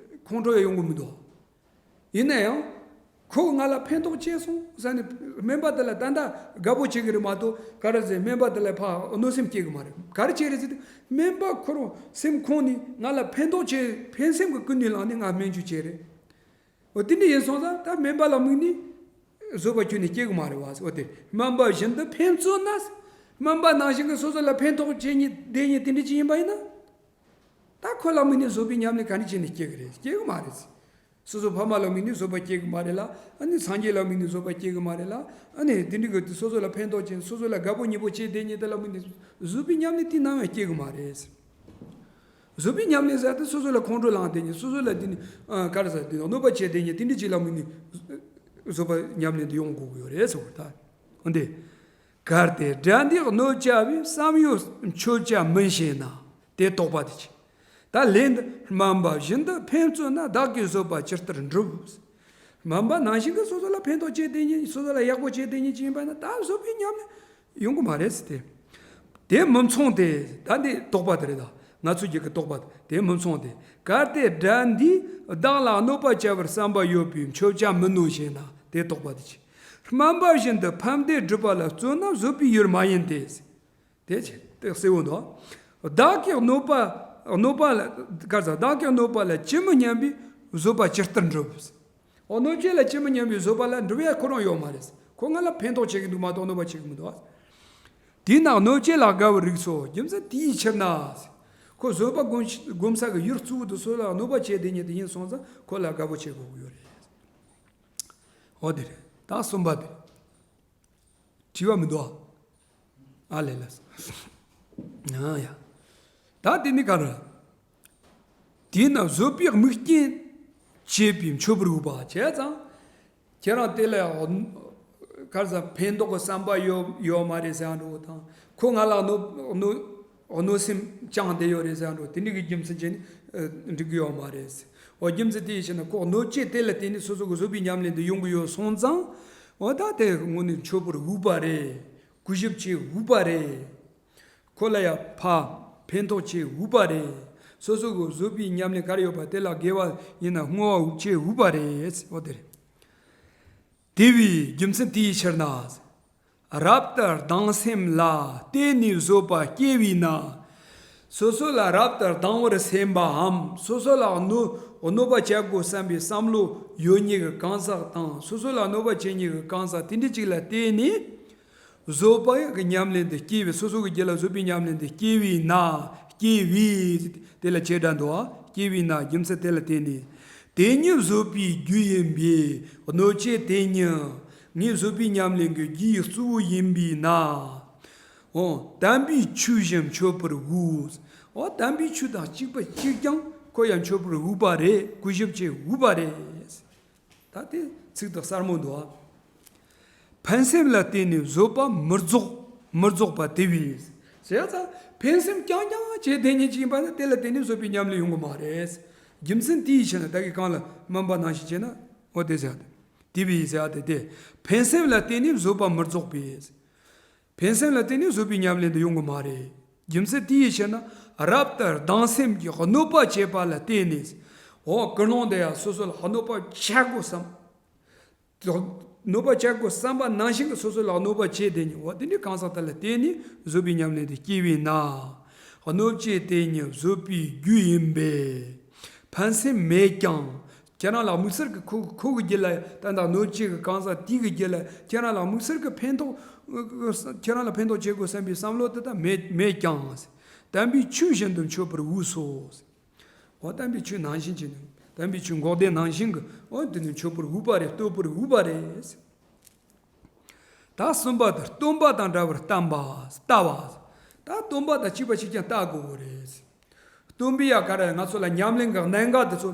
ཁོང་ཁྲོ་ཡང་ཡོང་གི་མི་འདུག་ཡིན་ན་ཡང་། ཁོ་ང་ལ་ཕན་ཐོགས་བྱས་སོང་ཟེར་ནས་སྨན་པ་དེ་ལ་ད་ལྟ་དགའ་པོ་བྱེད་ཀྱི་རེད་མ་གཏོགས་ག་རེ་ཟེར་སྨན་པ་དེ་ལ་ཕར་གནོད་སེམས་སྐྱེ་གི་མ་རེད། ག་རེ་བྱས་རེད་ཟེར་དུས་སྨན་པ་ཁོ་རང་སེམས་ཁོང་ནས་ང་ལ་ཕན་ཐོགས་བྱས་ཕན་སེམས་ཀྱི་ཀུན་ནས་བསླངས་ནས་ང་སྨན་བཅོས་བྱས་རེད། འོ་དེ་འདྲ་ཡིན་སོང་ཙང་ད་སྨན་པ་ལ་དམིགས་ནས་བཟོད་པ་ཁྱོན་ནས་སྐྱེ་གི་མ་རེད་བ། འོ་དེ་སྨན་པ་བཞིན་དུ་ཕན་བརྩོན་ན། སྨན་པ་ནང་བཞིན་གྱི་སོ་སོ་ལ་ཕན་ཐོགས་བྱེད་ཉིད་བསྡད་ཉིད་དེ་འདྲ་ཅིག་ཡིན་པ་ཡིན་ན། ད་ཁོ་ལ་དམིགས་ནས་བཟོད་པའི་ཉམས་ལེན་ག་འདྲ་བྱས་ནས་སྐྱེ་གི་རེད། སྐྱེ་གི་མ་རེད། སོ་སོ་ཕ་མ་ལ་དམིགས་ནས་བཟོད་པ་སྐྱེ་གི་མ་རེད་ལ། ཨ་ནི་སངས་རྒྱས་ལ་དམིགས་ནས་བཟོད་པ་སྐྱེ་གི་མ་རེད་ལ། ཨ་ནི་དེ་འདྲ་གི་སོ་སོ་ལ་ཕན་ཐོགས་ཅན། སོ་སོ་ལ་དགའ་པོ་ཉེ་པོ་བྱེད་བསྡད་མཁན་དེ་ལ་དམིགས་ནས་བཟོད་པའི་ཉམས་ལེན་དེ་ནམ་ཡང་སྐྱེ་གི་མ་རེད། བཟོད་པའི་ཉམས་ལེན་ཟེར་དེ་སོ་སོ་ལ་ཁོང་ཁྲོ་ལངས་བསྡད་མཁན། སོ་སོ་ལ་དེ་ནི་ཨ་ག་རེ་ཟེར། དེ་ནི་གནོད་པ་བྱེད་བསྡད་མཁན་དེ་འདྲ་ཅིག་ལ་དམིགས་ནས་བཟོད་པའི་ཉམས་ལེན་དེ་ཡོང་དགོས་ཀྱི་ཡོད་རེད་ཟེར་བ་ད། འོན་ཏེ། གལ་ཏེ་དགྲ་འདིས་གནོད་བྱ་བའི། བསམ་ཡོད་མཆོད་བྱ་མིན་ཞེ་ན། དེ་རྟོགས་པ་དེ་ཅི། ད་ལན་འདི། སྨན་པ་བཞིན་དུ་ཕན་བརྩོན་ན། བདག་གིས་བཟོད་པ་ཇི་ལྟར་འགྲུབ། སྨན་པ་ནང་བཞིན་གྱི་སོ་སོ་ལ་ཕན་ཐོགས་བྱེད་བསྡད་མཁན། སོ་སོ་ལ་ཡག་པོ་བྱེད་བསྡད་མཁན་ཅིག་ཡིན་པ་ན་ད་བཟོད་པའི་ཉམས་ལེན་ཡོང་གི་མ་རེད་ཟེར་ཏེ། དེ་མི་མཚུངས་ཏེ། ད་འདི་རྟོགས་པ་དེ་རེད་ད། ང་ཚོའི་རྒྱུད་ཀྱི་རྟོགས་པ་དེ་མི་མཚུངས་ཏེ། གལ་ཏེ་དགྲ་འདིས་བདག་ལ་གནོད་པ་བྱ་བར་བསམ་པ་ཡོད་པའི། མཆོད་བྱ་མིན་ནོ་ཞེ་ན། དེ་རྟོགས་པ་དེ་ཅི། སྨན་པ་བཞིན་དུ་ཕན་བདེ་སྒྲུབ་པ་ལ་བརྩོན་ན། བཟོད་པའི་ཡུལ་མ་ཡིན་ཏེ། དེ་ཅི། དེ་གསལ་བོ་འདུག་བདག་གིས་གནོད་པ། གནོད་པ་ལ། ག་རེ་ཟེར། བདག་གིས་གནོད་པ་ལ་ཅི་མི་སྙམ་པའི། བཟོད་པ་ཇི་ལྟར་འགྲུབ། འོ། གནོད་བྱེད་ལ་ཅི་མི་སྙམ་པའི་བཟོད་པ་ལ་འགྲུབ་ཡ་ཁོ་རང་ཡོད་མ་རེད། ཁོ་ང་ལ་ཕན་ཐོགས་བྱེད་ཀྱི་འདུག་མ་གཏོགས་གནོད་པ་བྱེད་ཀྱི་མི་འདུག་དེས་ན་གནོད་བྱེད་ལ་དགའ་བར་རིགས་སོ། རྒྱུ་མཚན་དེའི་ཕྱིར་ན། ཁོ་བཟོད་པ་སྒོམ་སྒོམ་ས་གི་ཡུལ་གཙོ་བོ་དེ་སོ་སོ་ལ་གནོད་པ་བྱེད་བསྡད་མཁན་དེ་ཡིན་སོང་ཙང་ཁོ་ལ་དགའ་པོ་བྱེད་དགོས་ཀྱི་ཡོད་རེད། འོ་དེ་རེད། ད་གསུམ་པ་དེ། དྲི་བ་མི་འདུག་ཨ་ལས་ལས། ཨ་ཡ། ད་དེ་ནི་ག་རེ། དེས་ན་བཟོད་པའི་དམིགས་རྐྱེན་བྱས་པའི་མཆོད་པར་འོས་པ་བྱས་ཙང་། ཁྱེད་རང་དེ་ལ་ཡང་ག་རེ་ཟེར། ཕན་ཐོགས་ཀྱི་བསམ་པ་ཡོད་ཡོད་མ་རེད་ཟེར་ཡ་འགྲོ་དང་། ཁོ་ང་ལ་གནོད་གནོད་གནོད་སེམས་བཅངས་བསྡད་ཡོད་རེད་ཟེར་ཡ་འགྲོ། དེ་འདྲ་གི་རྒྱུ་མཚན་བྱས་ནས་འགྲིག་གི་ཡོད་མ་རེད། འོ། རྒྱུ་མཚན་དེ་ཡིན་ཕྱིར་ན་ཁོ་གནོད་བྱེད་དེ་ལ་བརྟེན་ནས་སོ་སོ་གི་བཟོད་པའི་ཉམས་ལེན་དེ་ཡོང་གི་ཡོད་སོང་ཙང་། འོ། ད་དེ་དངོས་གནས་མཆོད་པར་འོས་པ་རེད། གུས་ཞབས་བྱེད་འོས་པ་རེད། ཁོ་ལ་ཡང་ཕ་ཕན་ཐོགས་བྱེད་འོས་པ་རེད། སོ་སོ་གི་བཟོད་པའི་ཉམས་ལེན་ག་རེ་ཡོད་པ་དེ་ལ་དགེ་བ་ཡིན་ན་བསྔོ་བ་བྱེད་འོས་པ་རེད། འོ་དེ་རེད། དེ་བས་རྒྱུ་མཚན་དེའི་ཕྱིར་ན། རབ་ཏུ་སྡང་སེམས་ལ་བརྟེན་ནས་བཟོད་པ་སྐྱེ་བས་ན། སོ་སོ་ལ་རབ་ཏུ་སྡང་བར་སེམས་པའམ། སོ་སོ་ལ་གནོད་གནོད་པ་བྱ་དགོས་བསམ་པའི་བསམ་བློ་ཡོད་མཁན་གྱི་གང་ཟག་དང་། སོ་སོ་ལ་གནོད་པ་བྱེད་མཁན་གྱི་གང་ཟག་དེ་འདྲ་ཅིག་ལ་བརྟེན་ནས། བཟོད་པ་གི་ཉམས་ལེན་དེ་སྐྱེ་བས། སོ་སོ་གི་རྒྱུད་ལ་བཟོད་པའི་ཉམས་ལེན་དེ་སྐྱེ་བས་ན། སྐྱེ་བས། དེ་ལ་བྱེད་སྒྲ་འདུག་ཨ། སྐྱེ་བས་ན། རྒྱུ་མཚན་དེ་ལ་བརྟེན་ནས། དེ་ཉིད་བཟོད་པའི་རྒྱུ་ཡིན་པས། གནོད་བྱེད་དེ་ཉིད་ངའི་བཟོད་པའི་ཉམས་ལེན་གྱི་རྒྱུའི་གཙོ་བོ་ཡིན་པས་ན། འོ། དམ་པའི་ཆོས་བཞིན་མཆོད་པར་འོས། འོ། དམ་པའི་ཆོས་དང་གཅིག་པ་གཅིག་རྐྱང་ཁོ་ཡང་མཆོད་པར་འོས་པ་རེད། གུས་ཞབས་བྱེད་འོས་པ་རེད། ད་དེ་ཚིག་དེ་གསར་མོ་འདུག་ཨ། ཕན་སེམས་ལ་བརྟེན་ནས་བཟོད་པ་མི་རྫོགས། མི་རྫོགས་པ་དེ་བས། བྱས་ཙང་ཕན་སེམས་རྐྱང་རྐྱང་བྱས་བསྡད་མཁན་ཅིག་ཡིན་པ་ན་དེ་ལ་བརྟེན་ནས་བཟོད་པའི་ཉམས་ལེན་ཡོང་གི་མ་རེད། རྒྱུ་མཚན་དེའི་ཕྱིར་ན། ད་གིན་གོང་ལ་སྨན་པ་ནང་བཞིན་བྱས་ན། འོ་དེ་ཟེར་ཏེ། དེ་བས་ཟེར་ཏེ་དེ། ཕན་སེམས་ལ་བརྟེན་ནས་བཟོད་པ་མི་རྫོགས་པས། ཕན་སེམས་ལ་བརྟེན་ནས་བཟོད་པའི་ཉམས་ལེན་དུ་ཡོང་གི་མ་རེད། རྒྱུ་མཚན་དེའི་ཕྱིར་ན། རབ་ཏུ་སྡང་སེམས་ཀྱིས་གནོད་པ་བྱེད་པ་ལ་བརྟེན་ནས། འོ། ཀུན་སློང་དེ་ཡང་སོ་སོ་ལ་གནོད་པ་བྱ་དགོས་བསམ། གནོད་པ་བྱ་དགོས་བསམ་པ་ནང་བཞིན་གྱི་སོ་སོ་ལ་གནོད་པ་བྱས་བསྡད་མཁན། འོ། དེ་འདྲའི་གང་ཟག་དེ་ལ་བརྟེན་ནས་བཟོད་པའི་ཉམས་ལེན་དེ་སྐྱེ་བས་ན། གནོད་བྱེད་དེ་ཉིད་བཟོད་པའི་རྒྱུ་ཡིན་པས། ཕན་སེམས་མེད་ཀྱང་། ཁྱེད་རང་ལ་དམིགས་བསལ་གྱི་ཁོ་ཁོ་གི་རྒྱུད་ལ་ད་ལྟ་གནོད་བྱེད་ཀྱི་གང་ཟག་དེ་གི་རྒྱུད་ལ་ཁྱེད་རང་ལ་དམིགས་བསལ་གྱི་ཕན་ཐོགས། ཁྱེད་རང་ལ་ཕན་ཐོགས་བྱེད་དགོས་བསམ་པའི་བསམ་བློ་དེ་དག་མེད་མེད་ཀྱང་། དམ་པའི་ཆོས་བཞིན་དུ་མཆོད་པར་འོས་སོ། འོ། དམ་པའི་ཆོས་ནང་བཞིན་བྱས་ནས། དམ་པའི་ཆོས་འགོག་བདེན་ནང་བཞིན་གྱི། འོ། དེ་ནི་མཆོད་པར་འོས་པ་རེད། བསྟོད་པར་འོས་པ་རེད། ད་གསུམ་པ་དེ། སྟོན་པ་དང་འདྲ་བར་བསྟན་པ། ལྟ་བ། ད་སྟོན་པ་དང་གཅིག་པ་གཅིག་རྐྱང་ལྟ་དགོས་པ་རེད། སྟོན་པས་ཡ་ག་རེ་ང་ཚོ་ལ་ཉམས་ལེན་གྱི་གནད་འགག་དེ་ཚོ་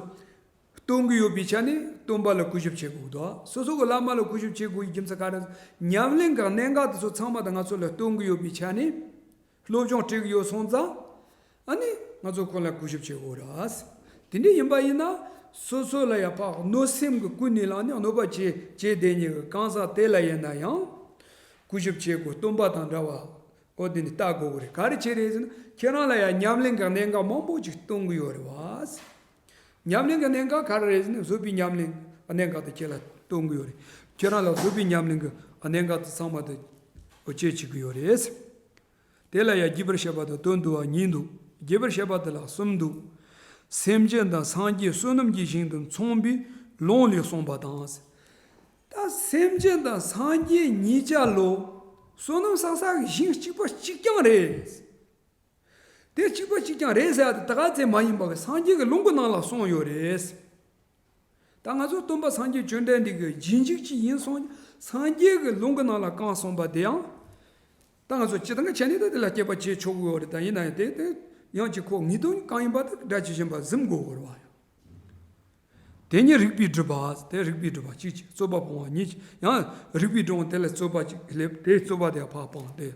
སྟོན་གྱི་ཡོད་པའི་ཆ་ནས་སྟོན་པ་ལ་གུས་ཞབས་བྱེད་དགོས་འདུག་སོ་སོ་གི་བླ་མ་ལ་གུས་ཞབས་བྱེད་དགོས་པའི་རྒྱུ་མཚན་ག་རེ། ཉམས་ལེན་གྱི་གནད་འགག་དེ་ཚོ་ཚང་མ་དེ་ང་ཚོ་ལ་སྟོན་གྱི་ཡོད་པའི་ཆ་ནས། སློབ་སྦྱོང་སྤྲད་ཀྱི་ཡོད་སོང་ཙང་། ཨ་ནི་ང་ཚོ་ཁོང་ལ་གུས་ཞབས་བྱེད་དགོས་ར། དེ་འདྲ་ཡིན་པ་ཡིན་ན། སོ་སོ་ལ་ཡ་ཕར་གནོད་སེམས་ཀྱིས་ཀུན་ནས་བསླངས་ནས་གནོད་པ་བྱེད་བྱེད་བསྡད་མཁན་གྱི་གང་ཟག་དེ་ལ་ཡིན་ན་ཡང་། གུས་ཞབས་བྱེད་དགོས། སྟོན་པ་དང་འདྲ་བ། འོ། དེ་ནི་ལྟ་དགོས་ཀྱི་རེད། ག་རེ་བྱས་རེད་ཟེར་ན། ཁྱེད་རང་ལ་ཡ་ཉམས་ལེན་གྱི་གནད་འགག་མང་པོ་ཅིག་སྟོན་གྱི་ཡོད་རེད་བ། ཉམས་ལེན་གྱི་གནད་འགག་ག་རེ་རེད་ཟེར་ན། བཟོད་པའི་ཉམས་ལེན་གྱི་གནད་འགག་དེ་ཁྱེད་ལ་སྟོན་གྱི་ཡོད་རེད། ཁྱེད་རང་ལ་བཟོད་པའི་ཉམས་ལེན་གྱི་གནད་འགག་དེ་ཚང་མ་དེ་འོ་བྱེད་བྱེད་ཀྱི་ཡོད་རེད། དེ་ལ་ཡང་རྒྱས་པར་བཤད་པ་དང་དོན་བསྡུ་བ་གཉིས་འདུག་རྒྱས་པར་བཤད་པ་དེ་ལ་གསུམ་འདུག་སེམས་ཅན་དང་སངས་རྒྱས་བསོད་ནམས་ཀྱི་ཞིང་དུ་མཚུངས་པའི་ལུང་ལས་གསུངས་པ་དང་། ད་སེམས་ཅན་དང་སངས་རྒྱས་གཉིས་ཆ་ལོ། བསོད་ནམས་བསགས་ས་གི་ཞིང་གཅིག་པ་གཅིག་རྐྱང་རེད། དེ་གཅིག་པ་གཅིག་རྐྱང་རེད་ཟེར་ཡ་དེ་ད་ག་ཚད་མ་ཡིན་པ་གི་སངས་རྒྱས་ཀྱི་ལུང་གི་ནང་ལ་གསུངས་ཡོད་རེད། ད་ང་ཚོ་སྟོན་པ་སངས་རྒྱས་བཅོམ་ལྡན་འདས་ཀྱི་རྗེས་འཇུག་ཅིག་ཡིན་སོང་། སངས་རྒྱས་ཀྱི་ལུང་གི་ནང་ལ་གང་གསུངས་པ་དེ་ཡང་། ད་ང་ཚོ་སྤྱིར་བཏང་གི་བྱས་ནས་ད་དེ་ལ་སྐྱེས་པ་བྱེད་ཆོག་གི་ཡོད་རེད། ད་ཡིན་ན་ཡང་དེ་དེ་ཡང་གཅིག་ཁོ་ངེས་དོན་གང་ཡིན་པ་དེ་སྒྲ་ཇི་བཞིན་པ་གཟིམ་དགོས་པ་རེད་བ། དེ་ཉིད་རིགས་པས་སྒྲུབ་པ། དེ་རིགས་པས་སྒྲུབ་པ་གཅིག་གཅིག་རྩོད་པ་སྤོང་བ་གཉིས་ཀྱི་ཡང་རིགས་པས་སྒྲུབ་པ། དེ་ལ་རྩོད་པ་གཅིག་སླེབས། དེ་རྩོད་པ་དེ་ཕར་སྤངས་ཏེ་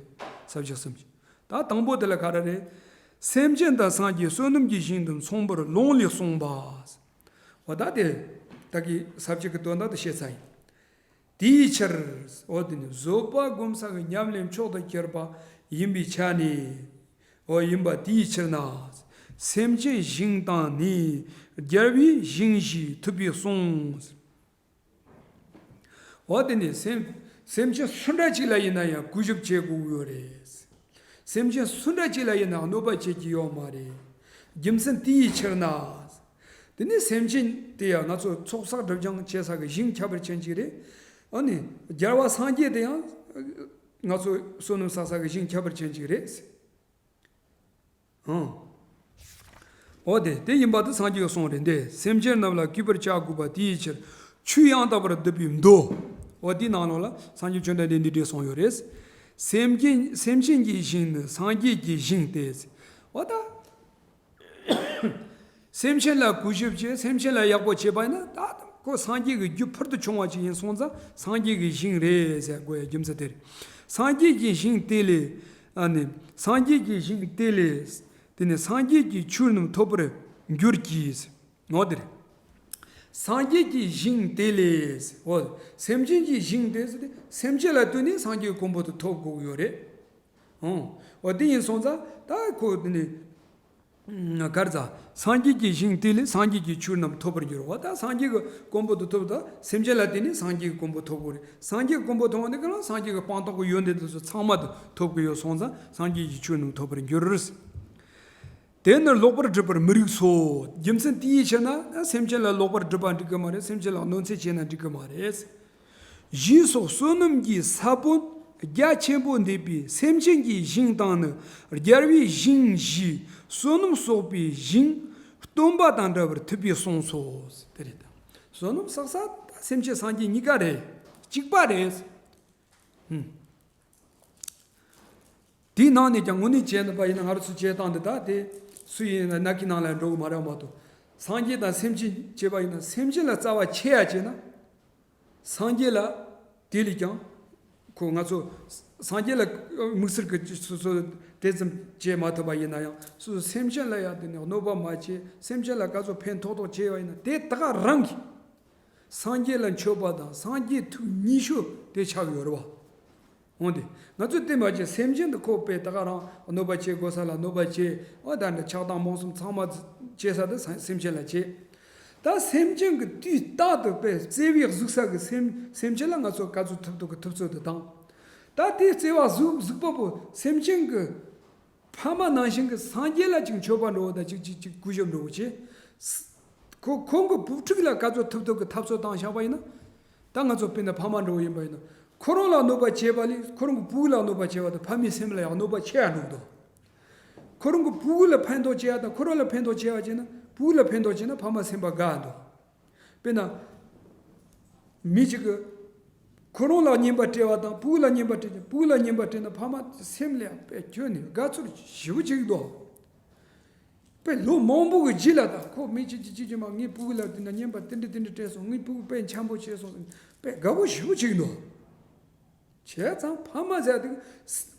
ས་བཅད་གསུམ་གྱི། ད་དང་པོ་དེ་ལ་ག་རེ་རེད། སེམས་ཅན་དང་སངས་རྒྱས་བསོད་ནམས་ཀྱི་ཞིང་དུ་མཚུངས་པར་ལོངས་ལས་གསུངས་པ། འོ་ད་དེ་ད་གི་ས་བཅད་ཀྱི་དོན་དག་དེ་བཤད་ཚར་ཡིན། དེའི་ཕྱིར། འོ་དེ་ནི་བཟོད་པ་སྒོམ་ས་གི་ཉམས་ལེན་མཆོག་ཏུ་གྱུར་པ་ཡིན་པའི་ཆ་ནས། འོ་ཡིན་པ་དེའི་ཕྱིར་ན། སེམས་ཅན་ཞིང་དང་ནི། རྒྱལ་བའི་ཞིང་ཞེས་ཐུབ་པས་གསུངས། འོ་དེ་ནི་སེམས་སེམས་ཅན་སུ་འདྲ་ཅིག་ལ་ཡིན་ན་ཡང་གུས་ཞབས་བྱེད་དགོས་ཀྱི་ཡོད་རེད། སེམས་ཅན་སུ་འདྲ་ཅིག་ལ་ཡིན་ན་གནོད་པ་བྱེད་ཀྱི་ཡོད་མ་རེད། རྒྱུ་མཚན་དེའི་ཕྱིར་ན། དེ་ནི་སེམས་ཅན་དེ་ཡང་ང་ཚོ་ཚོགས་བསགས་སྒྲིབ་སྦྱང་བྱེད་ས་གི་ཞིང་ཁྱད་པར་ཅན་ཅིག་རེད། ཨ་ནི་རྒྱལ་བ་སངས་རྒྱས་དེ་ཡང་ང་ཚོ་བསོད་ནམས་བསགས་ས་གི་ཞིང་ཁྱད་པར་ཅན་ཅིག་རེད། ཨང་། འོ་དེ་དེ་ཡིན་པ་དེ་སངས་རྒྱས་ཀྱི་གསུང་རེད། འདི་སེམས་ཅན་རྣམས་ལ་གུས་པར་བྱ་དགོས་པ་དེའི་ཕྱིར། ཆོས་ཡང་དག་པར་བསྡུས་པའི་མདོ། འོ་དེའི་ནང་ལོགས་ལ་སངས་རྒྱས་བཅོམ་ལྡན་འདས་འདི་འདྲས་གསུངས་ཡོད་རེད། སེམས་ཅན་སེམས་ཅན་གྱི་ཞིང་ནི་སངས་རྒྱས་ཀྱི་ཞིང་སྟེ། འོ་ད། སེམས་ཅན་ལ་གུས་ཞབས་བྱེད། སེམས་ཅན་ལ་ཡག་པོ་བྱེད་པ་ཡིན་ན་ད་ཁོ་སངས་རྒྱས་ཀྱི་རྒྱུ་ཕུལ་དུ་བྱུང་བ་ཅིག་ཡིན་སོང་ཙང་སངས་རྒྱས་ཀྱི་ཞིང་རེད་ཟེར་དགོས་ཡ་རྒྱུ་མཚན་དེ་རེད། སངས་རྒྱས་ཀྱི་ཞིང་དེ་ལས། ཨ་ནི་སངས་རྒྱས་ཀྱི་ཞིང་དེ་ལས། དེ་ནི་སངས་རྒྱས་ཀྱི་ཆོས་རྣམས་ཐོབ་པར་འགྱུར་གྱི། འོ་དེ་རེད། སངས་རྒྱས་ཀྱི་ཞིང་དེ་ལས། འོ། སེམས་ཅན་གྱི་ཞིང་དེ་ཟེར་ཏེ་སེམས་ཅན་ལ་ལྟོས་ནས་སངས་རྒྱས་ཀྱི་གོ་འཕང་དེ་ཐོབ་དགོས་ཀྱི་ཡོད་རེད། ཨང་། འོ་དེ་ཡིན་སོང་ཙང་ད་ཁོ་དེ་ནི། གར་ཙ། སངས་རྒྱས་ཀྱི་ཞིང་དེ་ལས་སངས་རྒྱས་ཀྱི་ཆོས་རྣམས་ཐོབ་པར་འགྱུར་བ། ད་སངས་རྒྱས་ཀྱི་གོ་འཕང་དུ་ཐོབ། ད་སེམས་ཅན་ལ་བརྟེན་ནས་སངས་རྒྱས་ཀྱི་གོ་འཕང་ཐོབ་དགོས་རེད། སངས་རྒྱས་ཀྱི་གོ་འཕང་ཐོབ་པ་ནི་གང་ལ་སངས་རྒྱས་ཀྱི་སྤངས་རྟོགས་ཀྱི་ཡོན་ཏན་དེ་ཚོ་ཚང་མ་དུ་ཐོབ་ཀྱི་ཡོད་སོང་ཙང་སངས་རྒྱས་ཀྱི་ཆོས་རྣམས་ཐོབ་པར་འགྱུར། དེ་ནི་ལོག་པར་སྒྲུབ་པར་མི་རིགས་སོ། རྒྱུ་མཚན་དེའི་ཕྱིར་ན་སེམས་ཅན་ལ་ལོག་པར་སྒྲུབ་པ་འགྲིག་གི་མ་རེད། སེམས་ཅན་ལ་གནོད་འཚེ་བྱས་ན་འགྲིག་གི་མ་རེད། ཞེས་སོགས་བསོད་ནམས་ཀྱི་ས་བོན་རྒྱ་ཆེན་པོ་འདེབས་པའི་སེམས་ཅན་གྱི་ཞིང་དང་ནི་རྒྱལ་བའི་ཞིང་ཞེས་བསོད་ནམས་གསོག་པའི་ཞིང་སྟོན་པ་དང་འདྲ་བར་ཐུབ་པས་གསུངས་སོ། དེ་རེད། བསོད་ནམས་བསགས་ས་ད་སེམས་ཅན་སངས་རྒྱས་གཉིས་ཀ་རེད། གཅིག་པ་རེད། ཧུམ། དེའི་ནང་ནས་ཀྱང་དངོས་གནས་བྱས་ན་པ་ཡིན་ན་ང་རང་ཚོ་བྱེད་སྟངས་འདི་ད་དེ་སུ་ཡིན་ན་ནག་གི་ནང་ལ་འགྲོ་གི་མ་རེད་མ་གཏོགས། སངས་རྒྱས་དང་སེམས་ཅན་བྱེད་པ་ཡིན་ན་སེམས་ཅན་ལ་རྩ་བ་ཆེ་ཡ་བྱས་ན། སངས་རྒྱས་ལ་དེ་ལས་ཀྱང་ཁོ་ང་ཚོ་སངས་རྒྱས་ལ་དམིགས་བསལ་གྱི་སོ་སོ་དེ་ཙམ་བྱེད་མ་ཐུབ་པ་ཡིན་ན་ཡང་སོ་སོ་སེམས་ཅན་ལ་ཡང་དེ་ནས་གནོད་པ་མ་བྱེད། སེམས་ཅན་ལ་ག་ཚོད་ཕན་ཐོགས་ཐོགས་བྱས་པ་ཡིན་ན་དེ་ད་ག་རང་གི་སངས་རྒྱས་ལ་མཆོད་པ་དང་སངས་རྒྱས་ཐུགས་ཉེ་ཤོས་དེ་ཆགས་ཡོད་རེད་བ། འོན་ཏེ། ང་ཚོས་བསྟན་པ་ཅིག་སེམས་ཅན་དུ་ཁོ་པས་ད་ག་རང་གནོད་པ་བྱེད་དགོས་ས་ལ་གནོད་པ་བྱེད། འོ་ད་འདྲ་ཆགས་སྡང་རྨོངས་གསུམ་ཚང་མ་བྱེད་ས་དེ་སེམས་ཅན་ལ་བྱེད། ད་སེམས་ཅན་གྱི་དུས་རྟག་ཏུ་པས་བརྩེ་བས་གཟིགས་ས་གི་སེམས་སེམས་ཅན་ལ་ང་ཚོ་ག་ཚོད་ཐུབ་ཐུབ་ཀྱི་ཐུབ་ཚོད་དུ་བཏང་། ད་དེའི་བརྩེ་བ་གཟིགས་གཟིགས་པ་པོ་སེམས་ཅན་གྱི་ཕ་མ་ནང་བཞིན་གྱི་སངས་རྒྱས་ལ་ཅིག་མཆོད་པ་འགྲོ་བ་དང་ཅིག་ཅིག་ཅིག་གུས་ཞབས་འགྲོ་བ་བྱེད། ཁོ་ཁོང་གི་བུ་ཕྲུག་ལ་ག་ཚོད་ཐུབ་ཐུབ་ཀྱི་འཐབ་རྩོད་བཏང་བཞག་པ་ཡིན་ན། ད་ང་ཚོ་དཔེར་ན་ཕ་མ་འདྲ་བོ་ཡིན་པ་ཡིན་ན། ཁོ་རང་ལ་གནོད་པ་བྱས་པ་ལས་ཁོ་རང་གི་བུ་ལ་གནོད་པ་བྱས་པ་དང་ཕ་མའི་སེམས་ལ་ཡང་གནོད་པ་ཆེ་ཡང་འགྲོ་འདུག་ཁོ་རང་གི་བུ་ལ་ཕན་ཐོགས་བྱས་ཡ་དང་ཁོ་རང་ལ་ཕན་ཐོགས་བྱས་པ་བྱས་ན་བུ་ལ་ཕན་ཐོགས་བྱས་ན་ཕ་མ་སེམས་པ་དགའ་འདུག་དཔེར་ན། མི་གཅིག་གིས་ཁོ་རང་ལ་བརྙས་པ་སྤྲད་པ་དང་བུ་ལ་བརྙས་པ་སྤྲད་ཀྱང་བུ་ལ་བརྙས་པ་སྤྲད་ན་ཕ་མ་སེམས་ལ་ཡང་དཔེ་ཁྱོན་ནས་དགའ་ཚོར་ཞེ་པོ་ཅིག་འདུག་དཔེ་ལོ་མང་པོ་གི་རྗེས་ལ་ད་ཁོ་མི་གཅིག་གཅིག་གཅིག་གཅིག་མ་ངའི་ཕྲུ་གུ་ལ་དེ་འདྲ་བརྙས་པ་དེ་འདྲ་དེ་འདྲ་སྤྲད་སོང་། ངའི་ཕྲུ་གུ་དཔེ་འཆམ་པོ་བྱས་སོང་ཟེར་དཔེ་དགའ་པོ་ཞེ་པོ་ཅིག་འདུག་བྱས་ཙང་ཕ་མ་ཟེར་དེ་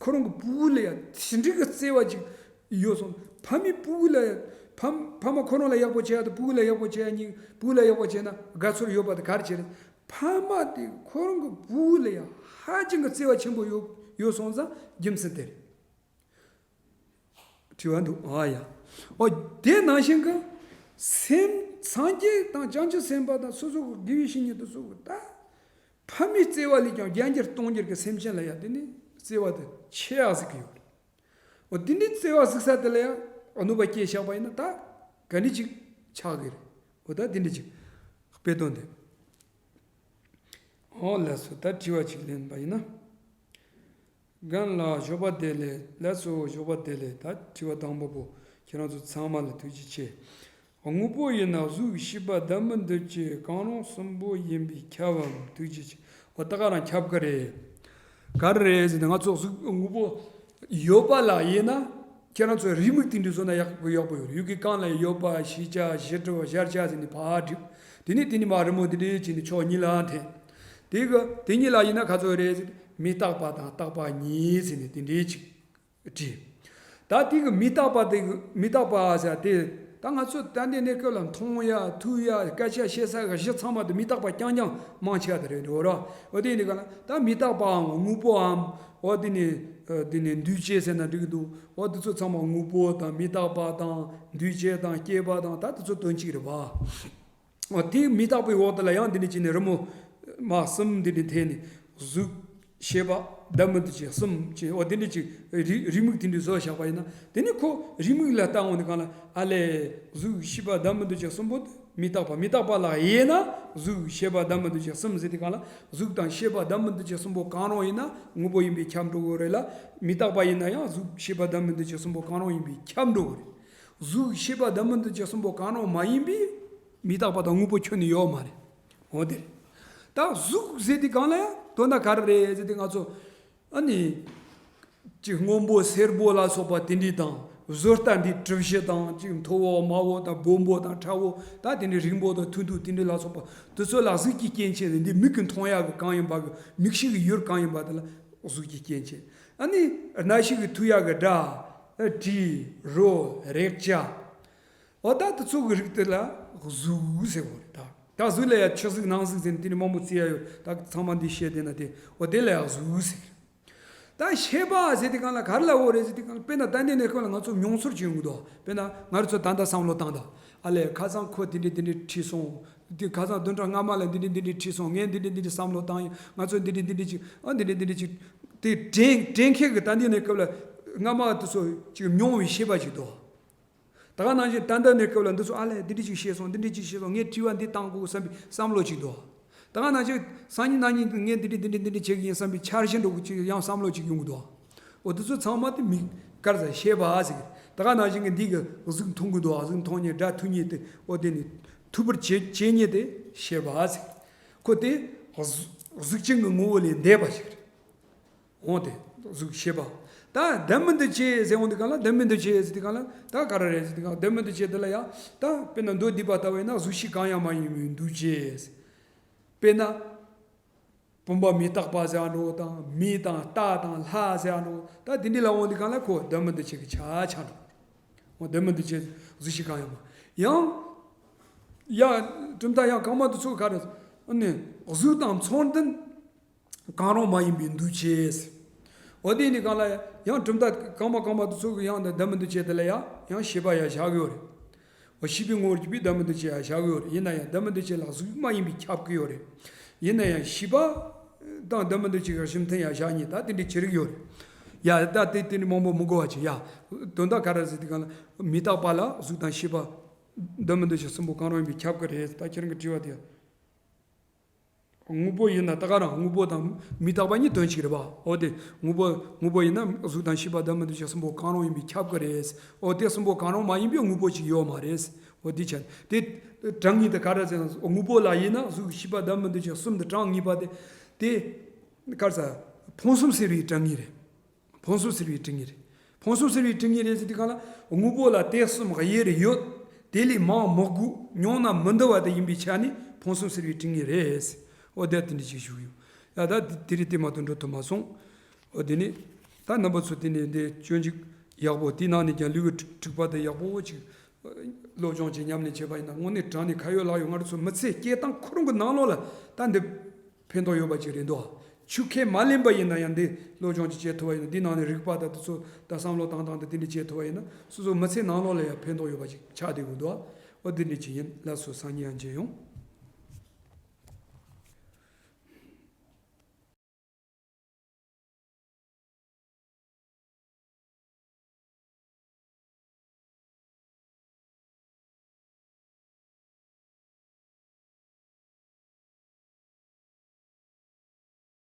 ཁོ་རང་གི་ཕྲུ་གུ་ལ་ཡང་དེ་འདྲ་གི་བརྩེ་བ་ཅིག་ཡོད་སོང་། ཕ་མའི་ཕྲུ་གུ་ལ་ཡང་ཕ་ཕ་མ་ཁོ་རང་ལ་ཡག་པོ་བྱས་ཡ་དང་ཕྲུ་གུ་ལ་ཡག་པོ་བྱས་ཡ་གཉིས་ཕྲུ་གུ་ལ་ཡག་པོ་བྱས་ན་དགའ་ཚོར་ཡོད་པ་དེ་ག་རེ་བྱས་རེད། ཕ་མ་དེ་ཁོ་རང་གི་ཕྲུ་གུ་ལ་ཡང་ཧ་ཅང་གི་བརྩེ་བ་ཆེན་པོ་ཡོད་ཡོད་སོང་ཙང་རྒྱུ་མཚན་དེ་རེད། དྲི་བ་འདུག་ཨ་ཡ། ཨོ་དེ་ནང་བཞིན་གྱི་སེམས་སངས་རྒྱས་དང་བྱང་ཆུབ་སེམས་དཔའ་དང་སོ་སོ་གི་དགེ་བའི་བཤེས་གཉེན་དེ་ཚོ་གི་ད་ཕ་མའི་བརྩེ་བ་ལས་ཀྱང་བརྒྱ་འགྱུར་སྟོང་འགྱུར་གྱི་སེམས་ཅན་ལ་ཡང་དེ་ནི་བརྩེ་བ་དེ་ཆེ་ཡག་ཟིག་གི་ཡོད་རེད། ཨོ་དེ་འདྲའི་བརྩེ་བ་གཟིགས་ས་དེ་ལ་ཡང་གནོད་པ་སྐྱེལ་བཞག་པ་ཡིན་ན་ད་ག་འདྲ་ཅིག་ཆགས་གི་རེད། ཨོ་ད་དེ་འདྲ་ཅིག་དཔེ་དོན་དེ། ཨོ་ལགས་སོ། ད་དྲི་བ་ཅིག་ལེན་པ་ཡིན་ན། རྒན་ལགས་ཞོགས་པ་བདེ་ལེགས། ལགས་སོ་ཞོགས་པ་བདེ་ལེགས། ད་དྲི་བ་དང་པོ་པོ་ཁྱེད་རང་ཚོ་ཚང་མ་ལ་ཐུགས་རྗེ་ཆེ། དངོས་པོ་ཡིན་ན་གཟུགས་ཤེས་པ་ལྡན་མིན་འདུ་བྱེད་གང་རུང་གསུམ་པོ་ཡིན་པས་ཁྱབ་བམ། ཐུགས་རྗེ་ཆེ། འོ་ད་ག་རང་ཁྱབ་ཀྱི་རེད། ག་རེ་རེད་ཟེར་ན་ང་ཚོ་གཟུགས་དངོས་པོ་ཡོད་པ་ལ་ཡིན་ན་ཁྱེད་རང་ཚོས་རེའུ་མིག་དེ་འདྲ་བཟོས་ན་ཡག་པོ་ཡག་པོ་ཡོད་རེད། ཡུལ་གྱི་རྐང་ལ་ཡོད་པ་ཞེས་བྱ་ཞེས་བྲི་བ་ཞར་བྱ་ཟེར་ནས་ཕར་བསྒྲིགས། དེ་ནས་དེ་ནས་མར་རི་མོ་འདི་འདྲ་བྱས་ནས་ཕྱོགས་གཉིས་ལ་འཐེན། དེ་གི་དེ་གཉིས་ལ་ཡིན་ན་ག་ཚོད་རེད་ཟེར། མི་རྟག་པ་དང་རྟག་པ་གཉིས་ཟེར་ནས་དེ་འདྲའི་ཅིག་བྲིས། ད་དེ་གི་མི་རྟག་པ་དེ་གི་མི་རྟག་པ་ཟེར་དེ་ད་ང་ཚོ་ད་ལྟའི་གནས་སྐབས་ལ་མཐོང་ཡ་ཐོས་ཡ་སྐད་ཆ་བཤད་ས་གི་གཞི་ཚང་མ་དེ་མི་རྟག་པ་རྐྱང་རྐྱང་མང་ཆེ་བ་དེ་རེད་འགྲོ་ར། འོ་དེ་ཡིན་དུས་ག་ལ་ད་མི་རྟག་པའམ་དངོས་པོའམ་འོ་དེ་ནི་དེ་ནི་འདུས་བྱས་ཟེར་ན་འགྲིག་གི་འདུག་འོ་དེ་ཚོ་ཚང་མ་དངོས་པོ་དང་མི་རྟག་པ་དང་འདུས་བྱས་དང་སྐྱེས་པ་དང་ད་དེ་ཚོ་དོན་གཅིག་རེད་པ། འོ་དེ་མི་རྟག་པའི་འོག་དེ་ལ་ཡང་འདི་འདྲ་བྱས་ནས་རི་མོ་མ་གསུམ་འདི་འདྲ་འཐེན་ནས་གཟུགས་ཤེས་པ་ལྡན་མིན་འདུ་བྱེད་གསུམ་བྱས། འོ་དེ་འདྲ་ཅིག་རེའུ་རེའུ་མིག་དེ་འདྲ་བཟོས་བཞག་པ་ཡིན་ན་དེ་ནི་ཁོ་རེའུ་མིག་ལ་ལྟ་འོང་དུས་གང་ལ་ཨ་ལས་གཟུགས་ཤེས་པ་ལྡན་མིན་འདུ་བྱེད་གསུམ་པོ་དེ་མི་རྟག་པ། མི་རྟག་པ་ལ་དབྱེ་ན་གཟུགས་ཤེས་པ་ལྡན་མིན་འདུ་བྱེད་གསུམ་ཟེར་དུས་གང་ལ་གཟུགས་དང་ཤེས་པ་ལྡན་མིན་འདུ་བྱེད་གསུམ་པོ་གང་རུང་ཡིན་ན་དངོས་པོ་ཡིན་པས་ཁྱབ་འགྲོ་གི་རེད་ལ། མི་རྟག་པ་ཡིན་ན་ཡང་གཟུགས་ཤེས་པ་ལྡན་མིན་འདུ་བྱེད་གསུམ་པོ་གང་རུང་ཡིན་པས་ཁྱབ་འགྲོ་གི་རེད། གཟུགས་ཤེས་པ་ལྡན་མིན་འདུ་བྱེད་གསུམ་པོ་གང་རུང་མ་ཡིན་པས་མི་རྟག་པ་དང་དངོས་པོ་ཁྱོན་ནས་ཡོད་མ་རེད། འོ་དེ་རེད། ད་གཟུགས་ཟེར་དུས་གང་ལ་ཡང་དོན་དག་ག་རེ་རེད་ཟེར་དུས་ང་ཚོ་ཨ་ནི་ཅིག་སྔོན་པོ་སེར་པོ་ལ་སོགས་པ་དེ་འདྲ་དང་བཟོ་ལྟ་འདི་གྲུ་བཞི་དང་ཅིག་མཐོ་བོ་དམའ་བོ་དང་སྦོམ་པོ་དང་ཕྲ་བོ་ད་དེ་འདྲ་རིང་པོ་དང་ཐུང་ཐུང་དེ་འདྲ་ལ་སོགས་པ་དེ་ཚོ་ལ་གཟུགས་ཀྱི་སྐྱེ་མཆེད་ནི་འདི་མིག་གིས་མཐོང་ཡག་གི་གང་ཡིན་པ་གི་མིག་ཤེས་ཀྱི་ཡུལ་གང་ཡིན་པ་དེ་ལ་གཟུགས་ཀྱི་སྐྱེ་མཆེད། ཨ་ནི་རྣ་ཤེས་ཀྱིས་ཐོས་ཡག་གི་སྒྲ། དྲི། རོ། རེག་བྱ། འོ་ད་དེ་ཚོ་གི་རིགས་དེ་ལ་གཟུགས་ཟེར་བ་རེད་ད། ད་གཟུགས་ལ་ཡང་ཕྱི་གཟུགས་ནང་གཟུགས་ཟེར་ནས་དེ་ནི་མང་པོ་བརྩི་ཡ་ཡོད། ད་ཚང་མ་འདི་བཤད་བསྡད་ན་དེ་འོ་དེ་ལ་ཡང་གཟུགས་ཟེར། ད་ཤེས་པ་ཟེར་དུས་གང་ལ་ག་རེ་ལ་འོ་རེད་ཟེར་དུས་གང་ལ་དཔེར་ན་ད་ལྟའི་གནས་སྐབས་ལ་ང་ཚོ་མྱོང་ཚོར་བྱེད་ཡོང་གི་འདུག་དཔེར་ན་ང་རང་ཚོ་ད་ལྟ་བསམ་བློ་བཏང་དང་། ཨ་ལས་ཁ་སང་ཁོ་དེ་འདྲས་དེ་འདྲས་ཁྲིད་སོང་། དེ་ཁ་སང་བདུན་ཕྲག་སྔ་མ་ལ་འདི་འདྲས་འདི་འདྲས་ཁྲིད་སོང་། ངས་འདི་འདྲས་འདི་འདྲས་བསམ་བློ་བཏང་ཡིན། ང་ཚོ་འདི་འདྲས་འདི་འདྲས་ཅིག་ཨ་འདི་འདྲས་འདི་འདྲས་ཅིག་དེ་དྲན་དྲན་མཁན་གྱི་ད་ལྟའི་གནས་སྐབས་ལ་སྔ་མ་དེ་ཚོ་ཅིག་མྱོང་བའི་ཤེས་པ་ཅིག་འདུག་ད་ག་ནང་བཞིན་ད་ལྟ་གནས་སྐབས་ལ་འདི་ཚོ་ཨ་ལས་འདི་འདྲ་ཅིག་བཤད་སོང་། འདི་འདྲ་ཅིག་བཤད་སོང་། ངས་དྲི་བ་འདི་བཏང་དགོས་བསམ་པའི་བསམ་བློ་ཅིག་འདུག་ད་ག་ནང་བཞིན་སང་ཉིན་གནངས་ཉིན་ངས་འདི་འདྲ་འདི་འདྲ་འདི་འདྲ་བྱེད་ཀྱི་ཡིན་བསམ་པའི་འཆར་གཞི་འདྲ་བོ་ཅིག་ཡང་བསམ་བློ་ཅིག་ཡོང་གི་འདུག་འོ་འདི་ཚོ་ཚང་མ་དེ་མིག་དཀར་ཟ་ཤེས་པ་ཟེར་གི། ད་ག་ནང་བཞིན་གི་འདི་གི་གཟུགས་མཐོང་གི་འདུག་གཟུགས་མཐོང་ཉིན་སྒྲ་ཐོས་ཉིན་དེ་འོ་དེ་ནི་ཐོས་པར་བྱེད་བྱེད་ཉིན་དེ་ཤེས་པ་ཟེར་གི། ཁོ་དེ་གཟུགས་གཟུགས་ཅན་གྱི་ངོ་བོ་ལས་འདས་པ་ཞིག་རེད། འོང་དེ་གཟུགས་ཤེས་པ། ད་ལྡན་མིན་འདུ་བྱེད་ཟེར་འོང་དུས་གང་ལ་ལྡན་མིན་འདུ་བྱེད་ཟེར་དུས་གང་ལ་ད་ག་རེ་རེད་ཟེར་དུས་གང་ལྡན་མིན་འདུ་བྱེད་དེ་ལ་ཡང་ད་དཔེར་ན་མདོ་སྡུད་པ་ལྟ་བས་ན་གཟུགས་ཤིག་གང་ཡང་མ་ཡིན་མིན་འདུ་བྱེད། དཔེར་ན་བུམ་པ་མི་རྟག་པ་ཟེར་འགྲོ་དང་མི་དང་རྟ་དང་ལྷ་ཟེར་འགྲོ། ད་དེ་འདྲ་ལ་འོང་དུས་གང་ལ་ཁོ་ལྡན་མིན་འདུ་བྱེད་ཀྱི་ཆ་ཆ་འགྲོ། འོ་ལྡན་མིན་འདུ་བྱེད་གཟུགས་ཤིག་གང་ཡང་མ་ཡང་། ཡང་གྲུབ་མཐའ་ཡང་གོང་མ་དེ་ཚོ་ག་རེ་ཨ་ནི་གཟུགས་དང་ཚོར་འདུ། གང་རུང་མ་ཡིན་པའི་འདུ་བྱེད། འོ་དེ་ནི་གང་ལ་ཡང་གྲུབ་མཐའ་གོང་མ་གོང་མ་དེ་ཚོ་གི་ཡང་ལྡན་མིན་འདུ་བྱེད་དེ་ལ་ཡང་ཡང་ཤེས་པ་ཡང་བཞག་གི་ཡོད་རེད། འོ་ཤེས་པའི་ངོ་བོར་གྱུར་པའི་ལྡན་མིན་འདུ་བྱེད་ཡང་བཞག་གི་ཡོད་རེད། ཡིན་ན་ཡང་ལྡན་མིན་འདུ་བྱེད་ལ་གཟུགས་མ་ཡིན་པས་ཁྱབ་ཀྱི་ཡོད་རེད། ཡིན་ན་ཡང་ཤེས་པ་དང་ལྡན་མིན་འདུ་བྱེད་ཀྱི་གཞི་མཐུན་ཡང་བཞག་ཉིན་ད་དེ་འདྲའི་ཅི་རིགས་ཡོད་རེད། ཡ་ད་དེ་དེ་འདྲའི་མང་པོ་མི་དགོས་པ་ཅིག་ཡ། དོན་དག་ག་རེ་ཟེར་དུས་གང་ལ་མི་རྟག་པ་ལ་གཟུགས་དང་ཤེས་པ་ལྡན་མིན་འདུ་བྱེད་གསུམ་པོ་གང་རུང་ཡིན་པས་ཁྱབ་ཀྱི་རེད། ད་ཁྱེད་རང་གི་དྲི་བ་དེ། དངོས་པོ་ཡིན་ན་ད་ག་རང་དངོས་པོ་དང་མི་རྟག་པ་གཉིས་དོན་གཅིག་རེད་པ། འོ་དེ་དངོས་པོ་དངོས་པོ་ཡིན་ན་གཟུགས་དང་ཤེས་པ་ལྡན་མིན་འདུ་བྱེད་གསུམ་པོ་གང་རུང་ཡིན་པས་ཁྱབ་ཀྱི་རེད། འོ་དེ་གསུམ་པོ་གང་རུང་མ་ཡིན་པའི་དངོས་པོ་ཅིག་ཡོད་མ་རེད། འོ་དེ་ཆ་དེ་གྲངས་ངེས་དེ་ག་རེ་ཟེར་ན་དངོས་པོ་ལ་ཡིན་ན་གཟུགས་ཤེས་པ་ལྡན་མིན་འདུ་བྱེད་གསུམ་དེ་གྲངས་ངེས་པ་དེ་དེ་ག་རེ་ཟེར་ཕུང་གསུམ་སེལ་བའི་གྲངས་ངེས་རེད། ཕུང་གསུམ་སེལ་བའི་གྲངས་ངེས་རེད། ཕུང་གསུམ་སེལ་བའི་གྲངས་ངེས་རེད་ཟེར་དུས་གང་ལ་དངོས་པོ་ལ་དེ་གསུམ་དབྱེར་ཡོད། དེ་ལས་མང་མི་དགོས། ཉུང་ན་མི་འདུ་བ་དེ་ཡིན་པའི་ཆ་ནས་ཕུང་གསུམ་སེལ་བའི་གྲངས་ངེས་རེད། འོ་དེ་དེ་འདྲ་ཞིག་ཞུ་གི་ཡོད། ཡ་ད་དེ་རིང་དེ་མ་གཏོགས་འགྲོ་ཐུབ་མ་སོང་། འོ་དེ་ནི་ད་རྣམ་པ་ཚོ་དེ་ནས་འདི་སྤྱོད་འཇུག་ཡག་པོ་དེའི་ནང་ནས་ཀྱང་ལུས་ཀྱི་འཁྲུག་པ་དེ་ཡག་པོ་ཅིག་སློབ་སྦྱོང་བྱེད་ཉམས་ལེན་བྱེད་པ་ཡིན་ན་དངོས་གནས་དྲང་ནས་ཁ་ཡོད་ལག་ཡོད་ང་རང་ཚོ་མི་ཚེ་སྐྱེལ་སྟངས་ཁོ་རང་གི་ནང་ལོགས་ལ་ད་འདི་ཕན་ཐོགས་ཡོད་པ་ཅིག་རེད་འདུག་ཆོས་ཁས་མ་ལེན་པ་ཡིན་ན་ཡང་འདི་སློབ་སྦྱོང་ཅིག་བྱེད་ཐུབ་པ་ཡིན་ན་འདི་ནང་ནས་རིག་པ་དང་དེ་ཚོ་ད་བསམ་བློ་བཏང་སྟངས་དང་དེ་འདྲ་བྱེད་ཐུབ་པ་ཡིན་ན་སོ་སོ་མི་ཚེ་ནང་ལོགས་ལ་ཡང་ཕན་ཐོགས་ཡོད་པ་ཅིག་ཆགས་བསྡད་ཀྱི་འདུག་འོ་འདི་འདྲ་ཅིག་ཡིན། ལགས་སོ། སང་ཉིན་ཡང་མཇལ་ཡོང་།